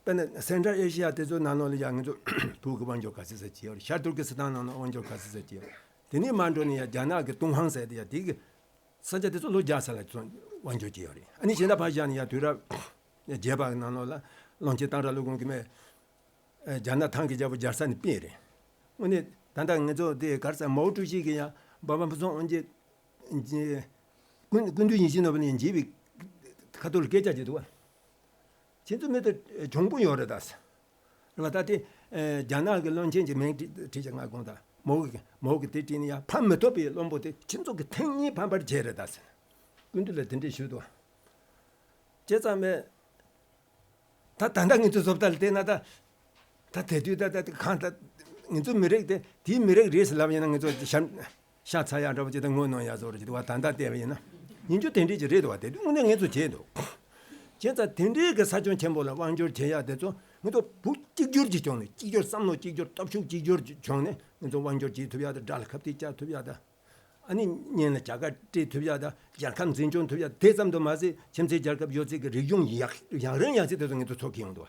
དཔེར་ན་སེན་ཊལ་ཨེ་ཤི་ཡ་དེ་ཚོའི་ནང་ལོགས་ལ་ཡང་ང་ཚོ་བོད་ཀྱི་དབང་སྒྱུར་ག་ཚོད་ཙམ་བྱས་ཡོད་རེད། ཤར་ཏུར་ཀི་སི་ཐན་ནང་ལ་དབང་སྒྱུར་ག་ཚོད་ཙམ་བྱས་ཡོད་རེད། དེ་ནས་མར་འགྲོ་ནས་ཡང་རྒྱ་ནག་གི་ཏུན་ཧོང་ཟེར་དེ་ཡང་དེ་གི་ས་ཆ་དེ་ཚོ་ལོ་བརྒྱ་ཙམ་ལ་ཚོ་དབང་སྒྱུར་བྱས་ཡོད་རེད། ཨ་ནི་གཞན་དག་ཕར་བཞག་ནས་ཡང་དུས་རབས་བརྒྱད་པ་གི་ནང་ལོགས་ལ་གླང་ཆེན་སྟག་བྲག་ཀླུ་དགོན་གྱི་མེ། རྒྱ་ནག་ཐང་གི་རྒྱལ་པོ་རྒྱལ་ས་ནས་སྤེལ་རེད། དངོས་གནས་ད་ལྟ་ང་ཚོ་དེ་ག་རེ་ཟེར། མའོ་ཀྲུའུ་ཞི་གིས་ཡང་འབའ་མ་ཕུན་ཚོགས་དབང་རྒྱལ་ཀུན་ཀུན་འདུས་ཡིད་བཞིན་ནོར་བུ་ནས་མཇལ་བའི་ཁ་ཐུག་ལ་སྐད་ཆ་བྱེད་འདུག་བ། ཁྱེད་ཚོ་མི་དེ་གྱོང་པོ་ཡོད་རེད་ད། རེད་བ། ད་དེ་རྒྱ་ནག་གི་བློན་ཆེན་གྱི་མིང་བྲིས་བྲིས་བྱས། ང་དགོངས་དག་མའོ་གི་མའོ་གི་དེ་བྲིས་ནས་ཡང་ཕམ་མི་ཐུབ་པའི་བློན་པོ་དེ་ཁྱེད་ཚོ་གི་ཐེངས་གཉིས་ཕམ་པར་བྱས་རེད་ད་ཟེར། ཀུན་འདུས་ལ་དེ་འདྲས་ཞུས་འདུག་བ། བྱས་ཙང་མེད། ད་ད་ལྟ་ང་ཚོའི་བཟོ་ལྟ་ལ་བལྟས་ན་ད། ད་དེ་དུས་ད་ད་དེ་གང་ད། ང་ཚོ་མི་རིགས་དེ་དེའི་མི་རིགས་རེད་ཟེར་ལབ་ཡིན་ན། ང་ཚོ་ཤ་ཤ་ཚ་ཡག་འདྲ་པོ་ཅིག་དང་ངོ་གནོང་ཡག་བཟོ་འདྲ་ཅིག་འདུག་བ། ད་ལྟ་བལྟས་པ་ཡིན་ན། ཡིན་རྒྱུ་དེ་འདྲས་ཅིག་རེད་འདུག་བ། དེ་དུས་དངོས་གནས་ང་ཚོ་བྱས་འདུག་བྱས་ཙང་དེ་འདྲའི་གི་ས་ཁྱོན་ཆེན་པོ་ལ་དབང་སྒྱུར་བྱེད་ཡག་དེ་ཚོ་ང་ཚོ་བོད་གཅིག་གྱུར་གྱི་བྱུང་ནས། གཅིག་གྱུར་བསམ་བློ་གཅིག་གྱུར་སྟོབས་ཤུགས་གཅིག་གྱུར་བྱུང་ནས་ང་ཚོ་དབང་སྒྱུར་བྱེད་ཐུབ་ཡག་དང་། དགྲ་ལ་ཁ་གཏད་བཅག་ཐུབ་ཡག་དང་། ཨ་ནི་གཉེན་ལ་རྒྱལ་ཁ་སྤྲད་ཐུབ་ཡག་དང་། རྒྱལ་ཁབ་འཛིན་སྐྱོང་ཐུབ་ཡག་དེ་ཙམ་དུ་མ་ཟད། ཁྱིམ་མཚེས་རྒྱལ་ཁབ་ཡོད་ཚད་ཀྱི་རིག་གཞུང་ཡག་ཡག་རིང་ཡག་ཚད་དེ་ཚོ་ང་ཚོ་ཚོར་གྱི་ཡོང་འདུག་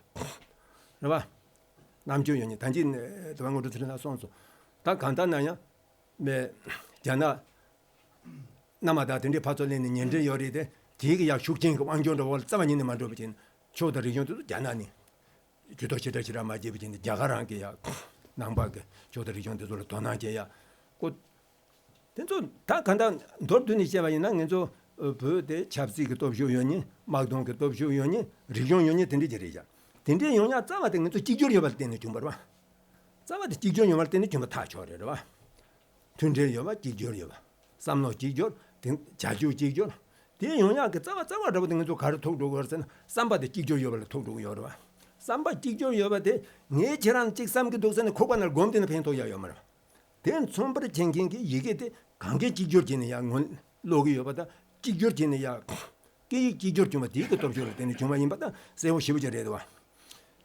བ། རེད་བ། ནམ་རྒྱུན་ཡོད་ནི་ད་ཅི་དེ་བ་ངོ་སྤྲོད་ཚུལ་ན་སོང་སོང་། ད་གང་ལྟར་ན་ཡང་མེད། རྒྱ་ནག་མནའ་མ་དང་དེ་འདྲའི་ཕར་ཚུར་ལེན་ནས་ཉེ་འབྲེལ་ཡོད་རེད་དེ། དེའི་གི་ཡག་ཤུགས་རྐྱེན་གྱི་དབང་སྒྱུར་འདྲ་བོ་ལ་རྩ་བ་ཉིད་ནས་མ་འགྲོ་བ་བྱས་ནས། ཆོས་དང་རིག་གཞུང་དེ་ཚོ་རྒྱ་ནག་ནས་ཇུས་གཏོགས་ཞེ་དྲག་ཞེ་དྲག་མ་བྱས་པ་བྱས་ནས། རྒྱ་གར་རང་གི་ཡག་ནང་པ་གི་ཆོས་དང་རིག་གཞུང་དེ་ཚོ་ལ་དོ་སྣང་བྱེད་ཡག་ཀོ། དེ་ཚོ་ད་གང་ལྟར་མདོར་བསྡུས་ནས་བཤད་པ་ཡིན་ན། ང་ཚོ་བོད་དེ་ཆབ་སྲིད་ཀྱི་སྟོབས་ཤུགས་ཡོད་མཁན། དམག་དོན་གྱི་སྟོབས་ཤུགས་ཡོད་མཁན། རིག་གཞུང་ཡོད་མཁན་དེ་འདྲ་ཅིག་རེད་ཤག་དེ་འདྲའི་ཡོང་ཡག་རྩ་བ་དེ་ང་ཚོ་གཅིག་གྱུར་ཡོད་པ་ལ་བརྟེན་ནས་བྱུང་བ་རེད་བ། རྩ་བ་དེ་གཅིག་གྱུར་ཡོད་པ་ལ་བརྟེན་ནས་བྱུང་བ་ཐག་ཆོད་རེད། རེད་བ། མཐུན་སྒྲིལ་ཡོད་པ། གཅིག་གྱུར་ཡོད་པ། བསམ་བློ་གཅིག་གྱུར། དེ་བྱ་སྤྱོད་གཅིག་གྱུར། དེ་ཡོང་ཡག་གི་རྩ་བ་རྩ་བ་འདྲ་པོ་དེ་ང་ཚོ་ག་རེ་ཐུག་འགྲོ་གི་ཡོད་རེད་ཟེར་ན། བསམ་པ་དེ་གཅིག་གྱུར་ཡོད་པ་ལ་ཐུག་འགྲོ་གི་ཡོད་རེད་བ། བསམ་པ་གཅིག་གྱུར་ཡོད་པ་དེ། ངས་ཁྱེད་རང་གཅིག་བསམ་གྱི་འདུག་ཟེར་ནས་ཁོག་པ་ནང་སྒོམ་དེ་ནས་ཕན་ཐོགས་ཡག་ཡོད་མ་རེད། དེ་མཚོན་པར་བྱེད་མཁན་གྱི་ཡི་གེ་དེ་གང་གས་གཅིག་གྱུར་བྱས་ནས་ཡར་ངོ་ཀློག་གི་ཡོད་པ་དང་། གཅིག་གྱུར་བྱས་ནས་ཡར་སྐད་ཡིག་གཅིག་གྱུར་བྱུང་བ་དེའི་གི་སྟོབས་ཤུགས་ལ་བརྟེན་ནས་བྱུང་བ་ཡིན་པ་ད་གསལ་པོ་ཞེ་པོ་ཅིག་རེད་འདུག་བ།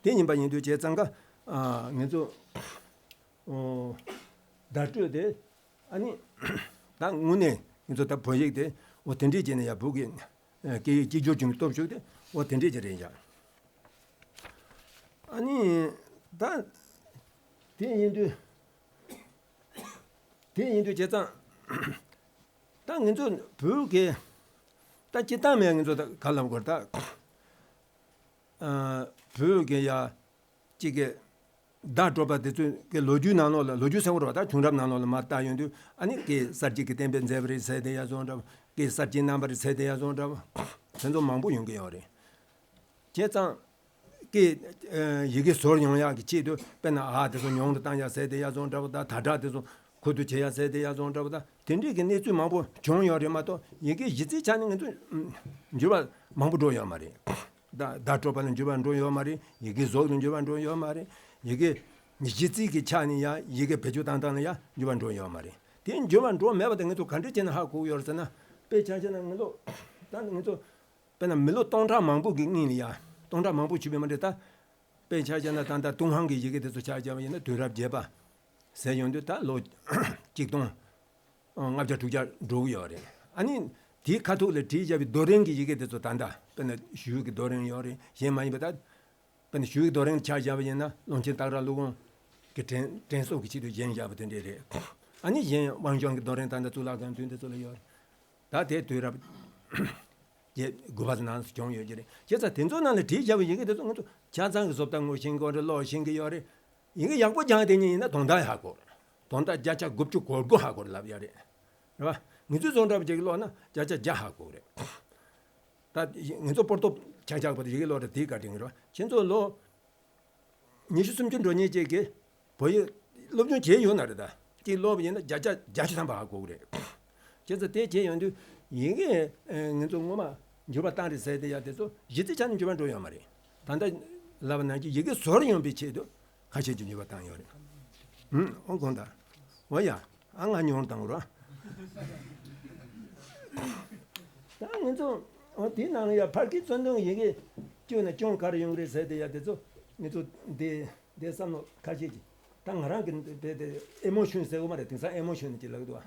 དེ་ཡིན་པ་ཡིན་དུས་བྱས་ཙང་ཀ་ཨ་ང་ཚོ་ཨོ་བརྡ་སྤྲོད་དེ། ཨ་ནི་ད་དངོས་གནས་ང་ཚོ་ད་བོད་ཡིག་དེ་འོ་དེ་འདྲས་བྱས་ནས་ཡར་བོད་ཀྱི་ཨ་སྐད་ཡིག་གཅིག་གྱུར་བྱུང་བའི་སྟོབས་ཤུགས་དེ་འོ་དེ་འདྲས་ཅིག་རེད་ཤག་ཨ་ནི་ད་དེ་ཡིན་དུས། དེ་ཡིན་དུས་བྱས་ཙང་ད་ང་ཚོ་བོད་ཀྱི་ད་སྤྱིར་བཏང་མེད། ང་ཚོ་ད་ག་ལབ་དགོས་རེད་ད། ཨ་བོད་ཀྱི་ཡ་གཅིག་གི་བརྡ་སྤྲོད་པ་དེ་ཚོའི་གི་ལོ་རྒྱུས་ནང་ལོགས་ལ། ལོ་རྒྱུས་ཟེར་བ་རེད་བ། ད་བྱུང་རབས་ནང་ལོགས་ལ་མར་བལྟ་ཡོང་དུས། ཨ་ནི་སྐད་གསར་བརྗེ་གི་གཏན་འབེབས་མཛད་པ་རེད་ཟེར་དེ་ཡ་བཟོ་འདྲ་བ། སྐད་གསར་བརྗེ་གནང་བ་རེད་ཟེར་དེ་ཡ་བཟོ་འདྲ་བ། དེ་ཚོ་མང་པོ་ཡོང་གི་ཡོད་རེད། བྱས་ཙང་། སྐད་ཨ་ཡི་གེ་ཟོར་ཡོང་ཡག་གི་ཆེད་དུ། དཔེར་ན་ཨ་དེ་ཚོ་ཉུང་དུ་བཏང་ཡག་ཟེར་དེ་ཡ་བཟོ་འདྲ་བོ་དང་། ད་དྲག་དེ་ཚོ་ཁུ་བསྡུ་བྱེད་ཡག་ཟེར་དེ་ཡ་བཟོ་འདྲ་བོ་དང་། དེ་འདྲས་ཀྱི་གནས་ཚུལ་མང་པོ་བྱུང་ཡོད་རེད་མ་གཏོགས། ཡི་གེ་གཞི་རྩའི་ཆ་ནས་ང་ཚོ་འགྱུར་བ་མང་པོ་འགྲོ་ཡོད་མ་རེད། བརྡ་བརྡ་སྤྲོད་པ་ལ་འགྱུར་བ་འགྲོ་ཡོད་མ་རེད། ཡི་གེ་ཟོར་ལ་འགྱུར་བ་འགྲོ་ཡོད་མ་རེད། ཡི་གེ་གཞི་རྩའི་གི་ཆ་ནས་ཡང་ཡི་གེ་བེད་སྤྱོད་བཏང་སྟངས་ལ་ཡང་འགྱུར་བ་འགྲོ་ཡོད་མ་རེད། དེ་འགྱུར་བ་འགྲོ་མེད་པ་དེ་ང་ཚོ་ག་འདྲས་བྱས་ན་ཧ་གོ་གི་ཡོད་རེད་ཟེར་ན། དཔེ་ཆ་བཞག་ན་ང་ཚོ་ད་ང་ཚོ། དཔེར་ན་མི་ལོ་སྟོང་ཕྲག་མང་པོ་གི་སྔོན་ལ་ཡ། སྟོང་ཕྲག་མང་པོ་ཞིག་བས་མ་འགྲིག་ད། དཔེ་ཆ་བཞག་ན་ད་ལྟ་ཏུན་ཧོང་གི་ཡི་གེ་དེ་ཚོ་ཆ་བཞག་པ་ཡིན་ན། དུས་རབས་བརྒྱད་པ་ཟེར་ཡོང་དུས་ད་ལོ་གཅིག་སྟོང་ལྔ་བརྒྱ་དྲུག་བརྒྱ་འགྲོ་གི་ཡོད་རེད། ཨ་ནི་དེའི་ཁ་ཐུག་ལ་བྲིས་བཞག་པའི་རྡོ་རིང་གི་ཡི་གེ་དེ་ཚོ། ད་ལྟ་དཔེར་ན་ཞུ་གི་རྡོ་རིང་ཡོད་རེད། གཞན་མ་ཡིན་པ་ད། དཔེར་ན་ཞུ་གི་རྡོ་རིང་ཆ་བཞག་པ་ཡིན་ན། ཀློང་ཆེན་སྟག་ར་ཀླུ་དབང་གི་དྲན་དྲན་གསོ་གི་ཆེད་དུ་བཞེངས་བཞག་པ་དེ་འདྲས་རེད། ཨ་ནི་གཞན་དབང་ལྗོངས་ཀྱི་རྡོ་རིང་ད་ལྟ་གཙུག་ལག་ཁང་མདུན་དེ་ཚོ་ལ་ཡོད་རེད། ད་དེ་དུས་རབས་བརྒྱད་དགུ་པ་ནང་བྱུང་ཡོད་ཀྱི་རེད། བྱས་ཙང་དེ་ཚོ་ནང་ལ་བྲིས་བཞག་པའི་ཡི་གེ་དེ་ཚོ་ང་ཚོ་ཆ་ཚང་གི་བཟོ་ལྟ་ངོ་ཤེས་ཀྱི་ཡོད་རེད། ཀློག་ཤེས་ཀྱི་ཡོད་རེད། ཡི་གེ་ཡག་པོ་སྦྱངས་བསྡད་མཁན་ཡིན་ན་དོན་དག་ཧ་གོ་རེད། དོན་དག་བརྒྱ་ཆ་དགུ་བཅུ་གོ་དགུ་ཧ་གོ་རེད་ལབ་ཡ་རེད། རེད་བ། ང་ཚོའི་བཟོ་འདྲ་བ་ཅིག་ཀློག་ན་བརྒྱ་ཆ་བརྒྱ་ཧ་གོ་རེད། ད་ང་ཚོ་སྤོར་ཏོ་ཆག་ཆག་པ་དེ་ཡི་གེ་ཀློག་རེད། དེའི་བཀའ་དྲིན་རེད་བ། ཁྱེད་ཚོ་ལོ་ཉི་ཤུ་སུམ་ཅུ་འགྲོ་མཁན་ཅིག་གིས་བོད་ཡིག་སློབ་སྦྱོང་བྱས་ཡོད་ན་རེད། ད་ཅིག་ཀློག་པ་ཡིན་ན་བརྒྱ་ཆ་བརྒྱད་ཅུ་ཐམ་པ་ཧ་གོ་གི་རེད། བྱས་ཙང་དེ་བྱས་ཡོང་དུས་ཡི་གེ་ཨ་ང་ཚོ་སྔོན་མ་འགྱུར་བ་བཏང་རེད་ཟེར་དེ་ཡ་དེ་ཚོ་གཞི་རྩའི་ཆ་ནས་འགྱུར་བ་འགྲོ་ཡོད་མ་རེད། ད་ལྟ་ལབ་པ་ནང་བཞིན་ཡི་གེ་ཟོར་ཡོང་བའི་ཆེད་དུ་ཁ་ཤས་ཀྱིས་འགྱུར་བ་བཏང་ཡོད་རེད། ཧུམ། ཨོ་དགོངས་དག་འོ་ཡ། ཨ་ང་ཉོན་དང་རོ། ད་ང་ཚོ་འོ་དེའི་ནང་ལ་ཡ་ཕར་གྱི་བཙོན་དོང་ཡི་གེ་བཅོས་ན་གྱོང་ག་རེ་ཡོང་གི་རེད་ཟེར་དེ་ཡ་དེ་ཚོ་ང་ཚོ་འདི་འདི་བསམ་བློ་ཁ་ཤས་ཀྱིས། ད་ང་རང་གི་དེ་དེ་ཨེ་མོ་ཤོན་ཟེར་གོ་མ་རེད། དེང་སང་ཨེ་མོ་ཤོན་ཅིག་ལབ་ཀྱི་འདུག་ཨ།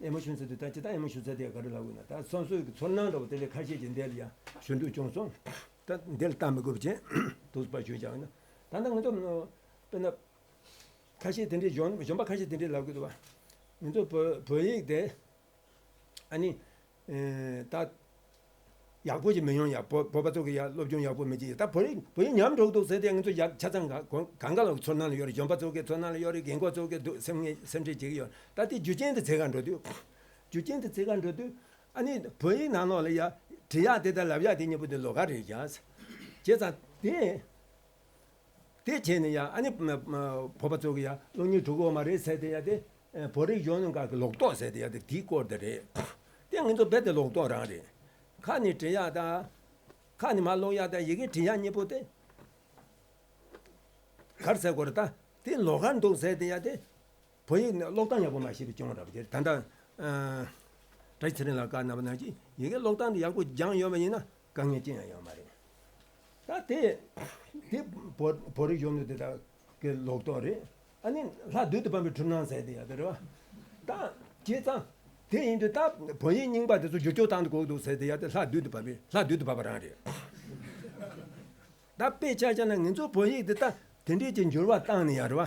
ཨེ་མོ་ཤོན་ཟེར་དུས་ད་ཅི་ད་ཨེ་མོ་ཤོན་ཟེར་དེ་ག་རེ་ལབ་དགོས་ན། ད་སོ་སོའི་གི་ཚོར་སྣང་འདྲ་བོ་དེ་འདྲའི་ཁ་ཤས་ཀྱིས་འདི་ལ་ཡ་ཞུ་འདོད་བྱུང་སོང་། ད་འདི་ལ་ལྟ་མི་དགོས་པ་བྱས་དུས་པ་ཞུས་བཞག་ན། ད་ལྟ་ང་ཚོ་དཔེར་ན་ཁ་ཤས་དེ་འདྲའི་གཞོན་གཞོན་པ་ཁ་ཤས་དེ་འདྲའི་ལབ་ཀྱི་འདུག་བ། ང་ཚོ་བོད་བོད་ཡིག་དེ་ཨ་ནི་ཨེ་ད་ ཡག་པོ་ཞིག་མི་ཡོང་ཡ། བོད་བོད་པ་ཚོ་གི་ཡ་སློབ་སྦྱོང་ཡག་པོ་མི་བྱེད་ཡ། ད་བོད་ཡིག་བོད་ཡིག་ཉམས་འགྲོ་གི་འདུག་ཟེར་ཏེ་ང་ཚོ་ཡ་ཆ་ཚང་ག་གང་ག་ལ་ཚོར་སྣང་ལ་ཡོད་རེད། གཞོན་པ་ཚོ་གི་ཚོར་སྣང་ལ་ཡོད་རེད། རྒན་གོག་ཚོ་གི་འདུག་སེམས་ངན་སེམས་ཁྲལ་བྱེད་ཀྱི་ཡོད། ད་དེ་རྒྱུ་རྐྱེན་དེ་ཚེ་ག་འགྲོ་དུས། རྒྱུ་རྐྱེན་དེ་ཚེ་ག་འགྲོ་དུས། ཨ་ནི་བོད་ཡིག་ནང་ལོགས་ལ་ཡ་འབྲི་ཡག་དེ་དང་ལབ་ཡག་དེ་གཉིས་པོ་དེ་ལོགས་ཀ་རེད་ཡ། བྱས་ཙང་དེ། དེ་བྱས་ནས་ཡ་ཨ་ནི་མ་མ་བོད་པ་ཚོ་གི་ཡ་སློབ་གཉེར་གྲུབ་ཀྱི་ཡོད་མ་རེད་ཟེར་དེ་ཡ་དེ། ཨ་བོད་རིགས་གཞོན་ནུ་འགའ་གི་ལོག་རྟོག་ཟེར་དེ་ཡ་དེ་དེའི་སྐོར་དེ་རེད། དེ་ང་ཚོ་རྦད་དེ་ལོག་རྟོག་རང་རེད། ཁ་ནས་འབྲི་ཡག་དང་། ཁ་ནས་མར་ཀློག་ཡག་དང་ཡི་གེ་འབྲི་ཡག་གཉིས་པོ་དེ། ག་རེ་ཟེར་དགོས་རེད་ད། དེ་ལོགས་ཀ་འདུག་ཟེར་དེ་ཡ་དེ། བོད་ཡིག་ནི་ཀློག་སྟངས་ཡག་པོ་མ་ཤེས་པའི་སྐྱོན་འདྲ་པོ་དེ་ད་ལྟ། ཨ་བཀྲ་ཤིས་ཚེ་རིང་ལགས་བཀའ་གནང་བ་ནང་བཞིན་ཡི་གེ་ཀློག་སྟངས་དེ་ཡག་པོ་སྦྱངས་ཡོད་པ་ཡིན་ན་དཀའ་ངལ་ཅི་ཡང་ཡོད་མ་རེད། ད་དེ་དེ་བོད་བོད་རིགས་གཞོན་ནུ་དེ་དག་གི་ལོག་རྟོག་རེད། ཨ་ནི་ལྷ་བདུད་དུ་བབས་པའི་འཁྲུལ་སྣང་ཟེར་དེ་ཡ་དེ་རེད་བ། ད་བྱས་ཙང་དེ་ཡིན་དུས་ད་བོད་ཡིག་རྙིང་པ་དེ་ཚོ་བསྒྱུར་བཅོས་བཏང་དུ་གོ་གི་འདུག་ཟེར་དེ་ཡ་དེ་ལྷ་བདུད་དུ་བབས་པའི་ལྷ་བདུད་དུ་བབས་པ་རང་རེད། ད་དཔེ་ཆ་བཞག་ན་ང་ཚོ་བོད་ཡིག་འདི་ད་དེ་འདྲས་ཀྱི་འགྱུར་བ་བཏང་ནས་ཡ་རེད་བ།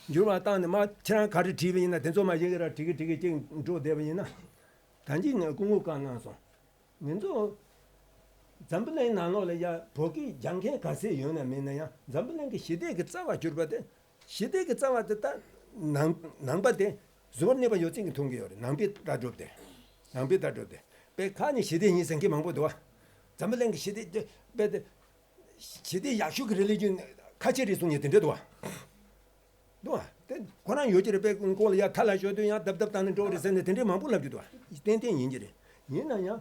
འགྱུར་བ་བཏང་ནས་མ་ཁྱེད་རང་ག་རེ་བྲིས་པ་ཡིན་ན་དེ་ཚོ་མ་ཡི་གེ་ར་བྲིས་གི་བྲིས་གི་ཅིག་འགྲོ་བསྡད་པ་ཡིན་ན། ད་གིན་ངས་སྐུ་ངོ་བཀའ་གནང་སོང་། ང་ཚོ་འཛམ་བུ་གླིང་ནང་ལོགས་ལ་ཡ་བོད་སྐད་སྦྱང་མཁན་ག་ཚད་ཡོད་ན་མེད་ན་ཡང་འཛམ་བུ་གླིང་གི་ཞི་བདེ་གི་རྩ་བ་གྱུར་པ་དེ། ཞི་བདེ་གི་རྩ་བ་དེ་ད་ནང་ནང་པ་དེ་གཟུ་བོར་གནས་པ་ཡོད་ཚད་ཀྱིས་མཐོང་གི་ཡོད་རེད། ནང་པའི་ལྟ་གྲུབ་དེ། ནང་པའི་ལྟ་གྲུབ་དེ། དཔེ་ཁ་ནས་ཞི་བདེ་ཡིན་ཟེར་མཁན་མང་པོ་འདུག་བ། འཛམ་བུ་གླིང་གི་ཞི་བདེ་དེ་དཔེ་དེ། ཞི་བདེ་ཡག་ཤོས་ཀྱི་རི་ལི་ཇོན་ཁ་ཆེ་རེད་གསུངས་ཡོད་དེ་འདྲ་འདུག་བ། འདུག་བ། དེ་ཁོ་རང་ཡོད་ཀྱི་རེད། དཔེ་ཁོང་ལ་ཡ་ཐལ་ལ་ཤོར་དུས་ཡང་རྡབ་རྡབ་བཏང་ནས་འགྲོ་གི་རེད་ཟེར་ནས་དེ་འདྲའི་མང་པོ་ལབ་ཀྱི་འདུག་བ། ཏན་ཏན་ཡིན་གྱི་རེད། ཡིན་ན་ཡང་།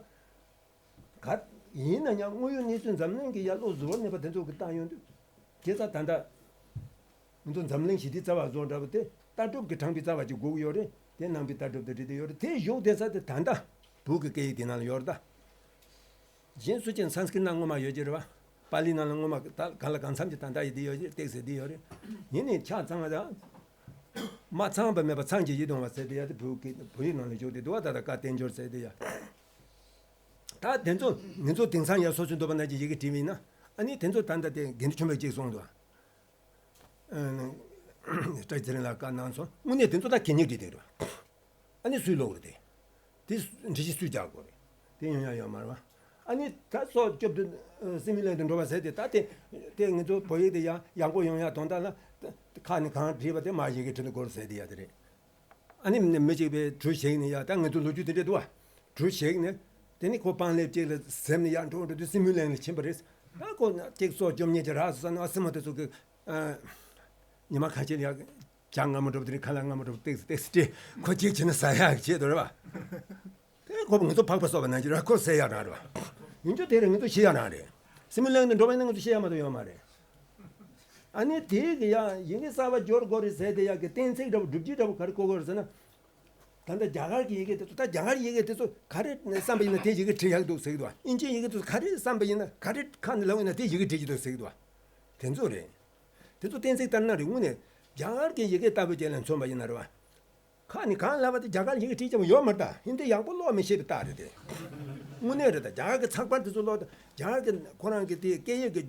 ག་ཡིན་ན་ཡང་དངོས་ཡོད་གནས་ཚུལ་འཛམ་གླིང་གི་ཡར་ལོག་གཟུ་བོར་གནས་པ་དེ་ཚོ་གི་བཏང་ཡོང་དུས། བྱས་ཙང་ད་ལྟ། ང་ཚོ་འཛམ་གླིང་ཞི་བདེའི་རྩ་བ་བཟོ་འདྲ་པོ་དེ་ལྟ་གྲུབ་ཀྱི་དྲངས་པའི་རྩ་བ་ཅིག་དགོས་ཀྱི་ཡོད་རེད། དེ་ནང་པའི་ལྟ་གྲུབ་དེ་འབྲི་བསྡད་ཡོད་རེད། དེ་བཞུགས་བསྡད་ས་དེ་ད་ལྟ་བོད་ཀྱི་སྐད་ཡིག་དེ་ནང་ལ་ཡོད་རེད་ད། གཞན་སུ་ཅན་སཾ་སྐྲྀཏ་ནང་སྔོན་མ་ཡོད་ཀྱི་རེད་བ། པཱ་ལི་ནང་ལ་སྔོན་མ་ད་གང་ལ་གང་འཚམ་གྱི་ད་ལྟ་ཡི་དེ་ཡོད་ཀྱི་རེད། ཏེག་སི་དེ་ཡོད་རེད། ཡིན་ནའི་ཆ་ཚང་བ་དང་། མ་ཚང་བ་མེད་པ་ཚང་གི་ཡིད་དུ་འོང་བ་ཟེར་དེ་ཡ་དེ་བོད་ཀྱི་བོད་ཡིག་ནང་ལ་བཞུགས་ཏེ་འདུག་བ། ད་ལྟ་བཀའ་བསྟན་འབྱོར་ཟེར་དེ་ཡ། ད་དེ་ཚོ་ང་ཚོ་དེང་སང་ཡ་སོ་སོའི་འདོད་པ་ནང་བཞིན་ཡི་གེ་བྲིས་པ་ཡིན་ན། ཨ་ནི་དེ་ཚོ་ད་ལྟ་དེ་དགེ་འདུན་ཆོས་འཕེལ་གཅིག་གསུངས་འདུག་ཨ་ནི་བཀྲ་ཤིས་ཚེ་རིང་ལགས་བཀའ་གནང་སོང་། དངོས་གནས་དེ་ཚོ་ད་གད་སྙིགས་བྲིས་བསྡད་རེད་བ། ཨ་ནི་སུས་ཀློག་རེད་དེ། དེ་འབྲི་གཞི་སུས་རྒྱག་དགོས་རེད། དེ་ཡོང་ཡ་ཡོད་མ་རེད་བ། ཨ་ནི་ད་སྲོག་སྐྱོབ་དུ་སེམས་ཡུལ་ལེན་དུ་འགྲོ་བ་ཟེར་དེ། ད་དེ་དེ་ང་ཚོ་བོད་ཡིག་དེ་ཡང་ཡག་པོ་ཡོང་ཡ་དོན་དག་ལ་ཁ་ནས་གང་བྲིས་པ་དེ་མར་ཡི་གེ་བྲིས་དུ་དགོས་རེད་ཟེར་དེ་ཡ་དེ་རེད། ཨ་ནི་མི་གཅིག་པས་གྲུ་བཞེངས་ནས་ཡ། ད་ང་ཚོ་ལོ་རྒྱུས་དེ་འདྲ་འདུག་བ། གྲུ་བཞེངས་ནས་དེ་ནི་ཁོ་སྤང་ལེབ་གཅིག་ལ་གཟེབ་ནས་ཡར་འགྲོ་འགྲོ་དུས་སེམས་ཡུལ་ལེན་ལ་ཕྱིན་པ་རེད། ད་ཁོ་གཅིག་སྲོག་སྐྱོབ་མཁན་གྱི་རག་སོང་ཟེར་ནས་ཨ་སེམས་མ་དེ་ཚོ་གི། ཨ། ཉི་མ་ཁ་ཤས་ལ་ཡ། ཇ་མངར་མོ་འདྲ་པོ་དེ་རིང་ཁ་ལག་མངར་མོ་འདྲ་པོ་ཏེག་སི་ཏེག་སི་སྤྲད། ཁོ་གཅིག་བྱས་ན་ཟ་ཡག་གི་ཆེད་དུ་རེད་བ། དེ་ཁོ་ང་ཚོ་ཕག་པ་གསོ་བ་ནང་བཞིན་རེད། ཁོ་ཟས་ཡག་རང་རེད་བ། ཡིན་རྒྱུ་དེ་རེད། ང་ཚོ་ཤི་ཡག་རང་རེད། སེམས་ཡུལ་ལེན་དུ་འགྲོ་བ་ཡིན་ན་ང་ཚོ་ཤི་ཡག་མ་གཏོགས་ཡོད་མ་རེད། ཨ་ནི་དེ་གི་ཡ་ཡི་གེ་གསར་པ་སྦྱོར་དགོས་རེད་ཟེར་དེ་ཡ་གི་གཏན་ཚིགས་འདྲ་པོ་སྒྲུབ་བྱེད་འདྲ་པོ་ག་རེ་བཀོད་དགོས་རེད་ཟེར་ན། ད་ལྟ་རྒྱ་གར་གྱི་ཡི་གེ་དེ་ཚོ། ད་རྒྱ་གར་ཡི་གེ་དེ་ཚོ་ག་རེ་བསམ་པ་ཡིན་ན་དེ་ཡི་གེ་བྲིས་ཡག་འདུག་ཟེར་གི་འདུག་བ། ཨིན་ཇིའི་ཡི་གེ་དེ་ཚོ་ག་རེ་བསམ་པ་ཡིན་ན། ག་རེ་ཁ་ནས་ལབ་ཡིན་ན་དེ་ཡི་གེ་བྲིས་ཀྱི་འདུག་ཟེར་གི་འདུག་བ། དེ་ཚོ་རེད། དེ་ཚོ་གཏན་ཚིགས་ལྟར་ན་རེད། དངོས་གནས་རྒྱ་གར་གྱི་ཡི་གེ་ལྟ་བུ་ཅིག་ལ་མཚོན་པ་ཡིན་ན་རེད་བ། ཁ་ནས་གང་ལབ་པ་དེ་རྒྱ་གར་ཡི་གེ་བྲིས་ཀྱི་ཡོད་མ་རེད་ད། ཧིན་དི་ཡག་པོ་ཀློག་མི་ཤེས་པའི་རྟགས་རེད་དེ། དངོས་གནས་རེད་ད། རྒྱ་གར་གྱི་ཚགས་པར་དེ་ཚོ་ཀློག་ད། རྒྱ་གར་གྱི་ཁོ་རང་གི་དེ་སྐད་ཡིག་གི་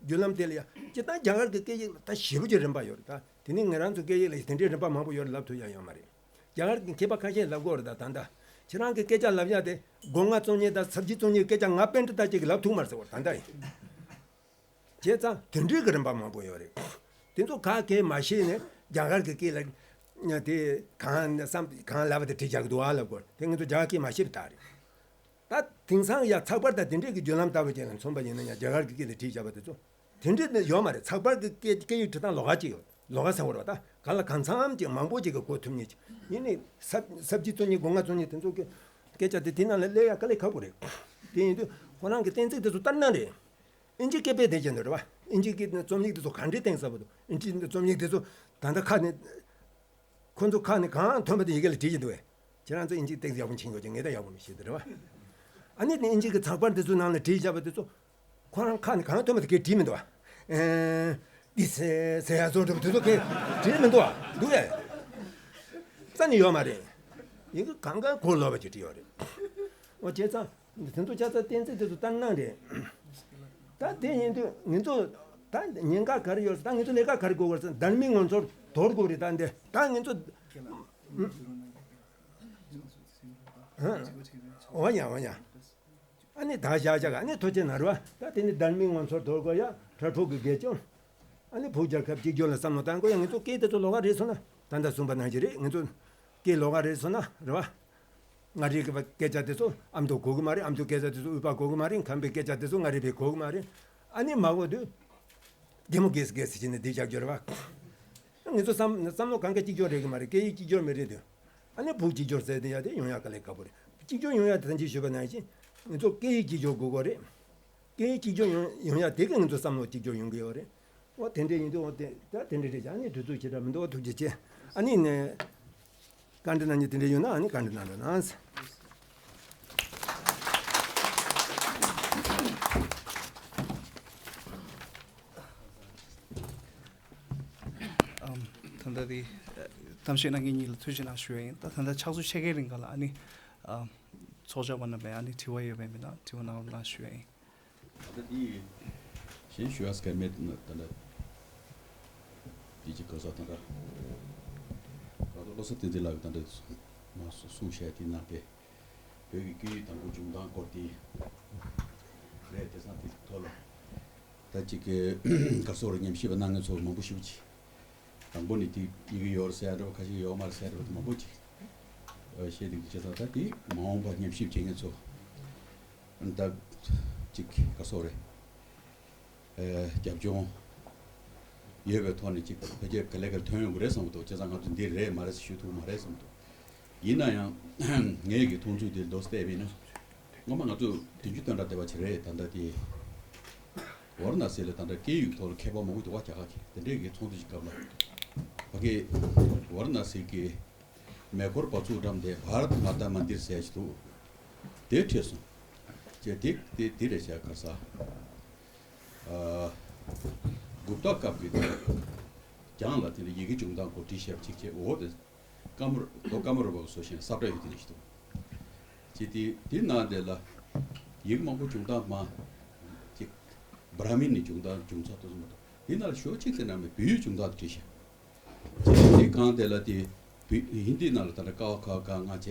བརྒྱུད་ལམ་དེ་ལ་ཡ། སྤྱིར་བཏང་རྒྱ་གར་གྱི་སྐད་ཡིག་ལ་ད་ཞེ་པོ་ཅིག་རིམ་པ་ཡོད་རེད་ད། དེ་ནི་ང་རང་ཚོ་སྐད་ཡིག་ལ་དེ་འདྲའི་རིམ་པ་མང་པོ་ཡོད་རེད་ལབ་ཐུབ་ཡ་ཡོད་མ་རེད། རྒྱ་གར་གྱི་མཁས་པ་ཁ་ཤས་ལབ་ཀྱི་ཡོད་རེད་ད། ད་ལྟ་ཁྱེད་རང་གི་སྐད་ཆ་ལབ་ཡ་དེ་སྒོ་ང་བཙུགས་མཁན་དང་ཚབ་ཇུས་བཙུགས་མཁན་སྐད་ཆ་ང་པཎྜི་ཏ་ཅིག་གིས་ལབ་ཐུབ་མ་རེད་ཟེར་བ་ད་ལྟ་ཡིན། བྱས་ཙང་དེ་འདྲའི་གི་རིམ་པ་མང་པོ་ཡོད་རེད། དེ་ཚོ་ག་གེ་མ་ཤེས་ནས་རྒྱ་གར་གྱི་སྐད་ལ་དེ་གང་བསམ་གང་ལབ་པ་དེ་བྲིས་བཞག་གི་འདུག་ཨ་ལབ་དགོས། དེ་ང་ཚོ་རྒྱ་གར་སྐད་མ་ཤེས་པའི་རྟགས་རེད། ད་དེང་སང་ཡ་ཚགས་པར་དང་དེ་འདྲའི་གི་བརྒྱུད་ལམ་ལྟ་བུ་ཅིག་ལ་མཚོན་པ་ཡིན་ན་ཡང་རྒྱ་གར་གྱི་སྐད་ལ་བྲིས་བཞག་པ་དེ་ཚོ་དེ་འདྲའི་ཡོད་མ་རེད། ཚགས་པར་གྱི་སྐད་སྐད་ཡིག་བྲིས་སྟངས་ལོགས་ཀ་ཅིག་ཡོད། ལོགས་ཀ་ཟེར་བ་རེད་བ། ད་གང་ལ་གང་འཚམ་ཅིག་མང་པོ་ཅིག་གིས་གོ་ཐུབ་མཁན་ཅིག་ཡིན་ནའི་ཚབ་ཚབ་ཇུས་བཙུགས་མཁན་སྒོ་ང་བཙུགས་མཁན་དེ་ཚོ་གི་སྐད་ཆ་དེ་དེ་ནང་ལ་སླེབས་ཡ་དཀའ་ལས་ཁག་པོ་རེད། དེ་ཡིན་དུས་ཁོ་རང་གི་གཏན་ཚིགས་དེ་ཚོ་ལྟར་སྣང་རེད། ཨིན་ཇི་སྐད་དཔེ་དེ་བྱས་འདུག་རེད་བ། ཨིན་ཇི་སྐད་ནས་རྩོམ་ཡིག་དེ་ཚོ་ག་འདྲས་བཏིང་ས་བོ་འདུག་ཨིན་ཇི་རྩོམ་ཡིག་དེ་ཚོ་ད་ལྟ་ཁ་ནས། ཁོ་ཚོ་ཁ་ནས་གང་ཐོན་པ་དེ་ཡི་གེ་ལ་བྲིས་ཀྱི་འདུག་བས། ཁྱེད་རང་ཚོ་ཨིན་ཇི་ཏོག་ཙམ་ཡག་པོ་མཁྱེན་དགོས་ཀྱི། ངས་ད་ཡག་པོ་མི་ཤེས་འདུག་རེད་བ། ཨ་ནི་དེ་ཨིན་ཇི་གི་ཚགས་པར་དེ་ཚོའི་ནང་ལ་བྲིས་བཞག་པ་དེ་ཚོ། ཁོ་རང་ཁ་ནས་གང་ཐོན་པ་དེ་གས་བྲིས་མི་འདུག་བ། ཨེ། འདི་ཟེར་ཟེར་ཡ་ཚོ་འདྲ་པོ་དེ་ཚོ་གས་བྲིས་མི་འདུག་བ། འདུག་བས། རྩ་ནས་ཡོད་མ་རེད། ཡི་གེ་གང་ག་གོ་ལོག་པ་ཅིག་བྲིས་ཡོད་རེད། འོ་བྱས་ཙང་། དེ་ཚོ་ཆ་ཚང་གཏན་ཚིགས་དེ་ཚོ་ལྟར་སྣང་རེད། ད་དེ་ཡིན་དུས་ང་ཚོ་ད་ཉེན་ཁ་ག་རེ་ཡོད་ཟེར། ད་ང་ཚོ་ལས་ཀ་ག་རེ་དགོས་གོ་ཟེར། བདག་མེད་ངོ་ཚོར་དོར་དགོས་རེད། ད་འདི་ད་ང་ཚོ། འོ་ཡ་འོ་ཡ། ཨ་ནི་ད་བཞག་བཞག་ཨ་ནི་ཐོ་ཅན་ན་རེད་བ། ད་དེ་ནི་དར་མིང་ང་ཚོར་དོར་དགོས་ཡ་གྲྭ་ཕྲུག་གི་དགེ་སྐྱོང་། ཨ་ནི་བོད་རྒྱལ་ཁབ་གཅིག་གྱུར་ལ་བསམ་བློ་བཏང་དགོས་ཡ། ང་ཚོ་སྐད་དེ་ཚོ་ལོགས་ཀ་རེད་སོང་ན་ད་ལྟ་གསུངས་པ་ནང་བཞིན་རེད། ང་ཚོ་སྐད་ལོགས་ཀ་རེད་སོང་ན་རེད་བ། མངའ་རིས་ཀྱི་སྐད་ཆ་དེ་ཚོ་ཨ་མདོ་གོ་གི་མ་རེད། ཨ་མདོ་སྐད་ཆ་དེ་ཚོ་དབུས་པ་གོ་གི་མ་རེད། ཁམས་པའི་སྐད་ཆ་དེ་ཚོ་མངའ་རིས་པའི་གོ་གི་མ་རེད། ཨ་ནི་མ་གོ་དུས་རྒན་མོ་རྒས་སུ་རྒས་སུ་བྱས་ནས་འདི་བཞག་རྒྱུ་རེད་བ། ང་ཚོ་བསམ་བསམ་བློ་གང་ག་གཅིག་ཀྱང་རེད་གི་མ་རེད། སྐད་ཡིག་གཅིག་ཀྱང་མི་རེད་དུས། ཨ་ནི་བོད་གཅིག་ཀྱང་ཟེར་དེ་ཡ་དེ་ཡོང་ཡ་དཀའ་ལས་ཁག་པོ་རེད། གཅིག་ཀྱང་ཡོང་ཡ་དེ་ད་ཅི་ཞུས་པ་ནང་བཞིན་ང་ཚོ་སྐད་ཡིག་གཅིག་ཀྱང་དགོས་ཀྱི་རེད། སྐད་ཡིག་གཅིག་ཀྱང་ཡོང་ཡོང་ཡ་དེ་གི་ང་ཚོ་བསམ་བློ་གཅིག་ཀྱང་ཡོང་གི་ཡོད་རེད། འོ་དེ་འདྲས་ཡིན་དུས་འོ་དེ་ད་དེ་འདྲས་རེད། ཨ་ནི་དུས་ཚོད་ཞེ་དྲག་མི་འདུག་འོ་ཐུགས་རྗེ་ཆེ། ཨ་ནི་ནས་བཀའ་འདྲི་གནང་མཁན་དེ་འདྲས་ཡོད་ན་ཨ་ནི་བཀའ་འདྲི་གནང་རོགས་གནང་། ཨམ། ད་ལྟ་དེ་གཏམ་བཤད་གནང་མཁན་གཉིས་ལ་ཐུགས་རྗེ་གནང་ཞུ་ཡ་ཡིན། ད་ད་ལྟ་ཕྱག་ཚོད་ཕྱེད་ཀའི་རིང་ག་ལ་ཨ་ནི་ཨམ། ཚོགས་བཅར་བ་རྣམ་པས་ཨ་ནི་དྲི་བ་ཡོད་པས་མིན་ན་དྲི་བ་གནང་རོགས་གནང་ཞུ་ཡ་ཡིན། ད་ལྟ་དེ་གཞན་ཞུ་ཡ་སྐལ་མེད་ན་ད་ལྟ་དེ་ཅིག་ག་ས་ད་ལྟ་ད་ལྟ་བློ་བཟང་བསྟན་འཛིན་ལགས་ཀྱིས་ད་ལྟ་མ་གསུངས་བཤད་དེ་གནང་སྟེ། བོད་ཀྱི་སྐད་ཡིག་དང་པོ་བྱུང་སྟངས་སྐོར་དེ་རེད། དེང་སང་དེ་ཐོག་ལ་ད་ཅིག་གི་ག་སོག་རེ་ཉམས་ཞིབ་པ་གནང་མཁན་ཚོ་མང་པོ་ཞེ་པོ་ཅིག་དང་པོ་ནས་དེ་ཡི་གེ་ཡོད་རེད་ཟེར་ཡ་འདྲ་པོ། ཁ་ཤས་ཡོད་མ་རེད་ཟེར་ཡ་འདྲ་པོ་དེ་མང་པོ་ཅིག་བཤད་དེ་བྱས་ཙང་། ད་དེ་མ་འོངས་པ་ཉམས་ཞིབ་བྱེད་མཁན་ཚོ་ད་ཅིག་ག་སོག་རེ་རྒྱབ་ལྗོངས་ཡོད་པའི་ཐོག་ནས་ཅིག་ཕལ་ཆེར་ག་ལེ་ག་ལེ་ཐོན་ཡོང་གི་རེད་བསམ་གི་འདུག་བྱས་ཙང་ང་ཚོ་འདི་རེད་མ་རེད་ཞུ་ཐུབ་མ་རེད་བསམ་གི་འདུག་ཡིན་ན་ཡང་ངའི་གི་མཐོང་ཚུལ་དེ་མདོར་བསྡུས་པ་ཡིན་ན། སྔོན་མ་ང་ཚོ་བདུན་ཅུ་དོན་གྲངས་དེ་བ་ཅིག་རེད། ད་ལྟ་དེ་ཝཱ་ར་ཎ་སི་ལ་ད་ལྟ་སྐད་ཡིག་ཐོག་ལ་མཁས་པ་མང་པོ་འདུག་བ། རྒྱ་གར་གི་དེ་འདྲའི་གི་ཚོགས་འདུ་ཞིག་སྐབས་ལ་ཕ་གི་ཝཱ་ར་ཎ་སི་གི་མེ་འཁོར་འབབ་ཚུགས་འགྲམ་དེ་བྷ་རཏ་མ་ཏཱ་མན་དིར་ཟེར་ཞིག་འདུག་དེ་འཕྲད་སོང་། ཅེས་དེ་དེ་དེ་རེད་བྱ་གར་ས། ཨ། གུཔྟ་སྐབས་ཀྱི་དེ་རྒྱང་ལ་དེ་འདྲ་ཡི་གེ་བྱུང་སྟངས་སྐོར་བྲིས་ཞབས་གཅིག་བྱས། འོ་དེ་ཀ་མ་རུ་རྡོ་ཀ་མ་རུ་པ་བཟོ་ཞིང་ས་བཀྲ་ཡོད་དེ་ནས་ཞིག་འདུག་ཅེས་དེ་དེ་ནང་དེ་ལ་ཡི་གེ་མང་པོ་བྱུང་སྟངས་མ་ཅིག་བྷྲ་མིན་ནས་བྱུང་སྟངས་བྱུང་ཚོད་དུ་སོང་མ་གཏོགས་དེ་ནང་ལ་ཞོ་གཅིག་དེ་ནང་མི་བོད་ཡིག་བྱུང་སྟངས་དེ་བྲིས་ཤག་ཅེས་དེ་གང་དེ་ལ་དེ་བོད་ཧིན་དི་ནང་ལ་ད་ལྟ་ཀ་ཁ་ག་ང་བྱས།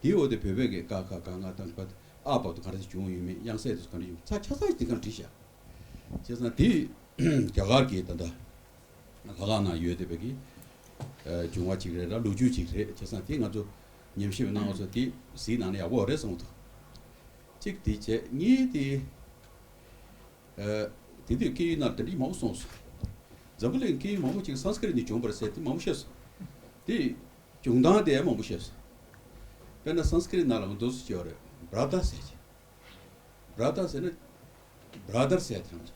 དེའི་འོག་དེ་བོད་པའི་གི་ཀ་ཁ་ག་ང་དང་པ་ཨ་བར་དུ་ག་རེ་བྱུང་ཡོད་མེད། དབྱངས་གསལ་དེ་ཚོ་ག་རེ་བྱུང་ཚ་ཆ་ཚང་དེ་གང་བྲིས་ཤག་བྱས་ཙང་དེ་རྒྱ་གར་གི་ད་ལྟ་ལྷ་ཁང་ནང་ཡོད་བསྡད་པའི་གི་ཨ་བྱུང་བ་ཅིག་རེད་ལ་ལོ་རྒྱུས་ཅིག་རེད། བྱས་ཙང་དེ་ང་ཚོ་ཉམས་ཞིབ་གནང་བ་ཚོ་དེ་གཟིགས་གནང་ན་ཡག་པོ་རེད་བསམ་གི་འདུག་གཅིག་དེ་བྱས། གཉིས་དེ། ཨ། དེ་དུས་སྐད་ཡིག་ནང་དེ་འདྲ་མང་པོ་གསུངས་སོང་། འཛམ་བུ་གླིང་སྐད་ཡིག་མང་པོ་ཅིག་སཾ་སྐྲྀཏ་ནས་བྱུང་བ་རེད་ཟེར་དེ་མང་པོ་བཤད་སོང་། དེ་བྱུང་སྟངས་དེ་ཡང་མང་པོ་བཤད་སོང་། དཔེར་ན་སཾ་སྐྲྀཏ་ནང་ལ་འདུག་སེ་བྱས་པ་རེད། བྷ་ར་ཏ་ཟེར་གྱི། བྷ་ར་ཏ་ཟེར་ན་བྷ་ར་དར་ཟེར་དེ་རང་རེད།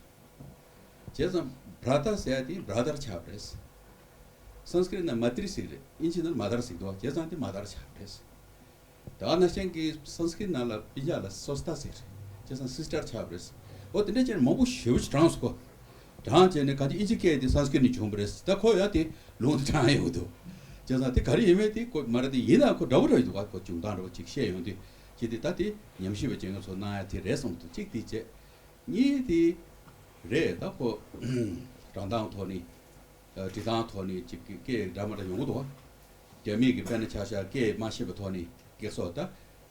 བྱས་ཙང་བྷ་ར་ཏ་ཟེར་ཡ་དེ་བྷ་ར་དར་ཆགས་པ་རེད། སཾ་སྐྲྀཏ་ནང་མ་ཏྲི་ཟེར་གྱི་རེད། དབྱིན་ཇི་ནང་མ་དར་ཟེར་གྱི་འདུག་བྱས་ཙང་དེ་མ་དར་ཆགས་པ་རེད། ད་ནང་བཞིན་གྱི་སཾ་སྐྲྀཏ་ནང་ལ་སྤུན་ཀྱག་ལ་སོ་སྟ་ཟེར། བྱས་ཙང་སིས་ཊར་ཆགས་པ་རེད། འོ་དེ་འདྲ་བྱས་ནས་མང་པོ་ཞེ་པོ་ཅིག་བགྲངས་སོང་གོ། བགྲངས་བྱས་ནས་གང་ཅི་དབྱིན་ཇི་སྐད་དེ་སཾ་སྐྲྀཏ་ནས་བྱུང་བ་རེད། ད་ཁོ་ཡང་དེ་ལུང་དུ་དྲངས་ཡོང་གི་འདུག་བྱས་ཙང་དེ་ག་རེ་ཡིན་མིན་དེ་ཁོ་མ་རེད་དེ་ཡིན་ན་ཁོ་འདྲ་པོ་འདྲ་པོ་འདུག་ག་ཁོ་བྱུང་སྟངས་འདྲ་པོ་ཅིག་བཤད་ཡོང་དུས་ཅི་སྟེ་ད་དེ་ཉམས་ཞིབ་པ་བྱེད་མཁན་ཚོ་གནང་ཡ་དེ་རེད་བསམ་འདུག་གཅིག་དེ་བྱས། གཉིས་དེ་རེད། ད་ཁོ་བགྲང་སྟངས་ཐོག་ནས། ཨ། འབྲི་སྟངས་ཐོག་ནས་ཅིག་གི་སྐད་འདྲ་མ་འདྲ་ཡོང་གི་འདུག་བ། རྒྱ་མིས་ཀྱི་དཔེར་ན་ཆ་བཞག་སྐད་མ་ཤེས་པའི་ཐོག་ནས་སྐད་སོགས། ད་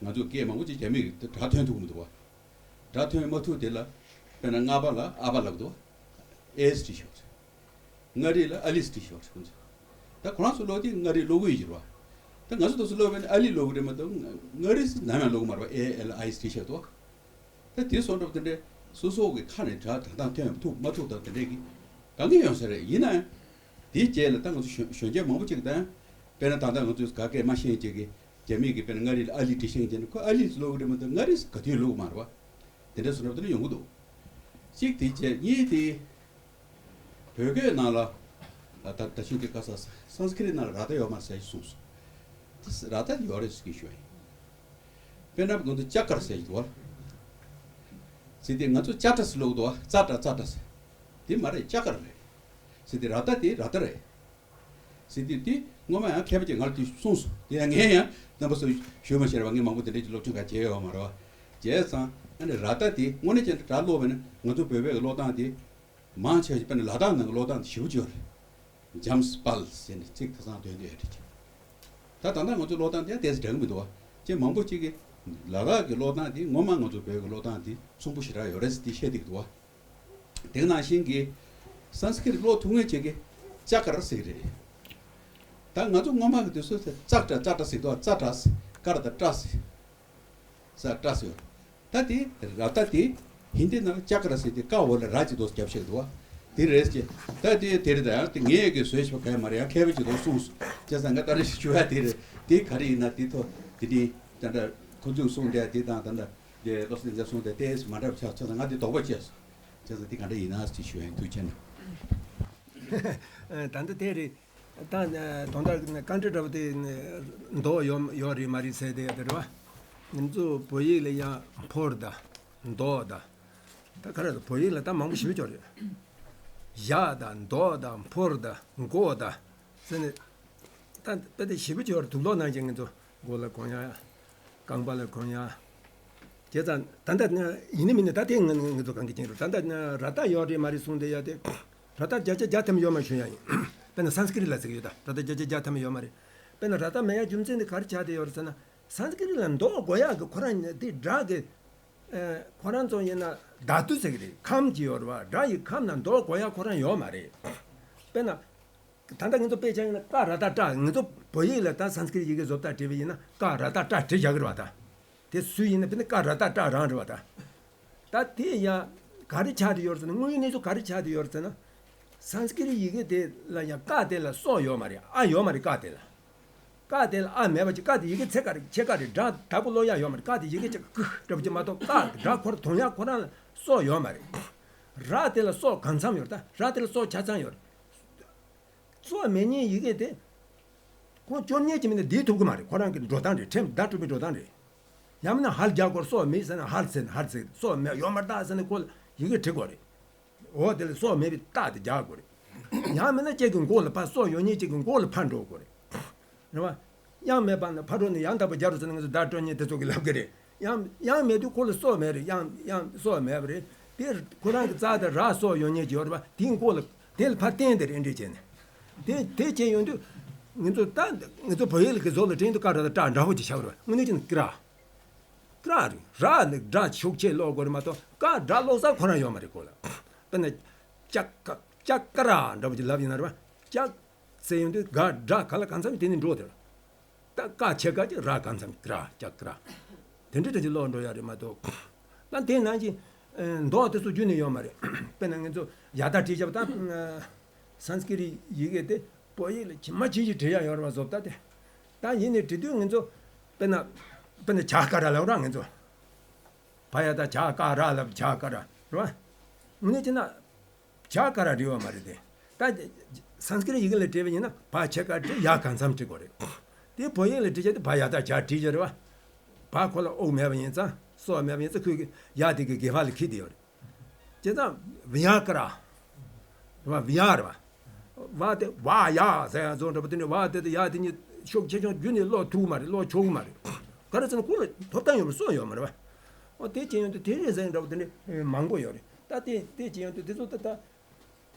ང་ཚོ་སྐད་མང་པོ་ཅིག་རྒྱ་མིས་ཀྱི་སྒྲ་ཐོན་ཐུབ་ཀྱི་མི་འདུག་བ། སྒྲ་ཐོན་མ་ཐུབ་དེ་ལ་དཔེར་ན་ལྔ་པ་ལ་ཨ་པ་ལབ་འདུག་བ། ཨེས་བྲིས་ཤོག་རེད། མངའ་རིས་ལ་ཨ་ལིས་བྲིས་ཤོག་རེད། ཁོང་ཚོས་ད་ཁོ་རང་ཚོ་ཀློག་དུས་མངའ་རིས་ཀློག་གི་ཡོད་ཀྱི་རེད་བ། ད་ང་ཚོ་དེ་ཚོ་ཀློག་པ་ཡིན་ན་ཨ་ལི་ཀློག་གི་རེད་མ་གཏོགས་མངའ་རིས་ནམ་ཡང་ཀློག་གི་མ་རེད་བ། ཨེ་ཨེལ་ཨའི་བྲིས་ཤོག་འདུག་བ། ད་དེ་སོང་འགྲོ་དེ་འདྲའི་སོ་སོ་གི་ཁ་ནས་སྒྲ་དག་དག་ཐོན་ཐུབ་མ་ཐུབ་དང་དེ་འདྲའི་གི་དཀའ་ངལ་ཡོང་ས་རེད། ཡིན་ན་ཡང་དེའི་རྗེས་ལ་ད་ང་ཚོ་གཞོན་གཞོན་སྐྱེས་མང་པོ་ཅིག་དང་། དཔེར་ན་ད་ལྟ་ང་ཚོས་ག་སྐད་མ་ཤེས་ཅིག་གི་རྒྱ་མིས་གི་དཔེར་ན་མངའ་རིས་ལ་ཨ་ལི་བྲིས་ཤེས་ཀྱི་ན་ཁོ་ཨ་ལི་ཀློག་གི་རེད་མ་གཏོགས་མངའ་རིས་ག་དུས་ཀློག་གི་མ་རེད་བ། དེ་འདྲ་སོང་འགྲོ་དེ་འདྲ་ཡོང་གི་འདུག་གཅིག་དེའི་རྗེས། གཉིས་དེ། བོད་སྐད་ནང་ལ་ད་ད་ཤིང་གི་ཀ་ས་སཾ་སྐྲྀཏ་ནང་ལ་ར་ཏ་ཡོད་མ་རེད་ཟེར་གྱི་གསུངས་སོང་། དེ་ར་ཏ་ཡོད་རེད་ཟེར་གྱི་ཞུ་བ་ཡིན། དཔེར་ན་ང་ཚོ་ལྕགས་དཀར་ཟེར་གྱི་འདུག་བ། ཟེར་དེ་ང་ཚོ་ལྕགས་དྲ་ཟེར་ཀློག་འདུག་བ། ཙ་དྲ་ཙ་དྲ་ཟེར། དེ་མ་རེད། ལྕགས་དཀར་རེད། ཟེར་དེ་ར་ཏ་དེ་ར་ཏ་རེད། ཟེར་དེ་དེ་སྔོན་མ་ཡང་མཁས་པ་ཅིག་ང་ལ་དེ་གསུངས་སོང་། དེ་ཡང་ངས་ཡང་རྣམ་པ་ཚོ་ཞུས་མ་ཤེས་རེད་བ། ངས་མང་པོ་དེ་འདྲ་ཅིག་སློབ་སྦྱོང་ག་བྱས་ཡོད་མ་རེད་བ། བྱས་ཙང་ཨ་ནི་ར་ཏ་དེ་དངོས་གནས་བྱས་ན་སྒྲ་ཀློག་པ་ན་ང་ཚོ་བོད་པའི་ཀློག་སྟངས་དེ། མང་ཆེ་ཞིག་དཔེར་ན་ལ་དྭགས་ནང་གི་ཀློག་སྟངས་དེ་ཞེ་པོ་ཅིག་ཡོད་རེད། འཇམ་དཔལ་ཟེར་ནས་ཚིག་དེང་སང་འདོན་བསྡད་ཡོད་རེད། ད་ད་ལྟ་ང་ཚོ་ཀློག་སྟངས་དེ་ཡང་ཏོག་ཙམ་འདྲ་གི་མི་འདུག་བ། ཅེས་མང་པོ་ཅིག་གིས་ ལ་དྭགས་ཀྱི་ཀློག་སྟངས་དེ་ངོ་མ་ང་ཚོ་བོད་ཀྱི་ཀློག་སྟངས་དེ་མཚུངས་པོ་ཞེ་དྲག་ཡོད་རེད་ཟེར་དེ་བཤད་བསྡད་ཀྱི་འདུག་བ། དེ་ནང་བཞིན་གྱི་སཾ་སྐྲྀཏ་ཀློག་ཐུབ་མཁན་ཅིག་གིས་ཅ་ཀ་ར་ཟེར་གྱི་རེད། ད་ང་ཚོ་སྔོན་མ་གི་དུས་སུ་ཙག་སྒྲ་ཙག་སྒྲ་ཟེར་གྱི་འདུག་བ། ཙ་སྒྲ་ཟེར། ཀ་ར་དང་སྒྲ་ཟེར། ས་ཀྲ་ཟེར། ད་དེ་ར་ཏ་དེ་ཧིན་དི་ནང་ལ་ཅ་ཀ་ར་ཟེར་ཏེ་ཀ་འོག་ལ་ར་གཅིག་ཏུ་རྒྱབ་བཤད་འདུག་བ། དེ་རེད་ཅེ། ད་དེ་དེ་རེད། ད་ཡང་དེ་ངས་ཀྱི་བཟོས་ཤིག་ག་ཡ་མ་རེད། ཡང་མཁས་པ་གཅིག་ཏུ་གསུངས་སོ། བྱས་ཙང་ང་ད་རེ་ཞུ་ཡ་དེ་རེད། དེ་ག་རེ་ཡིན་ན་དེ་ཐོག་དེ་དེ་ད་ལྟ་ཁོ་ཚོས་གསུངས་དེ་དེ་དང་ད་ལྟ་དེ་བློ་བཟང་ལྷ་མོས་གསུངས་དེ་ཏོག་ཙམ་མ་འདྲ་བ་ཆགས། བྱས་ཙང་ང་དེ་དོགས་པ་སྐྱེས་སོ། བྱས་ཙང་དེ་ག་འདྲ་ཡིན་ན་ཅེས་ཞུ་ཡ་ཡིན། ཐུགས་རྗེ་ཆེ་གནང་། ད་ལྟ་དེ་རེད། ད་དོན་དག་ཀ་འདྲ་འདྲ་པོ་དེ་མདོག་ཡོད་ཡོད་རེད་མ་རེད་ཟེར་དེ་ཡ་དེ་རེད་བ། ང་ཚོ་བོད་ཡིག་ལ་ཡང་ཕོར་ད་མདོག་ད། ད་ག་རེ་ད་བོད་ཡིག་ལ་ད་མང་པོ་ཞེ་པོ་ཅིག་ཡོད་རེད། ཡ་ད་མདོག་ད་ཕོར་ད་མགོ་ད་ཟེར་ནས། ད་དཔེ་དེ་ཞེ་པོ་ཅིག་ཡོད་རེད། དུག་ལོག་ནང་བཞིན་ང་ཚོ་མགོ་ལ་གོན་ཡ། རྐང་པ་ལ་གོན་ཡ། བྱས་ཙང་ད་ལྟ་ཡིན་ནི་མིན་ནི་ད་ལྟའི་ང་ང་ཚོ་གང་གི་ཅན་རུ་ད་ལྟ་ར་ཏ་ཡོད་རེད་མ་རེད་གསུངས་དེ་ཡ་དེ། ར་ཏ་བརྒྱ་ཆ་བརྒྱ་ཐམ་ཡོད་མ་ཞུ་ཡ་ཡིན། དཔེར་ན་སཾ་སྐྲྀཏ་ལ་ཟེར་གྱི་ཡོད་ད། ར་ཏ་བརྒྱ་ཆ་བརྒྱ་ཐམ་ཡོད་མ་རེད། དཔེར་ན་ར་ཏ་མེད་ཡ་རྒྱུ་མཚན་དེ་ག་རེ་ཆགས་བསྡད་ཡོད་རེད་ཟེར་ན། སཾ་སྐྲྀཏ་ལ་མདོག་དགོས་ཡ་གི་ཁོ་རང་དེ་སྒྲ་གི་ཁོ་རང་ཚོ་ཡིན་ན་དྷཱ་ཏུ་ཟེར་གྱི་རེད། ཁམས་ཀྱི་ཡོད་རེད་བ། སྒྲ་ཡི་ཁམས་ན་མདོག་དགོས་ཡ་ཁོ་རང་ཡོད་མ་རེད། དཔེར་ན། ད་ལྟ་ང་ཚོ་དཔེ་ཆ་ཡིན་ན་ཀ་ར་ཏ་ཀྲ། ང་ཚོ་བོད་ཡིག་ལ་ད་སཾ་སྐྲྀཏ་ཡི་གེ་བཟོ་ལྟ་བྲིས་པ་ཡིན་ན་ཀ་ར་ཏ་ཀྲ་བྲིས་བཞག་གི་རེད་བ་ད། དེ་སུ་ཡིན་ན་དཔེར་ན་ཀ་ར་ཏ་ཀྲ་རང་རེད་བ་ད། ད་དེ་ཡང་ག་རེ་ཆགས་བསྡད་ཡོད་རེད་ཟེར་ན། དངོས་ཡོད་གནས་ཚུལ་ག་རེ་ཆགས་བསྡད་ཡོད་རེད་ཟེར་ན། སཾ་སྐྲྀཏ་ཡི་གེ་དེ་ལ་ཡང་ཀ་དེ་ལ་སྲོག་ཡོད་མ་རེད། ཨ་ཡོད་མ་རེད་ཀ་དེ་ལ། ཀ་དེ་ལ་ཨ་མེད་པ་ཅིག་ཀ་དེ་ཡི་གེ་ཚེ་ཀ་རེད། ཆེ་ཀ་རེད། སྒྲ་དག་པོ་ཀློག་ཡ་ཡོད་མ་རེད། ཀ་དེ་ཡི་གེ་ཅིག་ཀུ་འདྲ་པོ་ཅིག་མ་གཏོགས་ཀ་སྒྲ་ཁོ་རང་གདོང་ཡ་ཁོ་རང་ལ་སྲོག་ཡོད་མ་རེད། ར་དེ་ལ་སྲོག་གང་འཚམ་ཡོད་རེད། ད་ར་དེ་ལ་སྲོག་ཆ་ཚང་ཡོད་རེད། སྲོག་མེད་མཁན་ཡི་གེ་དེ་ཁོང་སྐྱོར་མཁན་གྱི་མི་དེ་བསྡད་ཐུབ་ཀྱི་མ་རེད། ཁོ་རང་གི་འགྲོ་སྟངས་རེད། ཁྲིམས་བརྡ་སྤྲོད་པའི་འགྲོ་སྟངས་རེད། ཡང་མིན་ན་ཧར་རྒྱག་དགོས། སྲོག་མེད་ཟེར་ན་ཧར་ཟེར་ན་ཧར་ཟེར། སྲོག་མེད་ཡོད་མ་རེད་ད་ཟེར་ན་ཁོ་ལ་ཡི་གེ་བྲི་དགོས་རེད། འོ་དེ་ལ་སྲོག་མེད་པའི་རྟགས་དེ་རྒྱག་དགོས་རེད། ཡང་མིན་ན་གཅིག་གི་མགོ་ལ་ཕར། སྲོག་ཡོད་མཁན་གཅིག་གི་མགོ་ལ་ཕར་འགྲོ་དགོས་རེད། རེད་བ། ཡང་མེད་པ་ན་ཕར་འགྲོ་ནས་ཡང་དག་པ་རྒྱག་རོགས་ཟེར་ན་ང་ཚོ་བརྡ་སྤྲོད་མཁན་དེ་ཚོ་གིས་ལབ་གི་རེད། ཡང་ཡང་མེད་དུས་ཁོ་ལ་སྲོག་མེད་རེད། ཡང་ཡང་སྲོག་མེད་པ་རེད། དེ་ཁོ་རང་གི་རྩ་དེ་ར་སྲོག་ཡོད་མཁན་གྱི་ཡོད་རེད་བ། དེའི་མགོ་ལ་དེ་ལ་ཕར་བསྟན་དེ་རེད་འདྲ་བྱས་ནས། དེ་དེ་བྱས་ཡོང་དུས་ང་ཚོ་ད་ང་ཚོ་བོད་ཡིག་ལ་གི་བཟོ་ལ་དྲན་དུས་ཀ་ར་ཏ་ཀྲ་འདྲ་པོ་ཅིག་ཆགས་རེད་བ། དངོས་གནས་ཀྱི་ཀྲ། ཀྲ་རེད། ར་ནི་སྒྲ་ཤུགས་ཆེ་ཀློག་དགོས་རེད་མ་གཏོགས་ཀ་སྒྲ་ཀློག་ས་ཁོ་རང་ཡོད་མ་རེད་ཁོ་ལ། དཔེར་ན། ཅ་ཀ་ཅ་ཀ་ར་འདྲ་པོ་ཅིག་ལབ་ཡིན་ན་རེད་བ། ཅ་ཟེར་ཡོང་དུས་ག་སྒྲ་ག་ལ་གང་འཚམ་དེ་ནི་འགྲོ་དེ་རེད། ད་ཀ་ཆེ་ཀ་ཅིག་ར་གང་འཚམ་ཀྲ་ཅ་ཀྲ། དེ་འདྲ་འདྲ་ཅིག་ཀློག་འགྲོ་ཡ་རེད་མ་གཏོགས། ད་དེ་ནང་བཞིན་མདོག་དེ་ཚོ་རྒྱུན་ནས་ཡོད་མ་རེད། དཔེར་ན་ང་ཚོ་ཡ་ཏ་བྲིས་བཞག་པ་དང་། སཾ་སྐྲྀཏ་ཡི་གེ་དེ་བོད་ཡིག་ལ་ཇི་མ་ཇི་བཞིན་བྲིས་ཡ་ཡོད་རེད་བ། བཟོ་ལྟ་དེ། ད་ཡིན་ནའི་བྲིས་དུས་ང་ཚོ་དཔེར་ན། དཔེར་ན་ཇ་ཀ་ར་ལབ་ར་ང་ཚོ། བ་ཡ་ཏ་ཇ་ཀ་ར་ལབ། ཇ་ཀ་ར་རེད་བ། དངོས་གནས་བྱས་ན་ཇ་ཀ་ར་རེད་བ་མ་རེད་དེ། ད་སཾ་སྐྲྀཏ་ཡི་གེ་ལ་བྲིས་པ་ཡིན་ན་བ་ཆེ་ཀ་བྲིས། ཡ་གང་འཚམ་བྲིས་དགོས་རེད། དེ་བོད་ཡིག་ལ་བྲིས་བྱས་དེ་བ་ཡ་ཏ་ཇ་བྲིས་བྱས་རེད་བ། བ་ཁོ་ལ་དབུགས་མེད་པ་ཡིན་ཙང་། སྲོག་མེད་པ་ཡིན་ཙང་ཁོས་ཀྱི་ཡ་དེ་གི་སྒལ་པ་ལ་འཁྱེར་བསྡད་ཡོད་རེད། བྱས་ཙང་བི་ཡ་ཀ་ར། རེད་བ། བི་ཡ་རེད་བ། བ་དེ་བ་ཡ་ཟེར་ཡ་ཚོ་འདྲ་པོ་དེ་འདྲ། བ་དེ་དེ་ཡ་དེ་གཉིས་ཤུགས་ཆེ་ཆུང་རྒྱུན་ནས་ཀློག་ཐུབ་མ་རེད། ཀློག་ཆོག་གི་མ་རེད། ག་རེ་ཟེར་ན་ཁོ་ལ་ཐོབ་ཐང་ཡོད་པ་སྲོག་ཡོད་མ་རེད་བ། འོ་དེ་བྱས་ཡོང་དུས་དེ་རེད་ཟེར་འདྲ་པོ་དེ་འདྲ་མང་པོ་ཡོད་རེད། ད་དེ་དེ་བྱས་ཡོང་དུས་དེ་ཚོ་ད་ད།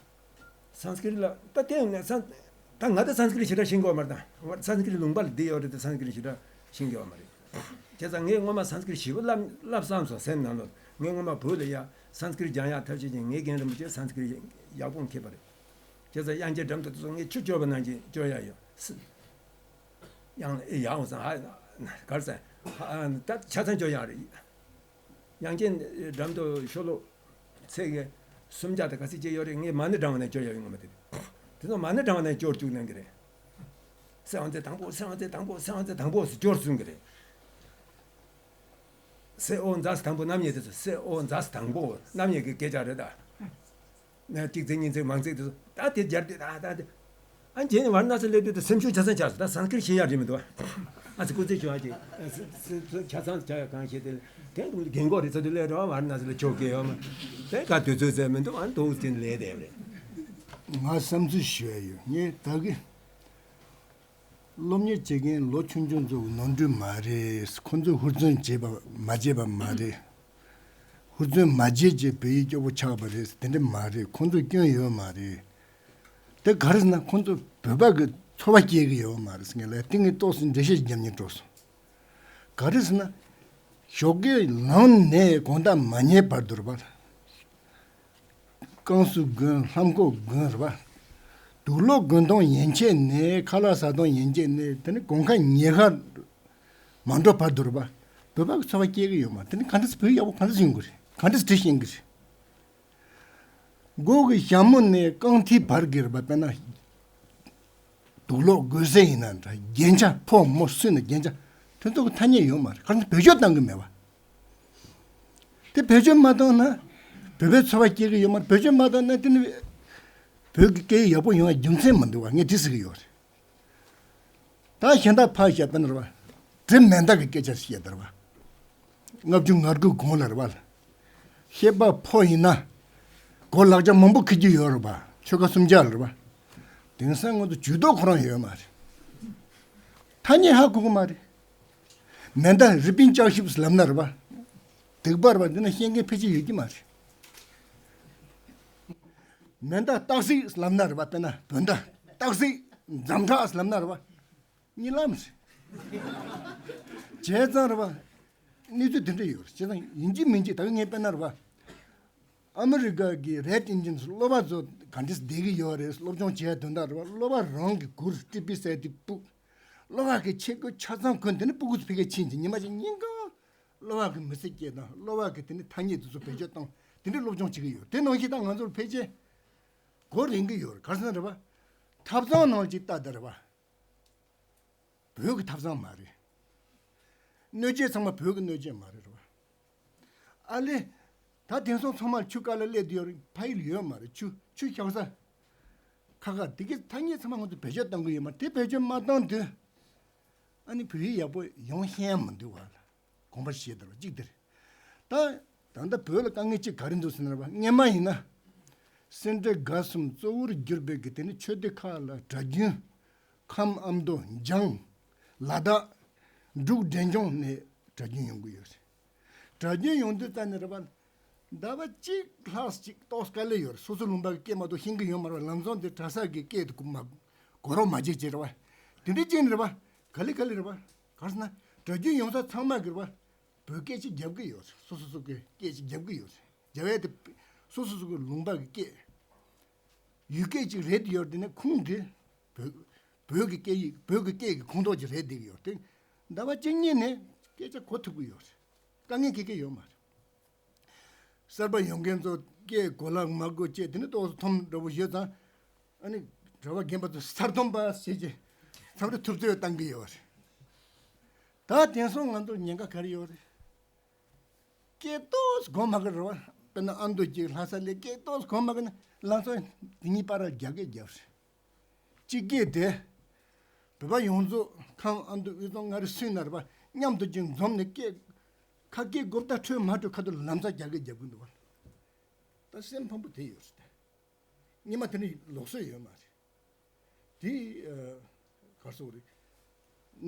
སཾ་སྐྲྀཏ་ལ་ད་ལྟའི་ནས་སཾ། ད་ང་ད་སཾ་སྐྲྀཏ་ཞེ་དྲག་ཤེས་ཀྱི་ཡོད་མ་རེད། ད་སཾ་སྐྲྀཏ་ལུང་པ་ལ་བསྡད་ཡོད་རེད་དེ་སཾ་སྐྲྀཏ་ཞེ་དྲག་ཤེས་ཀྱི་ཡོད་མ་རེད། བྱས་ཙང་ངས་སྔོན་མ་སཾ་སྐྲྀཏ་ཞེ་པོ་བསླབ་བསླབ་བསམ་སོང་སེམས་ནང་ལོགས། ངས་སྔོན་མ་བོད་ལ་ཡ་སཾ་སྐྲྀཏ་སྦྱང་ཡག་ཐབས་ཤེས་ཀྱིས་ངའི་རྒན་རིན་པོ་ཆེ་སཾ་སྐྲྀཏ་ཡག་པོ་མཁས་པ་རེད། བྱས་ཙང་དབྱངས་ཅན་སྒྲ་མདོ་དེ་ཚོ་ངས་ཆུ་སྐྱོར་བ་ནང་བཞིན་སྐྱོར་ཡག་ཡོད། སི། ཡང་ཨེ་ཡང་བསམ། ཧ་གར་སེ། ཧ་ད་ཆ་ཚང་སྐྱོར་ཡག་རེད། དབྱངས་ཅན་སྒྲ་མདོ་ཤོ་ལོ་ཚིག་གི་སུམ་བརྒྱ་དང་ག་ཚོད་ཅིག་ཡོད་རེད། ངས་མ་ཎི་བགྲང་བ་ནས་སྐྱོར་ཡག་ཡོད་ངོ་མ་དེ། དེ་ཚོ་མ་ཎི་བགྲང་བ་ནས་སྐྱོར་བཅུག་གནང་གི་རེད། སེ་ཨོ་ཛེ་དང་པོ། སེ་ཨོ་ཛེ་དང་པོ། སེ་ཨོ་ཛེ་དང་པོ་ཟེར་སྐྱོར་གསུང་གི་རེད། སེ་ཨོ་ཛ་ས་དང་པོ་རྣམ་དབྱེ་དེ་ཚོ། སེ་ཨོ་ཛ་ས་དང་པོ་རྣམ་དབྱེ་གི་སྐད་ཆ་རེད་ད། ན་གཅིག་ཚིག་གཉིས་ཚིག་མང་ཚིག་དེ་ཚོ་ད་དེ་སྦྱར་དུས་ད་ད་དེ། ཨ་རྗེས་ནས་ཝཱ་ར་ཎ་སི་སླེབས་དུས་ད་སེམས་ཤུགས་ཆ་ཚང་ཆགས་སོང་། ད་སཾ་སྐྲྀཏ་ཤེས་ཡག་རེད་མི་འདུག་ཨ་ཙི་སྐུ་ཚེ་ཞུ་ཡག་ཅིག་ཨ་ཙི་ཙི་ཙི་ཆ་ཚང་ཆགས་ཡག་གང་ཤེས་དེ་དེ་འདུག་རྒན་གོག་རེད་ཚ་དུས་སླེབས་རོགས། ཝཱ་ར་ཎ་སི་ལ་ཆོག་གི་ཡོད་མ་རེད། ད་དུས་ཚོད་ཟད་མི་འདུག་ཨ་འདུག་ཅིག་ལས་བསྡད་རེད། ང་བསམ་ཚུལ་ཞུ་ཡག་ཡོད། ངས་ད་གི་སློབ་གཉེར་བྱེད་མཁན་ལོ་ཆུང་ཆུང་ཚོ་ནོར་འཁྲུལ་མ་རེད། ཁོ་ཚོས་ཧུར་བརྩོན་བྱས་པ་མ་བྱས་པ་མ་རེད། ཧུར་བརྩོན་མ་བྱས་རྗེས་བོད་ཡིག་སྐྱོ་པོ་ཆགས་པ་རེད། དེ་འདྲ་མ་རེད། ཁོ་ཚོ་སྐྱོན་ཡོད་མ་རེད། དེ་ག་རེ་ཟེར་ན་ཁོ་ཚོ་བོད་པ་གི་ཚོར་བ་སྐྱེ་གི་ཡོད་མ་རེད་ཟེར་ངས་ལབ། དེ་ངས་ཏོག་ཙམ་འགྲེལ་བཤད་རྒྱབ་སྙིང་བྲོ་སོང་། ག་རེ་ཟེར་ན། ཞོགས་ཀས་ལངས་ནས་དགོང་དག་མ་ཉལ་བར་དུ་རེད་པ། བསྐང་གསོ་དགོས། ལྷམ་གོག་དགོས་རེད་པ། དུག་ལོག་དགོས་མཐོང་ཡན་ཆད་ནས། ཁ་ལག་ཟ་མཐོང་ཡན་ཆད་ནས། དེ་ནི་དགོང་ཁ་ཉལ་ཁ་མ་འགྲོ་བར་དུ་རེད་པ། བོད་པ་གི་འཚོ་བ་སྐྱེལ་གི་ཡོད་མ་རེད། དེ་ནི་ག་འདྲ་སེ་བོད་ཡག་པོ་ག་འདྲ་སེ་ཡོང་གི་རེད། ག་འདྲ་སེ་བྲིས་ཤེས་ཀྱི་རེད། སྒོ་གི་ཞྭ་མོ་ནས་རྐང་མཐིལ་བར་གྱི་རེད་པ། དཔེར་ན། དུག་ལོག་དགོས་ས་ཡིན་ན་འདྲ། རྒྱན་ཆ་ཕོ་མོ་སུས་ན་རྒྱན་ཆ་དེ་ཚོ་གི་ཐ་སྙད་ཡོད་མ་རེད། ག་རེ་བེད་སྤྱོད་གཏང་གི་མེད་པ། དེ་བེད་སྤྱོད་མ་བཏང་ན་བོད་པའི་འཚོ་བ་སྐྱེལ་གི་ཡོད་མ་རེད། བེད་སྤྱོད་མ་བཏང་ན་དེ་ནི་བོད་ཀྱི་སྐད་ཡིག་ཡག་པོ་ཡོང་བའི་རྒྱུ་མཚན་མི་འདུག་པ། ངས་དེ་ཟེར་གི་ཡོད་རེད། ད་གཞན་དག་ཕར་བཞག་པ་ན་རེད་པ། དྲི་མེད་མདའ་གི་སྐད་ཆ་བཤད་དེ་རེད་པ། ལྔ་བཅུ་ང་དགུ་གོང་ལ་རེད་པ། ཤེས་པ་ཕོ་ཡིན་ན། གོ་ལག་ཆ་མང་པོ་འཁྱེར་རྒྱུ་ཡོད་རེད་པ། ཆོལ་ཁ་གསུམ་ཆར་རེད་པ། དེང་སང་ང་ཚོ་ཇུས་གཏོགས་ཁོ་རང་ཡོད་མ་རེད། ཐ་སྙད་ཧ་གོ་གི་མ་རེད། མེ་མདའ་རི་པིན་ལྕགས་ཞིབ་ལབ་ན་རེད་པ། སྡིག་པ་རེད་པ། འདི་ན་ཤེས་མཁན་ཕལ་ཆེར་ཡོད་ཀྱི་མ་རེད། མེ་མདའ་སྟག་གཟིག་ལབ་ན་རེད་པ། དཔེར་ན་བོད་མདའ་སྟག་གཟིག་འཛམ་ཁྲག་ལབ་ན་རེད་པ། གཉིད་ལམ་རེད། བྱས་ཙང་རེད་པ། གནས་ཚུལ་དེ་འདྲ་ཡོད་རེད། བྱས་ཙང་ཡིན་གཅིག་མིན་གཅིག་ད་གིན་ངས་དཔེར་ན་རེད་པ། ཨ་མི་རི་ཀ་གི་Red Indians གློ་བ་ཚོ་ག་འདྲས་བསྡད་ཀྱི་ཡོད་རེད། སློབ་སྦྱོང་བྱས་དོན་དག་རེད་པ། གློ་བ་རང་གི་གུར་ཊི་བི་སེ་ཊི་བུ། གློ་བ་གི་ཆས་གོས་ཆ་ཚང་གོན། དེ་ནས་སྤུ་གུ་ཚོ་ཕ་གིར་ཕྱིན་ཅིང་ཉི་མ་གཅིག་ཉིན་གང་གློ་བ་གི་མི་ཚེ་སྐྱེལ་དང་། གློ་བ་གི་དེ་ནས་ཐ་སྙད་དེ་ཚོ་བེད་སྤྱོད་བཏང་། དེ་འདྲའི་སློབ་སྦྱོང་བྱེད་ཀྱི་ཡོད། དེ་ནང་བཞིན་ད་ང་ཚོར་ཕལ་ཆེར་གོ་རན་གྱི་ཡོད་རེད། ག་རེ་ཟེར་ན་རེད་པ། ཐབ་ཚང་ནང་གཅིག་ལྟ་དང་རེད་པ། བོད་ཀྱི་ཐབ་ཚང་མ་རེད། སྣོད་ཆས་ཚང་མ་བོད་ཀྱི་སྣོད་ཆས་མ་རེད་རེད་པ། ཨ་ལེ། ད་དེང་སང་ཚང་མ་ཆུ་དཀར་ལ་སླེབས་བསྡད་ཡོད་རེད། ཕ་ཡུལ་ཡོད་མ་རེད། ཆུ་ཆུ་བཞག་ས། ཁ་ཁ་དེ་གའི་ཐ་སྙད་ཚང་མ་ང་ཚོ་བེད་སྤྱོད་གཏང་གི་ཡོད་མ་རེད། དེ་བེད་སྤྱོད་མ་བཏང་དུས། ཨ་ནི་བོད་ཡིག་ཡག་པོ་ཡོང་ཤེས་མི་འདུག་པ་ལ། དགོངས་པ་བཞེས་དེ་རེད་པ། གཅིག་དེ་རེད། ད་ད་ལྟ་བོད་ལ་དཀའ་ངལ་གཅིག་ག་རེ་འདུག་ཟེར་ན་རེད་པ། སྔོན་མ་ཡིན་ན། སེ་འབྲས་དགའ་གསུམ་གཙོ་བོར་གྱུར་པའི་གི་དེ་ནི་ཆོས་སྡེ་ཁག་ལ་གྲྭ་རྒྱུན། ཁམས་ཨ་མདོ། འཇང་། ལ་དྭགས། འབྲུག་འབྲས་ལྗོངས་ནས་གྲྭ་རྒྱུན་ཡོང་གི་ཡོད་རེད། གྲྭ་རྒྱུན་ཡོང་དུས་ཙམ་ནས་རེད་པ། ཟླ་བ་གཅིག་ལྷག་ཅིག་ཏོག་དཀའ་ལས་ཡོད་རེད། སོ་སོ་ལུང་པ་གི་སྐད་མ་གཏོགས་ཤེས་ཀྱི་ཡོད་མ་རེད་པ། ལམ་སང་དེ་གྲྭ་ས་གི་སྐད་དེ་གོ་མ་གོ་རོགས་མ་བྱེད་ཅེས་རེད་པ། དེ་འདྲའི་རྐྱེན་རེད་པ། ག་ལེ་ག་ལེ་རེད་པ། ག་རེ་ཟེར་ན་གྲྭ་རྒྱུན་ཡོང་ས་ཚང་མ་གི་རེད་པ། བོད་སྐད་ཅིག་རྒྱབ་ཀྱི་ཡོད་རེད། སོ་སོ་སོ་གི་སྐད་ཅིག་རྒྱབ་ཀྱི་ཡོད་རེད། རྒྱབ་ཡས་དེ་སོ་སོ་སོ་གི་ལུང་པ་གི་སྐད། ཡུལ་སྐད་ཅིག་རེད་ཡོད་རེད། དེ་ནས་ཁུངས་དེ་བོད་བོད་ཀྱི་སྐད་ཡིག་བོད་ཀྱི་སྐད་ཀྱི་ཁོངས་གཏོགས་ཅིག་རེད་བསྡད་ཀྱི་ཡོད་རེད། དེ་ཟླ་བ་གཅིག་གཉིས་ནས་སྐད་ཆ་གོ་ཐུབ་ཀྱི་ཡོད་རེད། དཀའ་ངལ་ག་གེ་ཡོད་མ་རེད། གསར་པ་ཡོང་མཁན་ཚོ་སྐད་གོ་ལག་མ་གོ་བྱས། དེ་ནས་ཏོག་ཙམ་འཐོམ་འདྲ་པོ་ཡོད་ཙང་། ཨ་ནི་གྲྭ་པ་རྒན་པ་ཚོ་ས་འཐོམ་པ་བྱས་རྗེས་འཚམས་འདྲི་ཐུབ་ཚོད་བཏང་གི་ཡོད་རེད། ད་དེང་སང་ང་ཚོར་ཉེན་ཁ་ག་རེ་ཡོད་རེད། སྐད་ཏོག་ཙམ་གོ་མ་གི་རེད་པ། དཔེར་ན་ཨ་མདོ་གཅིག་ལྷ་ས་སླེབས། སྐད་ཏོག་ཙམ་གོ་མ་གི་ན་ལམ་སང་དེ་གཉིས་བར་རྒྱག་གི་རྒྱབ་རེད། སྤྱི་སྐད་དེ་བོད་པ་ཡོངས་རྫོགས་ཁམས་ཨ་མདོ་དབུས་གཙང་མངའ་རིས་སུ་ཡིན་ན་རེད་པ། མཉམ་དུ་ཅིག་འཛོམས་ནས་སྐད་ཁ་སྐད་གོ་བརྡ་འཕྲོད་མ་འཕྲོད་ཁ་ཐུག་ལམ་སང་རྒྱག་གི་རྒྱབ་གི་འདུག་པ། ད་སེམས་ཕམ་པོ་དེ་ཡོད་རེད། སྔོན་མ་དེ་ནི་ལུགས་སྲོལ་ཡོད་མ་རེད། དེ་ཨ་ག་རེ་ཟེར་དགོས་རེད།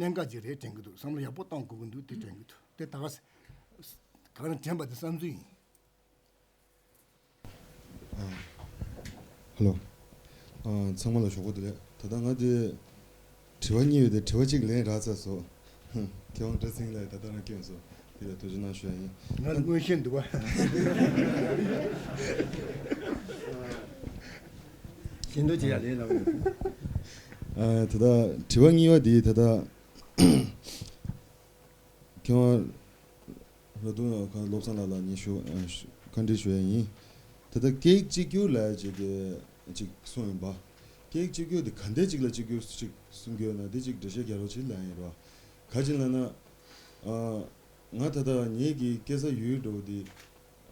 གནད་འགག་ཅིག་རེད་དྲན་གྱི་འདུག་བསམ་བློ་ཡག་པོ་གཏོང་དགོས་ཀྱི་འདུག་དེ་དྲན་གྱི་འདུག་དེ་ད་ག་ས་ག་རེ་དྲན་པ་དེ་བསམ་ཚུལ་ཡིན། ཨ། ཧེ་ལོ། ཨ། ཚང་མ་ལ་ཞོགས་པ་བདེ་ལེགས། ད་ལྟ་ང་དེ་དྲི་བ་གཉིས་ཡོད་དེ། དྲི་བ་གཅིག་ལན་རག་ཚར་སོང་། མཁས་དབང་བཀྲ་ཤིས་ལགས་ད་ལྟ་རང་སྐྱོན་སོང་། དེ་ལ་ཐུགས་རྗེ་གནང་ཞུ་ཡ་ཡིན། ང་མངོན་ཤེས་འདུག་པ། ཤེས་འདོད་ཅིག་ཡ་ལས་ལབ་ཡོད། ཨ། ད་ལྟ་དྲི་བ་གཉིས་པ་དེ་ད་ལྟ་མཁས་དབང་ར་དུང་བློ་བཟང་ལགས་ལ་ངས་ཞུ་ཨ་ཞུ་བཀའ་འདྲི་ཞུ་ཡ་ཡིན། ད་ལྟ་སྐད་ཡིག་གཅིག་གྱུར་ལབ་ཡ་ཅིག་གི་ཅིག་གསུངས་ཡིན་པ། སྐད་ཡིག་གཅིག་གྱུར་དེ་ག་འདྲ་ཅིག་ལ་གཅིག་གྱུར་ཅིག་གསུང་གི་ཡོད་ན་དེ་ཅིག་འགྲེལ་བཤད་རྒྱག་རོགས་བྱེད་ལབ་ཡ་ཡིན་རོ། ག་ཅི་ལབ་ན། ཨ། ང་ད་ལྟ་ངེད་ཀྱི་སྐྱེས་ས་ཡུལ་འདྲ་བོ་དེ།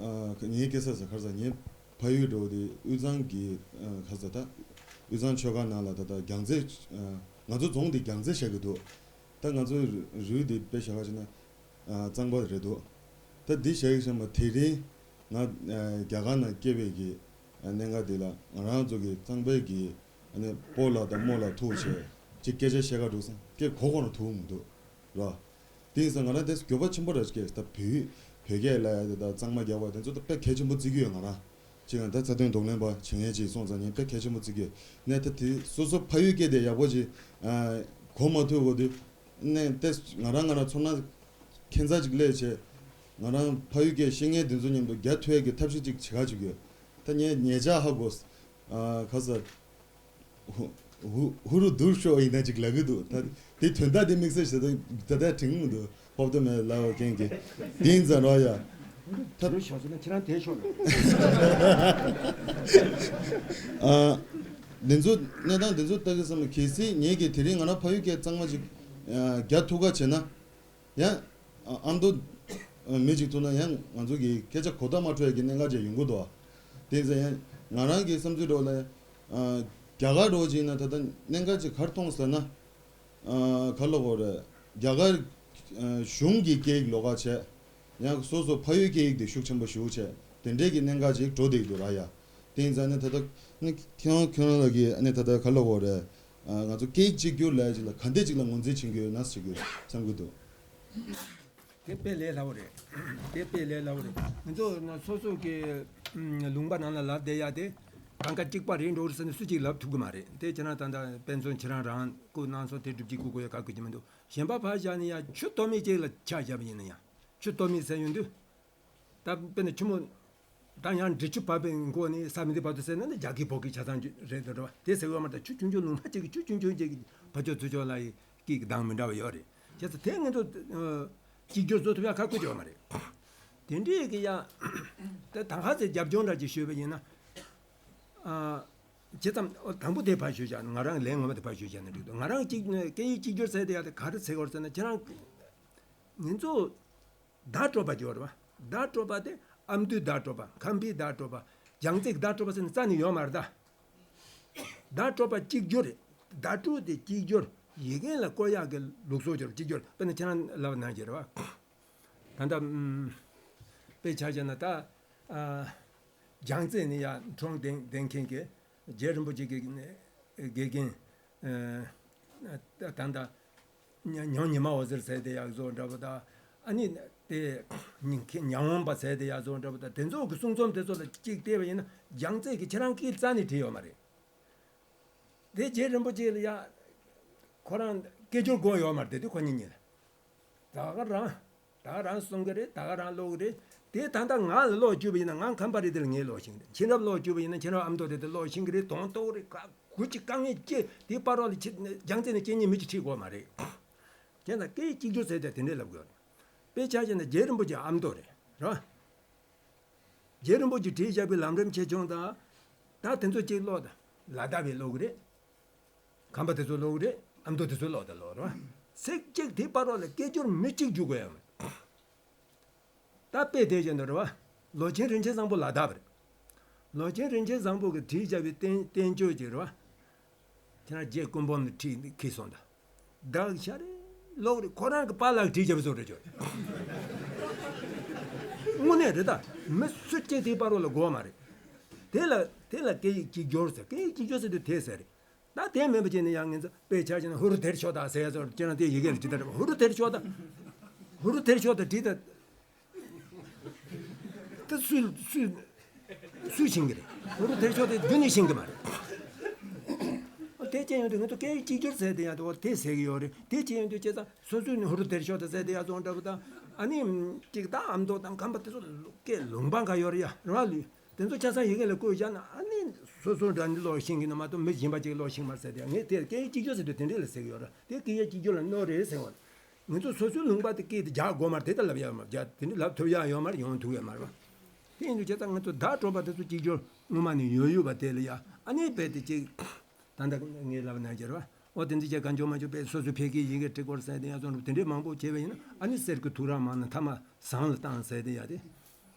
ཨ། ངའི་སྐྱེས་ས་ཟེར་ག་རེ་ཟེར། ངའི་ཕ་ཡུལ་འདྲ་བོ་དེ་དབུས་གཙང་གི། ཨ། ག་རེ་ཟེར། ད་དབུས་གཙང་ཆོལ་ཁ་ནང་ལ་ད་ལྟ་རྒྱལ་རྩེ། ཨ། ང་ཚོ་རྫོང་དེ་རྒྱལ་རྩེ་བཞག་གི་འདུག་ད་ང་ཚོའི་རུས་དེ་དཔེ་བཞག་པ་བྱས་ན། ཨ། གཙང་པ་རེད་འདུག་ད་འདི་བཞག་གི་བཞག་མ། དེ་རིང་ང་། ཨ། རྒྱ་གར་ནང་སྐྱེས་པའི་གི། ཨ། གནད་འགག་འདི་ལ་ང་རང་ཚོ་གི་གཙང་པའི་གི། ཨ་ནི་སྤོ་ལགས་དང་རྨོ་ལགས་ཐུག་བྱས་ཅིག་སྐད་ཆ་བཤད་ག་འགྲོ་སོང་། སྐད་གོ་གོ་རང་ཐུབ་མི་འདུག་ར། དེ་ཡིན་ཙང་ང་རང་དེ་འགྱོད་པ་ཆེན་པོ་ར་སྐྱེས། ད་བོད་བོད་སྐད་ལབ་ཡ་དེ་དང་གཙང་མ་རྒྱག་པ་དེ་ཚོ་ད་དཔེ་གལ་ཆེན་པོ་བརྩི་གི་ཡོད་ང་རང་། ཅིག་ཡང་ད་རྩ་དོན་གདོང་ལེན་པ་བྱེད་མཁན་ཅིག་སོང་ཙང་ངས་དཔེ་གལ་ཆེན་པོ་བརྩི་གི་ཡོད། ནས་ད་དེ་སོ་སོ་ཕ་ཡུལ་སྐད་དེ་ཡག་པོ་ཅིག་ཨ། གོ་མ་ཐུབ་གོ་དུས། ནས་དེ་ང་རང་ང་རང་ཚོར་སྣང་ཁྱད་མཚར་ཅིག་སླེབས་བྱས། ང་རང་ཕ་ཡུལ་སྐད་ཤེས་མཁན་དེ་ཚོ་མཉམ་དུ་རྒྱག་ཐུབ་ཡས་ཀྱི་ཐབས་ཤེས་ཅིག་བྱེད་ག་བཅུག་ཡོད། ད་ངས་ཉེ་ཆར་ཧ་གོ། ཨ་ག་ས། ཧུ་ཧུ་ཧུ་རུ་དུར་ཤོ་ཡིན་ན་ཅིག་ལབ་གི་འདུག་ད་དེ་དོན་དག་དེ་དམིགས་བསལ་ཞེ་དྲག་ད་ལྟ་དྲན་གི་མི་འདུག་ཧོབ་ཏེ་མེད་ལབ་མཁན་གྱི་དེ་ཡིན་ཙང་རོགས་ཡ། ད་རུ་ཤོ་ཟེར་ན་ཁྱེད་རང་དེ་ཤོ་རེད། ཨ་འདི་ཚོ་གནས་སྟངས་འདི་ཚོ་ལྟ་གི་བསམ་ན། གལ་སྲིད་ངེད་ཀྱིས་དེ་རིང་ང་རང་ཕ་ཡུལ་སྐད་གཙང་མ་ཅིག་ཨ་རྒྱག་ཐུབ་ག་བྱས་ན། ཡང་ཨ་ཨ་མདོ་ཨ་མི་གཅིག་ཐུག་ན་ཡང་ང་ཚོ་གི་སྐད་ཆ་གོ་བརྡ་མ་འཕྲོད་ཡ་གི་གནད་འགག་ཅིག་ཡོང་གི་འདུག་དེ་ཡིན་ཙང་ཡང་ང་རང་གི་བསམ་ཚུལ་འདྲ་བོ་ལ་ཨ་རྒྱ་གར་འདྲ་བོ་ཅིག་ཡིན་ན་ད་ལྟ་གནད་འགག་ཅིག་ག་རེ་མཐོང་སོང་ཟེར་ན། ཨ་ག་ལབ་དགོས་རེད། རྒྱ་གར་ཨ་གཞུང་གི་སྐད་ཡིག་ལོགས་ཀ་བྱས། ཡང་སོ་སོ་ཕ་ཡུལ་སྐད་ཡིག་དེ་ཤུགས་ཆེན་པོ་ཞེ་པོ་བྱས། དེ་འདྲའི་གི་གནད་འགག་ཅིག་འགྲོ་བསྡད་ཀྱི་འདུག་ར་ཡ། དེ་ཡིན་ཙང་ནི་ད་ལྟ་ནི་ཁྱེད་རང་ཁྱེད་རང་ལ་གི་ཨ་ནི་ད་ལྟ་ག་ལབ་དགོས་རེད། ཨ་ང་ཚོ་སྐད་ཡིག་གཅིག་གྱུར་ལབ་ཡ་ཅིག་ལ་ག་འདྲ་ཅིག་ལ་ངོས་འཛིན་བྱེད་ཀྱི་ཡོད་ན་ཟེར་གྱི་བསམ་གྱི་འདུག་དེ་དཔེ་ལས་སླ་པོ་རེད། དེ་དཔེ་ལས་སླ་པོ་རེད། ང་ཚོ་ན་སོ་སོ་གི་ཨམ་ལུང་པ་ནང་ལ་ལབ་བསྡད་ཡ་དེ་གང་ག་གཅིག་པ་རེད་འགྲོ་ཟེར་ནས་སུ་གཅིག་ལབ་ཐུབ་གི་མ་རེད། དེ་ཁྱེད་རང་ད་ལྟ་དཔེ་མཚོན་ཁྱེད་རང་རང་སྐུ་གནང་སོང་། དེ་སྒྲུབ་ཀྱི་སྐུ་གོ་ཡ་ག་གི་ཅི་མི་འདུག་གཞན་པ་ཕར་བཞག་ནས་ཡ་ཆུ་གཏོར་མི་གཅིག་ལ་ཆ་བཞག་པ་ཡིན་ན་ཡང་། ཆུ་གཏོར་མི་ཟེར་ཡོང་དུས། ད་དཔེར་ན་ཆུ་མོ། ད་ཡང་འབྲི་ཆུ་བབས་པའི་མགོ་ནས་ས་མི་འདི་བར་དུ་ཟེར་ན་ནི་རྒྱ་གི་བོད་ཀྱི་ཆ་ཚང་རེད་འདུག་རེད་བ། དེ་ཟེར་བ་མ་གཏོགས་ཆུ་ཆུང་ཆུང་ལུང་པ་གཅིག་གི་ཆུ་ཆུང་ཆུང་གཅིག་གི་བ་ཅོ་ཚུ་ཅོ་ལ་ཡི་སྐད་ཀྱི་གདངས་མི་འདྲ་བ་ཡོད་རེད། བྱས་ཙང་དེ་ང་ཚོ་ཨ་གཅིག་གྱུར་བཟོ་ཐུབ་ཡ་ཁག་པོ་ཡོད་མ་རེད། དེ་འདྲས་ཀྱི་ཡ། ད་ད་ག་ཚོད་རྒྱབ་ལྗོངས་འདྲ་ཅིག་ཞུས་པ་ཡིན་ན། ཨ། བྱས་ཙང་ཨོ་དང་པོ་དེ་ཕར་ཞུས་བཞག་ང་རང་ལན་ངོ་མ་དེ་ཕར་ཞུས་བཞག་ན་འགྲིག་འདུག་ང་རང་གཅིག་སྐད་ཡིག་གཅིག་གྱུར་ཟེར་དེ་ཡ་དེ་ག་རེ་ཟེར་དགོས་རེད་ཟེར་ན། ཁྱེད་རང་། ང་ཚོ། བརྡ་སྤྲོད་པ་ཅིག་ཡོད་རེད་བ། བརྡ་སྤྲོད་པ་དེ་ཨ་མདོའི་བརྡ་སྤྲོད་པ། ཁམས་པའི་བརྡ་སྤྲོད་པ། རྒྱལ་རྩེའི་བརྡ་སྤྲོད་པ་ཟེར་ནས་རྩ་ནས་ཡོད་མ་རེད་ད། བརྡ་སྤྲོད་པ་གཅིག་གྱུར་རེད། བརྡ་སྤྲོད་དེ་གཅིག་གྱུར། ཡི་གེ་ལ་བཀོད་ཡག་གི་ལུགས་སྲོལ་ཅིག་རེད། གཅིག་གྱུར། དཔེར་ན་ཁྱེད་རང་ལབ་ན་ཅིག་རེད་བ། ད་ལྟ་ཨམ་དཔེ་ཆ་བཞག་ན་ད། ཨ་རྒྱལ་རྩེ་ནས་ཡར་འཁྲུངས་ལྡན་ལྡན་མཁན་གྱི་རྗེ་རིན་པོ་ཆེ་གི་དགེ་རྒན། ཨ་ད་ད་ལྟ། ཉ་ཉང་ཉི་མ་འོད་ཟེར་ཟེར་དེ་ཡག་བཟོ་འདྲ་པོ་དང་། ཨ་ནི་དེ་ཉི་ཉ་འོད་པ་ཟེར་དེ་ཡག་བཟོ་འདྲ་པོ་དང་། དེ་ཚོ་གི་གསུང་རྩོམ་དེ་ཚོ་ལ་གཅིག་བལྟས་པ་ཡིན་ན་རྒྱལ་རྩེ་གི་ཁྱེད་རང་གིས་རྩ་ནས་བྲིས་ཡོད་མ་རེད། དེ་རྗེ་རིན་པོ་ཆེ་ལ་ཡ། ཁོ་རང་སྐད་སྒྱུར་དགོས་ཡོད་མ་རེད་དེ། དེ་ཁོ་གཉིས་གཉིས་ལ། ད་ག་རང་། ད་ག་རང་གསུང་གི་རེད། ད་ག་རང་ཀློག་གི་རེད། དེ་ད་ལྟ་ང་ལ་ཀློག་བཅུག་པ་ཡིན་ན་ང་ཁམས་པ་རེད། དེ་ལ་ངས་ཀློག་ཤེས་ཀྱི་རེད། མཁྱེན་རབ་ཀློག་བཅུག་པ་ཡིན་ན་མཁྱེན་རབ་ཨ་མདོ་རེད། དེ་ཀློག་ཤེས་ཀྱི་རེད། དོན་རྟོགས་རེད། ག་གུ་ཅི་དཀའ་ངལ་སྐྱེ་དེའི་བར་རོགས་ལ་ཁྱེད་རྒྱལ་རྩེ་ནས་སྐད་གཉིས་མི་གཅིག་ཁྲིད་དགོས་མ་རེད། བྱས་ཙང་སྐད་གཅིག་གྱུར་ཟེར་དེ་དེ་འདྲས་ལབ་དགོས་རེད། དཔེ་ཆ་བཞག་ན་རྗེ་རིན་པོ་ཆེ་ཨ་མདོ་རེད། རེད་བ། རྗེ་རིན་པོ་ཆེ་བྲིས་བཞག་པའི་ལམ་རིམ་ཆེ་ཆུང་དང་། ད་དེ་ཚོ་གཅིག་ཀློག་དང་། ལ་དྭགས་པའི་ཀློག་གི་རེད། ཁམས་པ་དེ་ཚོ་ཀློག་གི་རེད། ཨ་མདོ་དེ་ཚོ་ཀློག་དང་ཀློག་རེད་བ། ཚིག་གཅིག་དེའི་བར་རོགས་ལ་སྐད་སྒྱུར་མི་གཅིག་འཇུག་དགོས་ཡ་མེད། ད་དཔེ་དེ་བཞིན་དུ་རེད་བ། ལོ་ཆེན་རིན་ཆེན་བཟང་པོ་ལ་དྭགས་པ་རེད། ལོ་ཆེན་རིན་ཆེན་བཟང་པོ་གིས་བྲིས་བཞག་པའི་བསྟན་བསྟན་བཅོས་ཅིག་རེད་བ། ཁྱེད་རང་རྗེ་སྐུ་འབུམ་ནས་ཁྲིད་ཁྲིད་སོང་ད། བདག་ཤ་རེ་ལོག་རེ་ཁོ་རང་གི་པཱ་ལགས་བྲིས་བཞག་པའི་བཟོ་འདྲ་ཅིག་རེད། དངོས་གནས་རེད་ད། མི་སུ་གཅིག་དེའི་བར་རོགས་ལ་དགོས་མ་རེད། དེ་ལ་དེ་ལ་སྐད་ཡིག་གཅིག་སྒྱུར་ཟེར། སྐད་ཡིག་གཅིག་སྒྱུར་ཟེར་དུས་དེ་ཟེར་རེད། ད་དེ་མིན་པ་བྱས་ནས་ཡང་ངེད་ཚོ་དཔེ་ཆ་བཞག་ན་ཧུ་རུ་དེར་ཤོག་ད་ཟེར་ཡ་ཚོ་ཁྱེད་རང་དེ་ཡི་གེ་ལ་བྲིས་ད་རེད་པ། ཧུ་རུ་དེར་ཤོག་ད། ཧུ་རུ་དེར་ཤོག་ད་བྲིས་ད། ད་སུས་སུས་སུས་ཤེས་ཀྱི་རེད། ཧུ་རུ་དེར་ཤོག་དེ་རྒྱུན་ནས་ཤེས་ཀྱི་མ་རེད། དེ་བྱས་ཡོང་དུས་ང་ཚོ་སྐད་ཡིག་གཅིག་གྱུར་ཟེར་དེ་ཡང་དེ་དེ་ཟེར་གྱི་ཡོད་རེད། དེ་བྱས་ཡོང་དུས་བྱས་ཙང་སོ་སོའི་ནི་ཧུ་རུ་དེར་ཤོག་ད་ཟེར་དེ་ཡ་ཚོ་འདྲ་པོ་དང་། ཨ་ནི་ཅིག་ད་ཨ་མདོ་དང་ཁམས་པ་དེ་ཚོ་སྐད་ལུང་པ་འགའ་ཡོད་རེད་ཡ་རེད་བ། ལུས། དེ་ཚོ་ཆ་ཚང་ཡི་གེ་ལ་བཀོད་བཞག་ན་ཨ་ནི་སོ་སོ་འདྲ་ནི་ཀློག་ཤེས་ཀྱི་ན་མ་གཏོགས་མི་གཞན་པ་ཅིག་ཀློག་ཤེས་མ་ཟེར་དེ། ངས་དེ་སྐད་ཡིག་གཅིག་གྱུར་ཟེར་དུས་དེ་འདྲས་ལ་ཟེར་གྱི་ཡོད་ར། དེ་སྐད་ཡིག་གཅིག་གྱུར་ལ་གནོད་རེད་ཟེར་བ། ང་ཚོ་སོ་སོའི་ལུང་པ་དེ་སྐད་དེ་རྒྱག་དགོས་མ་རེད། དེ་ལྟར་ལབ་ཡ་མ་རྒྱག་དེ་འདྲས་ལབ་ཐུབ་ཡ་ཡོད་མ་རེད། ཡོང་ཐུབ་ཡ་མ་རེད་བ། དེ་ཡིན་དུས་བྱས་ཙང་ང་ཚོ་བརྡ་སྤྲོད་པ་དེ་ཚོ་གཅིག་གྱུར་སྔོན་མ་ནས་ཡོད་ཡོད་པ་དེ་ལ་ཡ་ཨ་ནི་རྦད་དེ་ཅིག་ད་ལྟ་ངས་ལབ་ན་སྦྱར་བ། འོ་དེ་འདྲ་བྱས་གང་བྱུང་མ་བྱུང་པས་སོ་སོའི་ཕ་གིའི་ཡི་གེ་འབྲི་དགོས་ཟེར་དེ་ཡ་ཚོ་དེ་འདྲས་མང་པོ་བྱས་པ་ཡིན་ན་ཨ་ནི་གསེར་གྱི་ཐུགས་རང་མང་ན་ཐ་མ་ཟངས་ལ་བཏང་ཟེར་དེ་ཡ་དེ།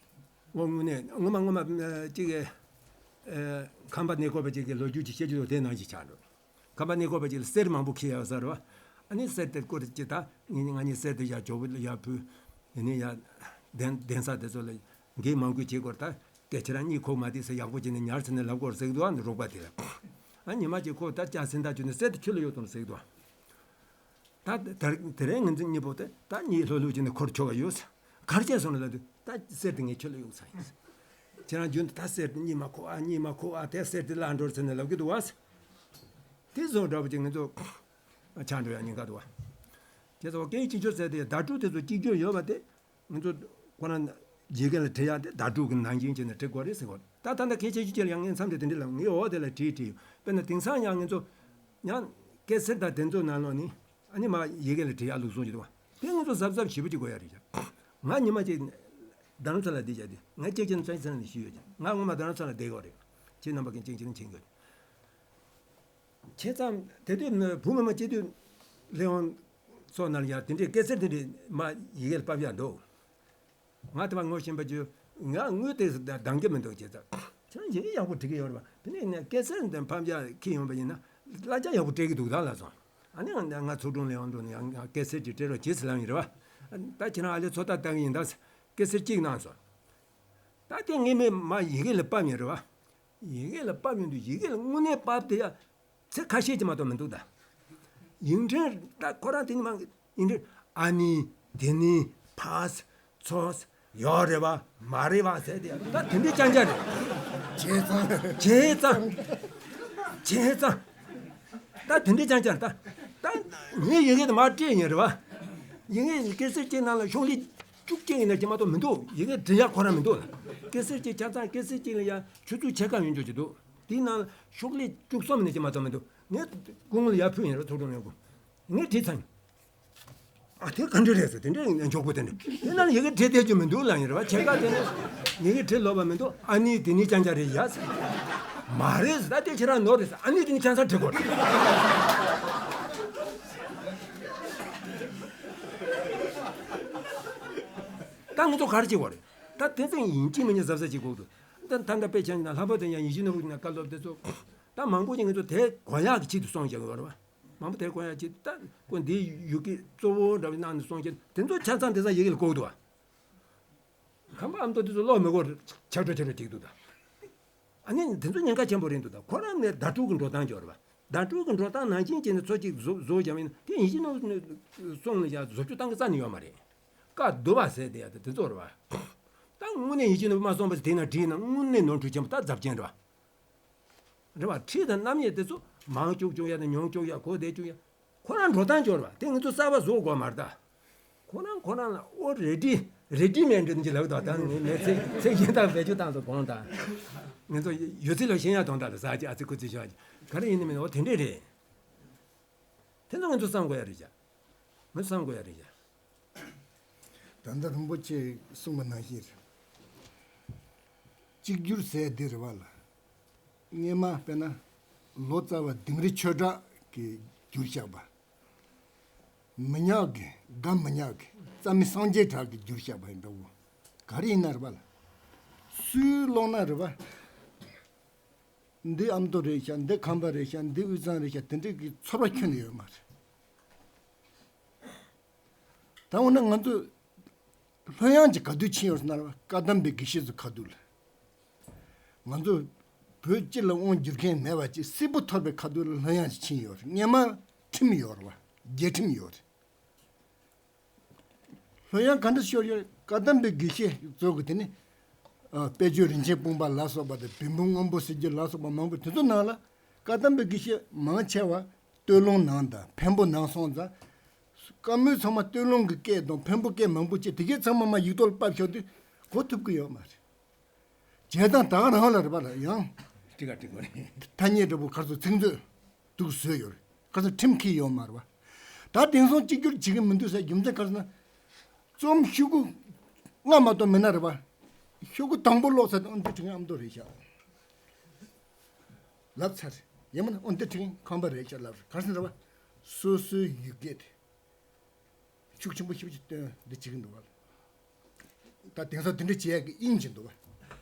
འོ་དངོས་གནས་ངོ་མ་ངོ་མ་ཅིག་ཨེ་ཁམས་པ་གནས་སྐོར་བ་ཅིག་གི་ལོ་རྒྱུས་ཅིག་བཤད་རྒྱུ་དེ་ནང་བཞིན་ཆགས་འགྲོ། ཁམས་པ་གནས་སྐོར་བ་ཅིག་ལ་གསེར་མང་པོ་འཁྱེར་ཡོད་ས་རེད་བ། ཨ་ནི་གསེར་དེ་བསྐོར་ཅིག་ད་ངེད་ང་གཉིས་གསེར་དེ་ཡར་ཇོ་བོ་ལ་ཡར་ཕུལ། དེ་ནས་ཡར་གདན་གདན་ས་དེ་ཚོ་ལ་འགན་མང་པོ་བྱེད་དགོས་རེད། ད་སྐད་ཆ་རང་གཉིད་ཁུག་མ་བསྡད་ཟེར་ཡག་པོ་བྱས་ནས་ཉར་ཟེར་ནས་ལབ་དགོས་རེད་ཟེར་གི་འདུག་ཨ་ནི་རོགས་པ་དེ་ལ། ཨ་ཉི་མ་གཅིག་ཁོ་ད་ལྕགས་སེང་ད་ཁྱོད་ནི་གསེར་དེ་ཁྱོད་ལ་ཡོད་དམ་ཟེར་གི་འདུག་ད་དེ་དེ་རིང་ང་ཚོ་གཉིས་པོ་དེ་ད་གཉིད་ལྷོད་ལྷོད་བྱས་ནས་འཁོར་ཆོག་ག་ཡོད། གར་བྱས་སོང་ལ་ལབ་དུས་ད་གསེར་དེ་ངས་ཁྱོད་ལ་གཡུགས་ཚར་ཡིན། ཁྱེད་རང་རྒྱུན་དུ་ད་གསེར་དེ་གཉིད་མ་ཁུག་ཨ་གཉིད་མ་ཁུག་ཨ་དེ་གསེར་དེ་བརླག་འགྲོ་ཟེར་ནས་ལབ་ཀྱི་འདུག་བ། དེ་བཟོ་འདྲ་པོ་ཅིག་ང་ཚོ་ཆགས་འགྲོ་ཡ་ཉེན་ཁ་འདུག་བ། བྱས་ཙང་སྐད་ཡིག་གཅིག་གྱུར་ཟེར་དེ་བརྡ་སྤྲོད་དེ་ཚོ་གཅིག་གྱུར་ཡོད་པ་དེ་ང་ཚོ་ ཁོ་རང་ཡི་གེ་ལ་བྲི་ཡག་དེ་བརྡ་དྲུག་གི་ནང་བཞིན་བྱས་ནས་བྲི་དགོས་རེད་ཟེར་གོ། ད་ད་ལྟ་སྐད་ཆ་ཞུ་རྒྱུ་ལ་ཡང་ངས་མཚམས་དེ་དེ་འདྲ་ལ་ངས་འོ་དེ་ལ་བྲིས་བྲིས་ཡོད། དཔེར་ན་དེང་སང་ཡང་ངེད་ཚོ་ཡང་སྐད་སེར་དང་དེ་ཚོ་ནང་ལོགས་ནི་ཨ་ནི་མ་ཡི་གེ་ལ་བྲི་ཡག་ལུགས་སྲོལ་ཞིག་འདུག་བ། དེ་ངེད་ཚོ་གཟབ་གཟབ་ཞེ་པོ་ཅིག་དགོས་ཡག་རེད་ཤག་ང་ཉི་མ་གཅིག་རྡ་རམ་ས་ལ་བསྡད་བཞག་དེ་ང་གཅིག་ཅན་ཙན་ཙན་ལ་ཞུས་ཡོད་ཀྱང་ང་སྔོན་མ་རྡ་རམ་ས་ལ་བསྡད་ཡོད་རེད། ཁྱེད་རྣམ་པ་ཀྱང་གཅིག་ཅན་མཁྱེན་གྱི་ཡོད། བྱས་ཙང་དེ་དུས་བུ་མི་མ་སྤྱི་འཐུས་ལས་དབང་སོགས་ནང་ལ་ཡང་དེ་འདྲའི་སྐད་སེར་དེ་འདྲའི་མ་ཡི་གེ་ལ་ཕབ་ཡག་འདུག་ང་དེ་བ་ངོ་ཤེས་པ་ཅིག་ང་དངུལ་དེ་འདང་གི་མི་འདུག་བྱས་ཙང་ཁྱེད་རང་ཡི་གེ་ཡག་པོ་འབྲི་གི་ཡོད་རེད་པ། དེ་ནས་ངས་སྐད་སེར་འདི་ཕབ་ཡག་ཁྱེར་ཡོང་པ་ཡིན་ན་གླ་ཆ་ཡག་པོ་སྤྲད་ཀྱི་འདུག་ད་ལབ་སོང་། ཨ་ནི་ང་ང་ཚོགས་དྲུང་ལས་དབང་དུ་ནས་ཡང་སྐད་སེར་ཅིག་སྤྲད་རོགས་བྱེད་ཟེར་ལབ་ཡིན་རེད་པ། ད་ཁྱེད་རང་ཨ་ལེ་ཚོད་ལྟ་བལྟ་གི་ཡིན་ད་སྐད་སེར་གཅིག་གནང་སོང་། ད་དེ་ངས་མི་མ་ཡི་གེ་ལ་ཕབ་ཡིན་རེད་པ། ཡི་གེ་ལ་ཕབ་ཡོང་དུས་ཡི་གེ་ལ་དངོས་གནས་ཕབ་དེ་ཡ་ཚེ་ཁ་ཤས་ཀྱི་མ་གཏོགས་མི་འདུག་ད། ཡིག་ཕྲེང་ད་ཁོ་རང་དེ་ནི་མང་གི་ཡིག་ཕྲེང་ཨ་ནི་དེ་ནི་ཕ་ཚོ་ཡོད་རེད་བ་མ་རེད་བ་ཟེར་དེ་ད་དེ་འདྲའི་རྐྱང་རྐྱང་རེད། བྱས་ཙང་བྱས་ཙང་བྱས་ཙང་ད་དེ་འདྲའི་རྐྱང་རྐྱང་ད་ད་ངའི་ཡི་གེ་དེ་མར་སྤྲད་ཡིན་རེད་བ། ཡི་གེ་སྐད་སེར་གཅིག་ནང་ལ་ཤོག་ལྷེ་བཅུ་གཅིག་ཡིན་ན་ཅི་མ་གཏོགས་མི་འདུག་ཡི་གེ་འབྲི་ཡག་ཁོ་རང་མི་འདུག་སྐད་སེར་གཅིག་ཆ་ཚང་སྐད་སེར་གཅིག་ལ་ཡ་ཆུ་ཚོད་ཕྱེད་ཀ་ཡོང་རྒྱུ་ཅིག་འདུག་དེའི་ནང་ལ་ཤོག་ལྷེ་བཅུ་གསུམ་ནས་ཅི་མ་གཏོགས་མི་འདུག་ངས་སྐུ་ངོ་ལ་ཡར་ཕུལ་ཡིན་རེད་ཚོགས་དྲུང་ལས་ཁུངས། ངས་བྲིས་ཚར་ཡིན། ཨ་དེ་ག་འདྲ་རེད་ཟེར་དེ་འདྲའི་མགྱོགས་པོ་དེ་འདྲ་དེ་ནང་ལ་ཡི་གེ་བྲིས་བསྡད་རྒྱུ་མི་འདུག་ལབ་ཡིན་རེད་བ། ཕྱེད་ཀ་དེ་ནས་ཡི་གེ་བྲིས་ལོབས་པ་མི་འདུག་ཨ་ནི་དེ་ནི་རྐྱང་རྐྱང་རེད་ཡ་ཟེར། མ་རེད་ཟེར་ད་དེ་ཁྱེད་རང་ནོར་རེད་ཟེར། ཨ་ནི་དེ་ནི་ཆ་ཚང་བྲིས་དགོས་རེད། ད་ང་ཚོ་ག་རེ་བྱེད་དགོས་རེད། ད་དེ་ཚོ་ཡིན་གཅིག་མིན་གཅིག་གཟབ་གཟབ་བྱེད་དགོས་འདུག་ད་ད་ལྟ་དཔེ་ཆ་ཡིན་ན་ལྷག་པར་དུ་ཡང་ཡིད་བཞིན་ནོར་བུ་ཡིན་ན་བཀའ་སློབ་དེ་ཚོ་ད་མང་པོ་ཞིག་ང་ཚོ་དེ་གོ་ཡག་གི་ཆེད་དུ་གསུངས་བཞག་ཡོད་རེད་བ། མང་པོ་དེ་གོ་ཡག་ཆེད་དུ་ད་ཁོ་འདིའི་ཡི་གེ་གཙོ་བོ་འདྲ་བ་གནང་ནས་གསུངས་བཞག་དེ་ཚོ་ཆ་ཚང་དེང་སང་ཡི་གེ་ལ་བཀོད་འདུག་བ། ཁམས་པ་ཨ་མདོ་དེ་ཚོ་ཀློག་མི་དགོས་ཆག་འགྲོ་ཆག་འགྲོ་བྱེད་ཀྱི་འདུག་ད། ཨ་ནི་དེ་ཚོ་ཉེན་ཁ་ཆེན་པོ་རེད་འདུག་ད་ཁོ་རང་ནས་ཟླ་དྲུག་གི་འགྲོ་སྟངས་ཅིག་ཡོད་རེད་བ། ཟླ་དྲུག་གི་འགྲོ་སྟངས་ནང་བཞིན་བྱས་ནས་ཚོ་གཅིག་བཟོ་བཟོ་བྱ་བ་ཡིན་ན་དེ་ཡིན་གཅིག་ནོར་བུ་གསུངས་ནས་ཡ་བཟོ་བཅོས་བཏང་གི་རྩ་ནས་ཡོད་མ་རེད། བཀའ་བསྡུ་བ་ཟེར་དེ་ཡ་དེ་དེ་ཚོ་རེད་བ། ད་དངོས་གནས་ཡིན་གཅིག་ནོར་བུ་མ་གསུངས་པ་ཟེར་དེ་ན་བྲིས་ན་དངོས་གནས་ནོར་འཁྲུལ་ཆེན་པོ་ད་རྫབ་ཅན་རེད་བ། རེད་བ། ཁྲིད་དང་རྣམ་དབྱེ་དེ་ཚོ་མང་བཅུག་བཅུག་ཡ་དང་ཉུང་བཅུག་ཡ་གོ་བདེ་བཅུག་ཡ། ཁོ་རང་འགྲོ་སྟངས་སྐྱོར་བ་དེ་ང་ཚོ་གསར་པ་བཟོ་དགོས་མ་རེད་ད། ཁོ་རང་ཁོ་རང་ལ་ཨོ་རེ་ཌི་རེ་ཌི་མེ་ཌི་འདི་ལབ་དང་ད་ངས་ངས་ཚིག་ཚིག་གཞན་དག་བེད་སྤྱོད་བཏང་སོང་གོང་དང་། ང་ཚོ་ཡོད་ཚད་ལ་ཤེས་ཡ་དོན་དག་ལ་ཟ་ཅི་ཨ་ཚི་ཁུ་ཚི་ཤོག་ཅི་ག་རེ་ཡིན་ནི་མིན་ཨོ་དེ་འདྲས་རེད། དེ་ཚོ་ང་ཚོ་བསམ་དགོས་ཡ་རེད་ཤག་ང་ཚོ་བསམ་དགོས་ཡ་རེད་ཤག་ད་ལྟ་རིན་པོ་ཆེ་གསུངས་པ་ནང་བཞིན་རེད། གཅིག་གྱུར་ཟེར་འདི་རེད་བ་ལ། སྔོན་མ་དཔེར་ན་ལོ་ཙཱ་བ་དིང་རི་ཆོས་གྲགས་ཀྱིས་བསྒྱུར་བཞག་པ། མི་ཉག་གི་དགའ་མི་ཉག་གི་རྩ་མི་སངས་རྒྱས་གྲགས་ཀྱིས་བསྒྱུར་བཞག་པ་ཡིན་འདྲ་བོ། ག་རེ་ཡིན་ན་རེད་བ་ལ། སུས་ཀློག་ན་རེད་བ། འདི་ཨ་མདོ་རེད་ཤག་འདི་ཁམས་པ་རེད་ཤག་འདི་དབུས་གཙང་རེད་ཤག་དེ་འདྲས་ཀྱི་ཚོར་བ་ཁྱོན་ནས་ཡོད་མ་རེད། ད་འོ་ན་ང་ཚོ་ལྷོད་ཡངས་ཀྱི་ག་དུས་ཕྱིན་ཡོད་ཟེར་ན་བཀའ་གདམས་པའི་དགེ་བཤེས་ཚོ་ཁ་ཐུག་ལ། ང་ཚོ་བོད་སྤྱི་ལ་དབང་བསྒྱུར་མཁན་མེད་པ་ཅིག་སིལ་བུ་ཐོར་པའི་ཁ་ཐུག་ལ་ལྷོད་ཡངས་ཀྱི་ཕྱིན་ཡོད་རེད། སྔོན་མ་ཁྲིམས་ཡོད་རེད་བ། རྒྱལ་ཁྲིམས་ཡོད་རེད། ལྷོད་ཡངས་ག་འདྲ་ཤོར་ཡོད་རེད། བཀའ་གདམས་པའི་དགེ་བཤེས་ཚོ་གི་དེ་ནི། ཨ། དཔལ་ཆོས་རིན་ཆེན་སྤུངས་པ་ལ་སོགས་པ་དང་བེམ་པོ་སྔོན་པོ་ཟེར་རྒྱུ་ལ་སོགས་པ་མང་པོ་དེ་ཚོ་ནང་ལ་བཀའ་གདམས་པའི་དགེ་བཤེས་མང་ཆེ་བ་སྟོད་ལུང་ནང་དང་འཕན་པོ་ནང་སོང་ཙང་། བཀའ་མོལ་ཚང་མ་སྟོད་ལུང་གི་སྐད་དང་འཕན་པོ་སྐད་མང་པོ་བྱས་དེ་གའི་ཚང་མ་མ་ཡིག་ཐོག་ལ་ཕབ་ཤོག་དུས་གོ་ཐུབ་ཀྱི་ཡོད་མ་རེད། བྱས་ཙང་ད་ག་རང་ལ་རེད་པ་ལ་ཡང་། ཏི་ཀ་ཏི་ཀོ་རེད། ཐ་སྙད་འདྲ་པོ་ག་རེ་ཟེར་ཚིག་མཛོད་འདུག་བཟོས་ཡོད་རེད། ག་རེ་ཟེར་ཁྲིམས་འཁྱེར་ཡོད་མ་རེད་པ། ད་དེང་སང་གཅིག་གྱུར་བྱེད་ཀྱི་མི་འདུག་ཟེར་རྒྱུ་མཚན་ག་རེ་ཟེར་ན། རྩོམ་ཤོག་གུ་ལྔ་མ་གཏོགས་མེད་ན་རེད་པ། ཤོག་གུ་དང་པོ་ཀློག་ཚར་དུས་ཨོ་འདི་བྲིས་མཁན་ཨ་མདོ་རེད་ཤག་ལབ་ཚར། ཡང་མིན་ན་ཨོ་འདི་བྲིས་མཁན་ཁམས་པ་རེད་ཤག་ལབ། ག་རེ་ཟེར་རེད་པ། སོ་སོའི་ཡི་གེ་དེ། ཤུགས་ཆེན་པོ་ཞེ་པོ་ཅིག་བཏོན་འདི་བྱེད་ཀྱི་འདུག་བ། ད་དེང་སང་དེ་འདྲ་བྱེད་ཡག་གི་དབྱིངས་ཅིག་འདུག་བ།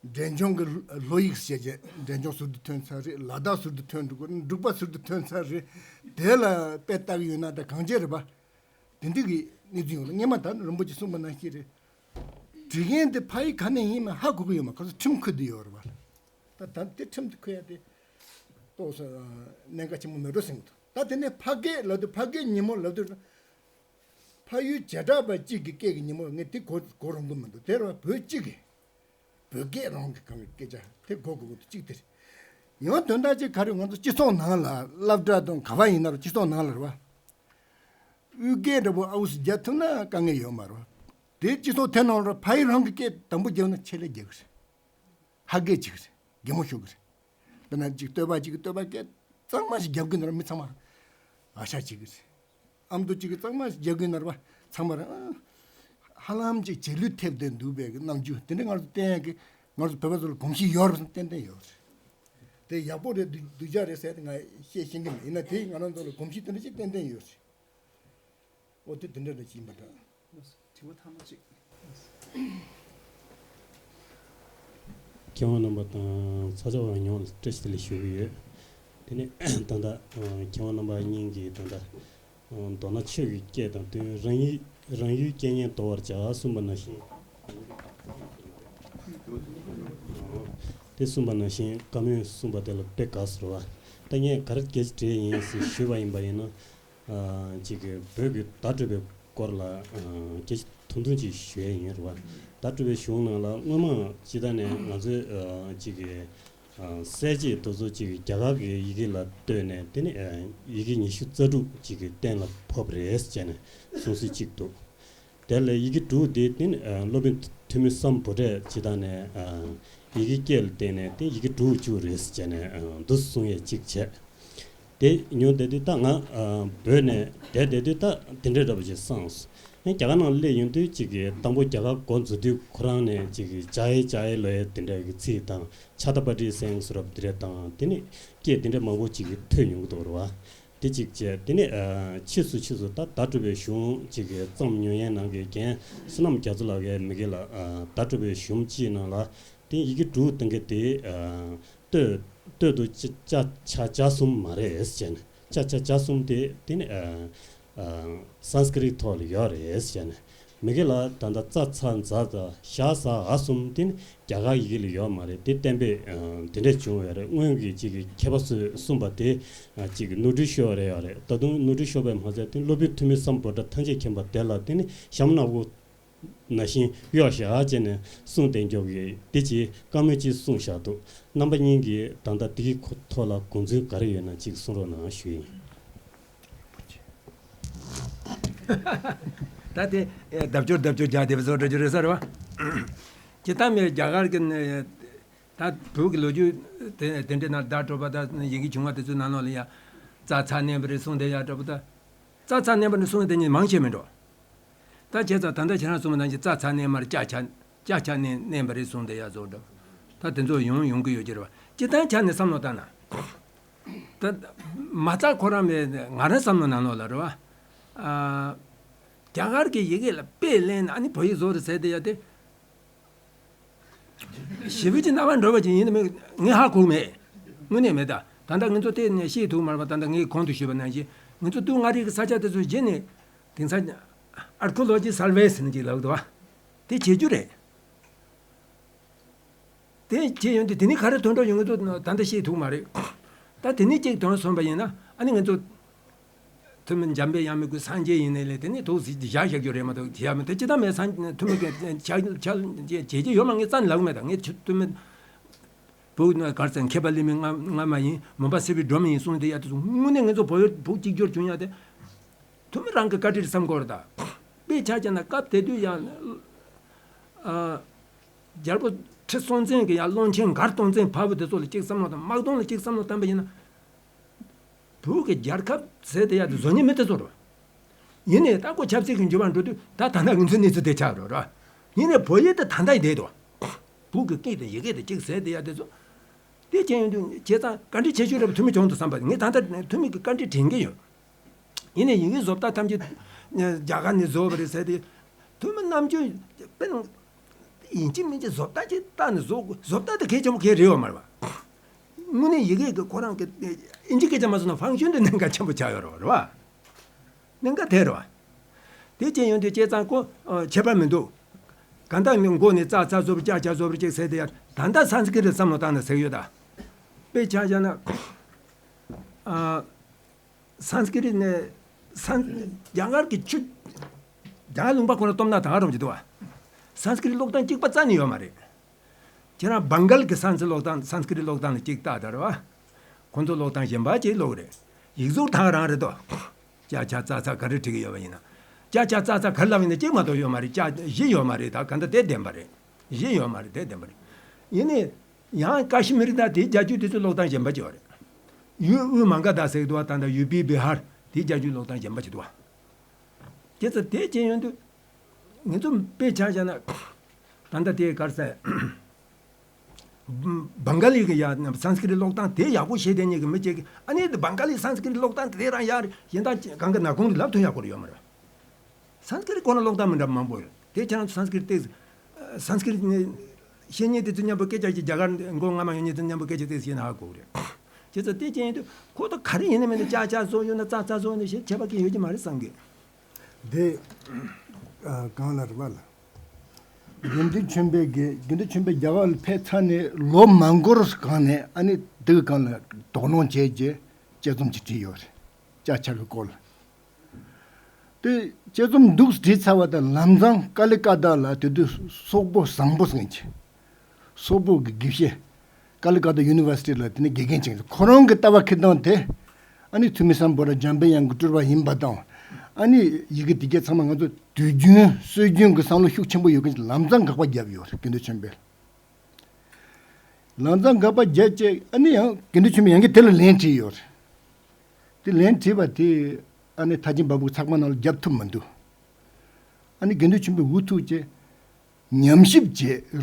འབྲས་ལྗོངས་ཀྱི་ལྷོ་ཡིག་ཟེར་བྱས་འབྲས་ལྗོངས་ཟུར་དུ་ཐོན་ཚར་རེད། ལ་དྭགས་ཟུར་དུ་ཐོན་འགྲོ་གི་རེད། འབྲུག་པ་ཟུར་དུ་ཐོན་ཚར་རེད། དེ་ལ་དཔེ་ལྟ་གི་ཡོད་ན་ད་གང་བྱས་རེད་པ། དེ་འདྲ་གི་གནས་ཚུལ་ཡོང་ལ་སྔོན་མ་ད་རིན་པོ་ཆེ་གསུངས་པ་ནང་བཞིན་རེད། བྲིས་མཁན་དེ་ཕ་ཡུལ་ག་ནས་ཡིན་མིན་ཧ་གོ་གི་ཡོད་མ་རེད། ཁོ་ཚོ་ཁྲིམས་འཁུར་དུ་ཡོད་རེད་པ། ད་ད་དེ་ཁྲིམས་དེ་འཁུར་ཡ་དེ་ཏོག་ཙམ་གནད་འགག་ཆེན་པོ་མེད་འགྲོ་ཟེར་གི་འདུག་ད་དེ་ནས་ཕ་སྐད་ལབ་དུས་ཕ་སྐད་ཉིན་མོ་ལབ་དུས་ཕ་ཡུལ་བྱེ་བྲག་པ་གཅིག་གི་སྐད་ཀྱི་ཉིན་མོ་ངས་དེ་གོ་གོ་རུང་གི་མི་འདུག་དེ་རུ་བོད་གཅིག་གི་བོད་སྐད་རང་གི་གང་གི་སྐད་ཆ་དེ་གོ་དགོས་ཀྱི་འདུག་གཅིག་དེ་རེད། ཡང་དོན་དག་གཅིག་ག་རེ་ང་ཚོ་སྤྱི་ཚོགས་ནང་ལ་སློབ་གྲྭ་དང་ག་པར་ཡིན་ན་རུང་སྤྱི་ཚོགས་ནང་ལ་རེད་པ། དབུས་སྐད་འདྲ་པོ་ཨ་འུ་སུ་རྒྱག་ཐུབ་ན་དཀའ་ངལ་ཡོད་མ་རེད་པ། དེ་སྤྱི་ཚོགས་དེ་ནང་ལ་ཕ་ཡུལ་རང་གི་སྐད་དམ་པོ་རྒྱབ་ན་ཆེད་ལས་རྒྱག་གི་རེད། ཧ་གོ་གི་རེད། གད་མོ་ཤོར་གི་རེད། དཔེར་ན་ཅིག་སྟོད་པ་ཅིག་གིས་སྟོད་པ་སྐད་གཙང་མ་ཞིག་རྒྱབ་གི་ན་ར་མི་ཚང་མ་ཨ་ཤ་བྱེད་གི་རེད། ཨ་མདོ་ཅིག་གིས་གཙང་མ་ཞིག་རྒྱབ་གི་ན་ར་བ་ཚང་མ་ར་ཨ་ཧ་ལམ་ཅིག་རྗེས་ལུས་ཐེབས་བསྡད་འདུག་པའི་གི་རྣམ་འགྱུར་དེ་འདྲ་ང་ཚོ་བསྟན་ཡག་གི་ང་ཚོ་བོད་པ་ཚོ་ལ་གོམས་གཤིས་ཡོད་རེད་བསམ་ཏན་ཏན་ཡོད་རེད། དེ་ཡག་པོ་རེད་སྡུག་སྡུག་ཅག་རེད་ཟེར་ཏེ་ང་བཤད་ཤེས་ཀྱི་མེད། ཡིན་ན་དེ་ང་རང་ཚོ་ལ་གོམས་གཤིས་དེ་འདྲ་ཅིག་ཏན་ཏན་ཡོད་རེད། འོ་དེ་དེ་འདྲ་རེད་ཅིག་ཡིན་པ་འདྲ། དྲི་བ་ཐ་མ་གཅིག་མཁས་དབང་རྣམ་པ་དང་ཚ་ཚ་བ་ཉོང་ལ་བཀྲ་ཤིས་བདེ་ལེགས་ཞུ་གི་ཡོད། དེ་ནས་ད་ལྟ་མཁས་དབང་རྣམ་པ་གཉིས་ཀྱིས་ད་ལྟ་མདོར་ན་ཆོས་ཀྱི་སྐད་དང་བསྟུན་རང་ཡུལ་རང་ཡུལ་སྐད་སྙན་འདོར་བར་བྱ་གསུངས་པ་ནང་བཞིན། དེ་གསུངས་པ་ནང་བཞིན་བཀའ་མོལ་གསུངས་པ་དེ་ལ་དཔེ་དགའ་ཟེར་བ། ད་ངས་ག་རེ་སྐད་ཆ་དྲིས་ཡིན་ཟེར་ཞུས་པ་ཡིན་པ་ཡིན་ན། ཅིག་གི་བོད་ཀྱི་བརྡ་སྤྲོད་པའི་སྐོར་ལ་སྐད་ཆ་ཐུང་ཐུང་ཅིག་ཞུ་ཡ་ཡིན་རེད་བ། བརྡ་སྤྲོད་པའི་གཞུང་ནང་ལ་སྔོན་མ་སྤྱིར་བཏང་ནས་ང་ཚོས་ཅིག་གི་གསལ་བྱེད་དེ་ཚོ་ཅིག་རྒྱ་གར་གྱི་ཡི་གེ་ལ་བཏོན་ནས་དེ་ནས་ཡི་གེ་ཉི་ཤུ་རྩ་དྲུག་ཅིག་གི་གཏན་ལ་ཕབ་རེད་ཟེར་ནས་གསུང་སྲོལ་ཅིག་འདུག་དེ་ལས་ཡི་གེ་དྲུག་དེ་དེ་ནས་སློབ་དཔོན་ཐོན་མི་སམ་བྷོ་ཊས་སྤྱིར་བཏང་ནས་ཡི་གེ་སྐད་ལ་བརྟེན་ནས་དེ་ཡི་གེ་དྲུག་བཅུག་རེད་ཟེར་ནས་འདུག་གསུང་ཡས་ཅིག་བྱས། དེ་ཉོན་བསྡད་དུས་ད་ང་བོད་ནས་བསྡད་བསྡད་དུས་ད་དེ་འདྲའི་འདྲ་པོ་ཅིག་བསམས། ངས་རྒྱ་གར་ནང་སླེབས་ཡོང་དུས་ཅིག་གི་དང་པོ་རྒྱ་གར་འགོ་འཛུགས་དུས་ཁོ་རང་ནས་ཅིག་གི་ཇ་ཡེ་ཇ་ཡེ་ལོ་ཡེ་དེ་འདྲ་གི་ཚིག་དང་ཆ་ཏ་པ་ཏི་སེང་སུ་རབ་དེ་འདྲ་དང་དེ་ནི་སྐད་དེ་འདྲ་མང་པོ་ཅིག་གི་ཐོས་མྱོང་གི་འདུག་རེད་བ། དེ་གཅིག་བྱས་དེ་ནི་ཕྱིས་སུ་ཕྱིས་སུ་ད་བརྡ་སྤྲོད་པའི་གཞུང་ཅིག་གི་བརྩམས་མྱོང་ཡས་ནང་གི་རྒན་བསོད་ནམས་རྒྱ་མཚོ་ལགས་ཀྱིས་མི་གེ་ལ་བརྡ་སྤྲོད་པའི་གཞུང་གཅིག་ནང་ལ་དེ་ཡི་གེ་དྲུག་སྟོན་གི་དེ་སྟོད་སྟོད་དུ་ཅ་ཅ་ཆ་ཇ་གསུམ་མ་རེད་ཟེར་ནས་ཅ་ཆ་ཇ་གསུམ་དེ་དེ་ནི་སཾ་སྐྲྀཏ་ཐོག་ལ་ཡོད་རེད་ཟེར་ནས་མི་གེ་ལ་ད་ལྟ་ཙ་ཚ་ཛ་ཛ་ཞ་ཟ་འ་གསུམ་དེ་ནི་རྒྱ་གར་ཡི་གེ་ལ་ཡོད་མ་རེད། དེ་གཏན་འབེབས་དེ་འདྲས་བྱུང་ཡོད་རེད། སྔོན་གྱི་ཅིག་གི་མཁས་པ་ཚོས་གསུངས་པ་དེ་ཅིག་གི་ནོར་འཁྲུལ་ཤོར་རེད་ཡོད་རེད། ད་དུང་ནོར་འཁྲུལ་ཤོར་བས་མ་ཚད་དེ་སློབ་དཔོན་ཐོན་མི་སམ་བྷོ་ཊ་ཐམས་ཅད་མཁྱེན་པ་དེ་ལ་དེ་ནི་ཞྭ་མོ་ནག་པོ་ནང་བཞིན་གཡོག་བཞག་བྱས་ནས་གསུངས་བསྡད་མགྱོགས་ཀྱི་དེ་ཅིག་བཀའ་མོལ་ཅིག་གསུངས་བཞག་འདུག་རྣམ་པ་གཉིས་ཀྱིས་ད་ལྟ་དེ་གི་ཐོག་ལ་དགོངས་ཚུལ་ག་རེ་ཡོད་ན་ཅིག་གསུང་རོགས་གནང་ཞུ་ཡིན། ད་དེ་ལྡབ་སྐྱོར་ལྡབ་སྐྱོར་རྒྱག་བསྡད་པ་བཟོ་འདྲ་ཅིག་རེད་ས་རེད་བ། ཇི་ལྟར་མེད་རྒྱ་གར་གྱི་ད་བོད་ཀྱི་ལོ་རྒྱུས་དེ་དེ་འདྲའི་ནང་བརྡ་སྤྲོད་པ་དང་ཡི་གེ་བྱུང་བ་དེ་ཚོའི་ནང་ལོགས་ལ་ཡ་ཙ་ཚ་བསྣན་པ་རེད་གསུངས་བསྡད་ཡ་འདྲ་པོ་ད། ཙ་ཚ་བསྣན་པ་ནི་གསུངས་དེ་ཉིད་མང་ཆེ་མིན་འགྲོ། ད་བྱས་ཙང་ད་ལྟ་ཁྱེད་རང་གསུངས་པ་ནང་བཞིན་ཙ་ཚ་བསྣན་མར་ཅ་ཆ་ཅ་ཆ་ནས་བསྣན་པ་རེད་གསུངས་དེ་ཡ་བཟོ་འགྲོ། ད་དེ་ཚོ་ཡོང་ཡོང་གི་ཡོད་ཀྱི་རེད་བ། སྤྱིར་བཏང་ཆ་ནས་བསམ་བློ་བཏང་ན། ད་མ་རྩ་ཁོ་རང་མེད་ང་རང་བསམ་བློ་ནང་ལོགས་ལ་རེད་བ། ཨ། རྒྱ་གར་གྱི་ཡི་གེ་ལ་དཔེ་ལེན་ན་ཨ་ནི་བོད་ཡིག་བཟོ་རེད་ཟེར་དེ་ཡ་དེ། ཞེ་པོ་ཅིག་རྣ་བར་འགྲོ་བ་ཅིག་ཡིན་ནམ་ངས་ཧ་གོ་མེད། དངོས་གནས་མེད་ད། ད་ལྟ་ང་ཚོ་དེ་ནས་ཤེས་ཐུབ་མ་རེད་པ། ད་ལྟ་ངས་གོང་དུ་ཞུས་པ་ནང་བཞིན་ང་ཚོ་སྟོད་མངའ་རིས་ཀྱི་ས་ཆ་དེ་ཚོ་བརྗེ་ནས་དེང་སང་ཨར་ཁི་ཨོ་ལོ་ཇི་སར་ཝེ་ཟེར་ནས་ཅིག་ལབ་འདུག་བ། དེ་བྱེད་རྒྱུ་རེད། དེ་བྱེད་ཡོང་དུས་དེ་ནས་ག་རེ་ཐོན་འགྲོ་ཡོང་གི་འདུག་ད་ལྟ་ཤེས་ཐུབ་མ་རེད། ད་དེ་ནས་ཅིག་དོན་སོང་བ་ཡིན་ན་ཨ་ནི་ང་ཚོ། ཐུ་མི་འཇམ་པའི་དབྱངས་མི་དགོས་སངས་རྒྱས་ཡིན་ནའི་ལས་དེ་ནི་དུག་ཟིག་བཞག་བཞག་རྒྱུ་རེད་མ་གཏོགས་དེ་ཡང་མི་དེ་ཅི་ད་མེད་སངས་ཐུ་མི་གི་ཆ་ཆ་བྱེད་ཀྱི་ཡོད་མ་ངས་རྩ་ནས་ལབ་མེད་ད་ངས་ཆུ་ཐུ་མི་བུ་ན་གར་ཙང་མཁས་པ་ལི་མི་ང་ང་མ་ཡིན་མུན་པ་སེལ་བའི་སྒྲོན་མེ་ཡིན་གསུངས་དེ་ཡ་དེ་ཚོ་དངོས་གནས་ངས་ཚོ་བོད་བོད་གཅིག་གྱུར་བྱུང་ཡ་དེ་ཐུ་མི་རང་གི་བཀའ་དྲིན་བསམ་དགོས་རེད་ད། དཔེ་ཆ་བྱས་ན་སྐབས་དེ་དུས་ཡང་ཨ་རྒྱལ་པོ་ཁྲི་སྲོང་བཙན་གྱི་ཡང་བློན་ཆེན་མགར་སྟོང་བཙན་བར་དུ་དེ་ཚོ་ལ་གཅིག་བསམ་བློ་དང་དམག་དོན་ལ་གཅིག་བསམ་བློ་བཏང་པ་ཡིན་ན། བོད་ཀྱི་རྒྱལ་ཁབ་ཟེར་དེ་ཡ་དེ་བཟོ་མཁན་མི་དེ་ཚོ་རེད། ཡིན་ནའི་ད་ཁོ་ཆབ་སྲིད་ཀྱི་འགྱུར་བ་འགྲོ་དུས་ད་ད་ལྟ་ང་ཚོའི་གནས་ཚུལ་དེ་ཆགས་རེད་ར། ཡིན་ནའི་བོད་ཡིག་དེ་ད་ལྟ་ཡི་བསྡད་འདུག་བོད་ཀྱི་སྐད་དང་ཡི་གེ་དེ་གཅིག་ཟེར་དེ་ཡ་དེ་ཚོ། དེ་བྱས་ཡོང་དུས་བྱས་ཙང་བཀའ་འདྲི་བྱེད་ཤོས་རེད་པ། ཐུ་མི་གྱོང་དུ་བསམ་པ་ངས་ད་ལྟ་ཐུ་མི་གི་བཀའ་འདྲི་དྲན་གྱི་ཡོད། ཡིན་ནའི་ཡི་གེ་བཟོ་ལྟ་ཐམས་ཅད་རྒྱ་གར་ནས་བཟོས་པ་རེད་ཟེར་དེ། ཐུ་མི་རྣམ་དཔྱོད་དཔེར་ན་ཡིན་གཅིག་མིན་གཅིག་བཟོ་ལྟ་ཅིག་བལྟས་ནས་བཟོ་དགོས། བཟོ་ལྟ་དེ་གལ་ཆེན་པོ་གལ་རེད་བ་མ་རེད་བ། དངོས་གནས་ཡི་གེ་གི་ཁོ་རང་གི་ཨིན་ཇི་སྐད་ཆ་མ་སོང་ན་ཕང་ཤོན་དེ་གནད་འགག་ཆེན་པོ་ཆགས་ཡོད་རེད་བ། གནད་འགག་དེ་རེད་བ། དེ་བྱས་ཡོང་དུས་བྱས་ཙང་ཁོ་ཁྱད་པར་མི་འདུག་གང་ལྟར་མགོ་ནས་ཙ་ཚ་བཟོ་བར་ཅ་ཆ་བཟོ་བར་ཅིག་ཟེར་དེ་ཡ་ད་ལྟ་སན་སི་ཀི་རི་བསམ་བློ་བཏང་ན་ཟེར་ཡོད་ད། དཔེ་ཆ་བཞག་ན། སན་སི་ཀི་རི་ནས་སན་རྒྱ་གར་གྱི་ཆུ། རྒྱ་གར་ལུང་པ་ཁོ་ན་སྟོབས་ན་དང་རོམ་གྱི་འདུག་བ། སན་སི་ཀི་རི་ཀློག་སྟངས་གཅིག་པ་རྩ་ནས་ཡོད་མ་རེད། ཁྱེད་རང་བང་གལ་གྱི་སན་སི་ཀི་རི་ཀློག་སྟངས་སན་སི་ཀི་རི་ཀློག་སྟངས་ལ་གཅིག་ལྟ་དར་བ། ཁོ་ཚོ་ཀློག་སྟངས་གཞན་པ་ཅིག་ཀློག་རེད། ཡིག་གཟུགས་དང་རང་རེད་དོ། ཅ་ཆ་ཙ་ཚ་ག་རེ་བྲིས་ཀྱི་ཡོད་པ་ཡིན་ན། ཅ་ཅ་ཙ་ཙ་ག་རེ་ལབ་ཡིན་ན་གཅིག་མ་གཏོགས་ཡོད་མ་རེད། ཅ་བཞི་ཡོད་མ་རེད། ད་ག་འདྲ་དེ་བདེན་པ་རེད། བཞི་ཡོད་མ་རེད། དེ་བདེན་པ་རེད། ཡིན་ནའི་ཡང་ཀ་ཤི་མིར་དང་དེའི་རྒྱ་སྒྱུར་དེ་ཚོའི་ཀློག་སྟངས་གཞན་པ་ཅིག་ཡོད་རེད། ཡུལ་དབུས་མ་ག་དྷ་ཟེར་གྱི་འདུག་བ། ད་ལྟ་ཡུ་པི་བི་ཧར་དེའི་རྒྱ་སྒྱུར་ཀློག་སྟངས་གཞན་པ་ཅིག་འདུག་བ། དེ་ཚོ་དེ་བྱས་ཡོང་དུས་ངེད་ཚོ་དཔེ་ཆ་བཞག་ན་ད་ལྟ་དེ་ག་རེ་ཟེར། བང་ག་ལི་གི་ཡ་སཾ་སྐྲྀཏ་ཀློག་སྟངས་དེ་ཡག་པོ་ཤེས་བསྡད་མཁན་གྱི་མི་གཅིག་གིས་ཨ་ནི་བང་ག་ལི་སཾ་སྐྲྀཏ་ཀློག་སྟངས་དེ་རང་ཡག་རེད། གཞན་དག་གང་གི་ནག་ཁུང་གི་ལབ་ཐུབ་ཡག་པོ་རེད་ཡོད་མ་རེད། སཾ་སྐྲྀཏ་ཁོ་ན་ཀློག་སྟངས་མི་འདྲ་མང་པོ་ཡོད། དེ་ཁྱེད་རང་ཚོ་སཾ་སྐྲྀཏ་ཏོག་ཙམ་སཾ་སྐྲྀཏ་ནི་ཤེས་མཁན་དེ་ཚོ་མཉམ་པོ་སྐད་ཆ་ཞིག་རྒྱ་གར་མགོ་རྔ་མ་ཡོང་མཁན་ཚོ་མཉམ་པོ་སྐད་ཆ་ཏོག་ཙམ་བཤད་ན་ཧ་གོ་གི་རེད། བྱས་ཙང་དེ་ཅན་ཡིན་དུས་ཁོ་ད་ག་རེ་ཡིན་ནའི་མིན་ནའི་ཅ་ཅ་བཟོ་ཡོད་ན་ཙ་ཙ་བཟོ་ཡོད་ན་ཞེས་ཁྱད་པར་གང་ཡོད་ཀྱི་མ་རེད་བསམ་གི། དེ་ཨ་གང་ལ་རེད་པ་ལ། དགེ་འདུན་ཆོས་འཕེལ་གྱིས་དགེ་འདུན་ཆོས་འཕེལ་རྒྱ་གར་ལ་ཕེབས་ཚར་ནས་ལོ་མ་འགོར་གོང་ནས་ཨ་ནི་དེ་གི་སྒང་ལ་དོགས་སློང་བྱས་རྗེས་དཔྱད་རྩོམ་ཅིག་བྲིས་ཡོད་རེད། ཅ་ཆ་གི་སྐོར་ལ། དེ་དཔྱད་རྩོམ་འདུག་བྲིས་ཚར་བ་དང་ལམ་སང་ཀ་ལི་ཀ་ཏ་ལ་དེ་དུས་སོག་པོ་བཟང་པོ་ཟེར་མཁན་ཅིག་སོག་པོ་གི་དགེ་བཤེས། ཀ་ལི་ཀ་ཏ་ཡུ་ནི་ཝར་སི་ཊི་ལ་དེ་ནས་དགེ་རྒན་བྱས་ཁོ་རང་གི་ལྟ་བ་འཁྱེར་སྟངས་དེ། ཨ་ནི་ཐུ་མི་སམ་བྷོ་ཊ་འཇམ་དཔལ་དབྱངས་ཀྱི་སྤྲུལ་པ་ཡིན་པ་དང་། ཨ་ནི་ཡི་གེ་དེ་གྱད་ཚང་མ་ང་ཚོ་དུས་རྒྱུན་སྲོལ་རྒྱུན་གྱི་བསམ་བློ་ཤུགས་ཆེན་པོ་ཡོད་མཁན་ཅིག་ལམ་སང་དགག་པ་བརྒྱབ་ཡོད་རེད་དགེ་འདུན་ཆོས་འཕེལ། ལམ་སང་དགག་པ་བརྒྱབ་བྱས་ཨ་ནི་ཡང་དགེ་འདུན་ཆོས་འཕེལ་ཡང་གིས་དེ་ལ་ལན་བྲིས་ཡོད་རེད། དེ་ལན་བྲིས་པ་དེ་ཨ་ནི་ཐར་ཕྱིན་བ་སྤུ་གུ་ཚགས་པར་ནང་ལ་བརྒྱབ་ཐུབ་མི་འདུག་ཨ་ནི་དགེ་འདུན་ཆོས་འཕེལ་འུ་ཐུག་བྱས། ཉམས་ཞིབ་བྱས་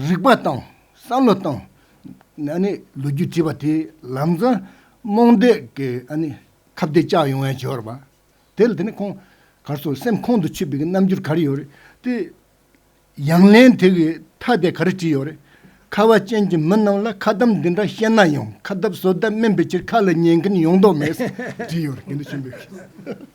རིག་པ་བཏང་བསམ་བློ་བཏང་། ཨ་ནི་ལོ་རྒྱུས་བྲིས་པ་དེ་ལམ་སང་རྨོངས་དད་ཀྱི་ཨ་ནི་ཁ་གཏད་བཅག་ཡོང་ཡ་བྱས་པ། དེ་ལ་དེ་ནི་ཁོང་གར་སོང་སེམས་ཁོང་དུ་ཆུད་པའི་རྣམ་འགྱུར་ག་རེ་ཡོད་རེད་དེ། ཡང་ལན་དེ་གི་མཐའ་དེ་ག་རེ་བྲིས་ཡོད་རེད། ཁ་བ་ཅན་གྱི་མི་རྣམས་ལ་ཁ་གཏམ་འདི་འདྲ་བཤད་ན་ཡང་ཁ་བརྡབ་བཟོ་ལྟ་དམན་པའི་ཕྱིར་ཁ་ལ་ཉན་མཁན་ཡོང་མདོག་མེད། བྲིས་ཡོད་རེད་དགེ་འདུན་ཆོས་འཕེལ་གྱིས།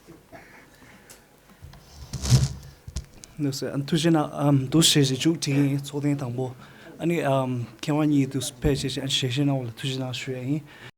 ནུས་སེ་ཨ་ཐུགས་རྗེ་གནང་། ཨམ་འདུག་ཞེས་ཞེས་མཇུག་བསྒྲིལ་ཡིན་ཚོགས་ཐེངས་དང་པོ། ཨ་ནི་ཨམ་མཁས་དབང་གཉིས་འདུག་ཕེབས་ཞེས་ཞེས་ཨ་ནི་ཞལ་བཞེས་གནང་བ་ལ་ཐུགས་རྗེ་གནང་ཞུ་ཡ་ཡིན།